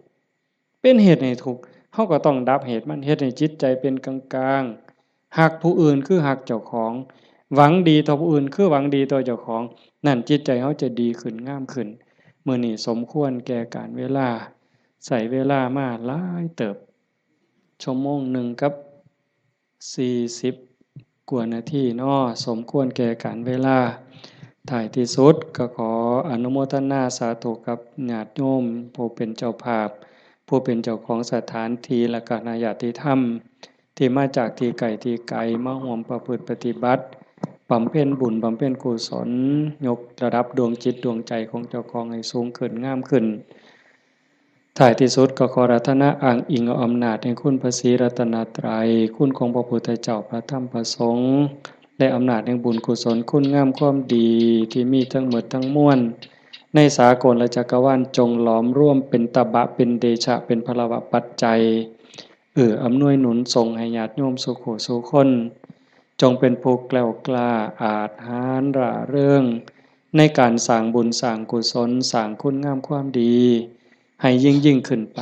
เป็นเหตุให้ทุกข์ เฮาก็ต้องดับเหตุมัน เฮ็ดให้จิตใจเป็นกลางๆ ฮักผู้อื่นคือฮักเจ้าของ หวังดีต่อผู้อื่นคือหวังดีต่อเจ้าของ นั่นจิตใจเฮาจะดีขึ้น งามขึ้น มื้อนี้สมควรแก่กาลเวลา ใช้เวลามาหลายเติบ ชั่วโมงหนึ่งกับสี่สิบกว่านาทีเนาะ สมควรแก่กาลเวลา ท้ายที่สุดก็ขออนุโมทนาสาธุกับญาติโยมผู้เป็นเจ้าภาพ ผู้เป็นเจ้าของสถานที่ และคณะญาติธรรม ที่มาจากที่ไกลที่ไกล มาร่วมประพฤติปฏิบัติ บำเพ็ญบุญ บำเพ็ญกุศล ยกระดับดวงจิตดวงใจของเจ้าของให้สูงขึ้น งามขึ้น ท้ายที่สุดก็ขออาราธนาอ้างอิงเอาอำนาจแห่งคุณพระศรีรัตนตรัย คุณของพระพุทธเจ้า พระธรรม พระสงฆ์ และอำนาจแห่งบุญกุศล คุณงามความดีที่มีทั้งหมดทั้งมวล ในสากลและจักรวาล จงหลอมรวมเป็นตบะ เป็นเดชะ เป็นพลวปัจจัย เอื้ออำนวยหนุนส่งให้ญาติโยมสู่ผู้สู่คน จงเป็นผู้แกล้วกล้า อาจหาญร่าเริง ในการสร้างบุญสร้างกุศล สร้างคุณงามความดี ให้ยิ่งยิ่งขึ้นไป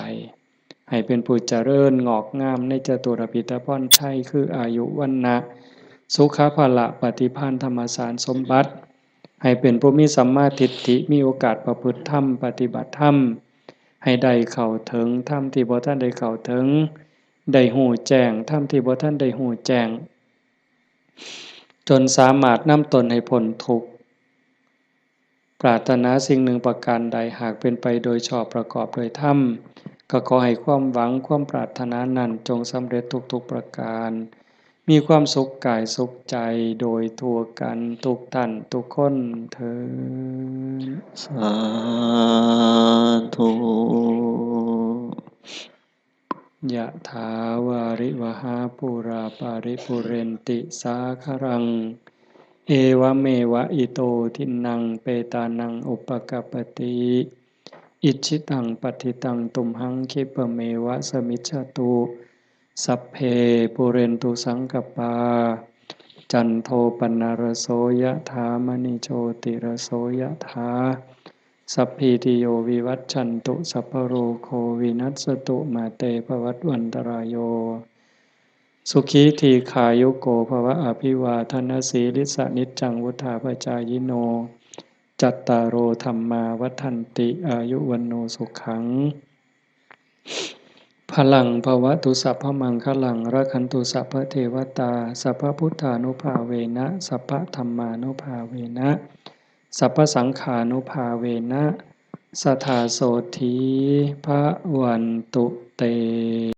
ให้เป็นผู้เจริญงอกงามในจตุรพิธพรชัย คืออายุ วรรณะ สุขะ พละ ปฏิภาณ ธรรมสารสมบัติ ให้เป็นผู้มีสัมมาทิฏฐิ มีโอกาสประพฤติธรรม ปฏิบัติธรรม ให้ได้เข้าถึงธรรมที่บ่ทันได้เข้าถึง ได้ฮู้แจ้งธรรมที่บ่ทันได้ฮู้แจ้ง จนสามารถนำตนให้พ้นทุกข์ ปรารถนาสิ่งหนึ่งประการใด หากเป็นไปโดยชอบประกอบโดยธรรม ก็ขอให้ความหวังความปรารถนานั้นจงสำเร็จทุกๆประการ มีความสุขกายสุขใจโดยทั่วกันทุกท่านทุกคนเทอญ สาธุ ยะถาวาริวหาปูราปาริปุเรนติสาคารัง เอวะเมวะอิโตทินนังเปตานังอุปกัปปติ อิจฉิตังปัตถิตังตุมหังคิปะเมวะสมิจฉตุ สัพเพปุเรนตุสังกปา จันโทปนรโสยะถามณิโชติรโสยะถา สัพพีติโยวิวัชชันตุ สัพพะโรโควินัสสตุ มาเตภวัตวันตรายโย สุขีทีขายุโกภวะ อภิวาทนสีลิสะนิจจังวุธาปจายิโน จัตตาโรธัมมาวัฒนติ อายุวันโนสุขัง พลังภวตุสัพพมังคลัง รักขันตุสัพพเทวตา สัพพพุทธานุภาเวนะ สัพพธรรมานุภาเวนะ สัพพสังฆานุภาเวนะ สถาโสธีพวันตุเต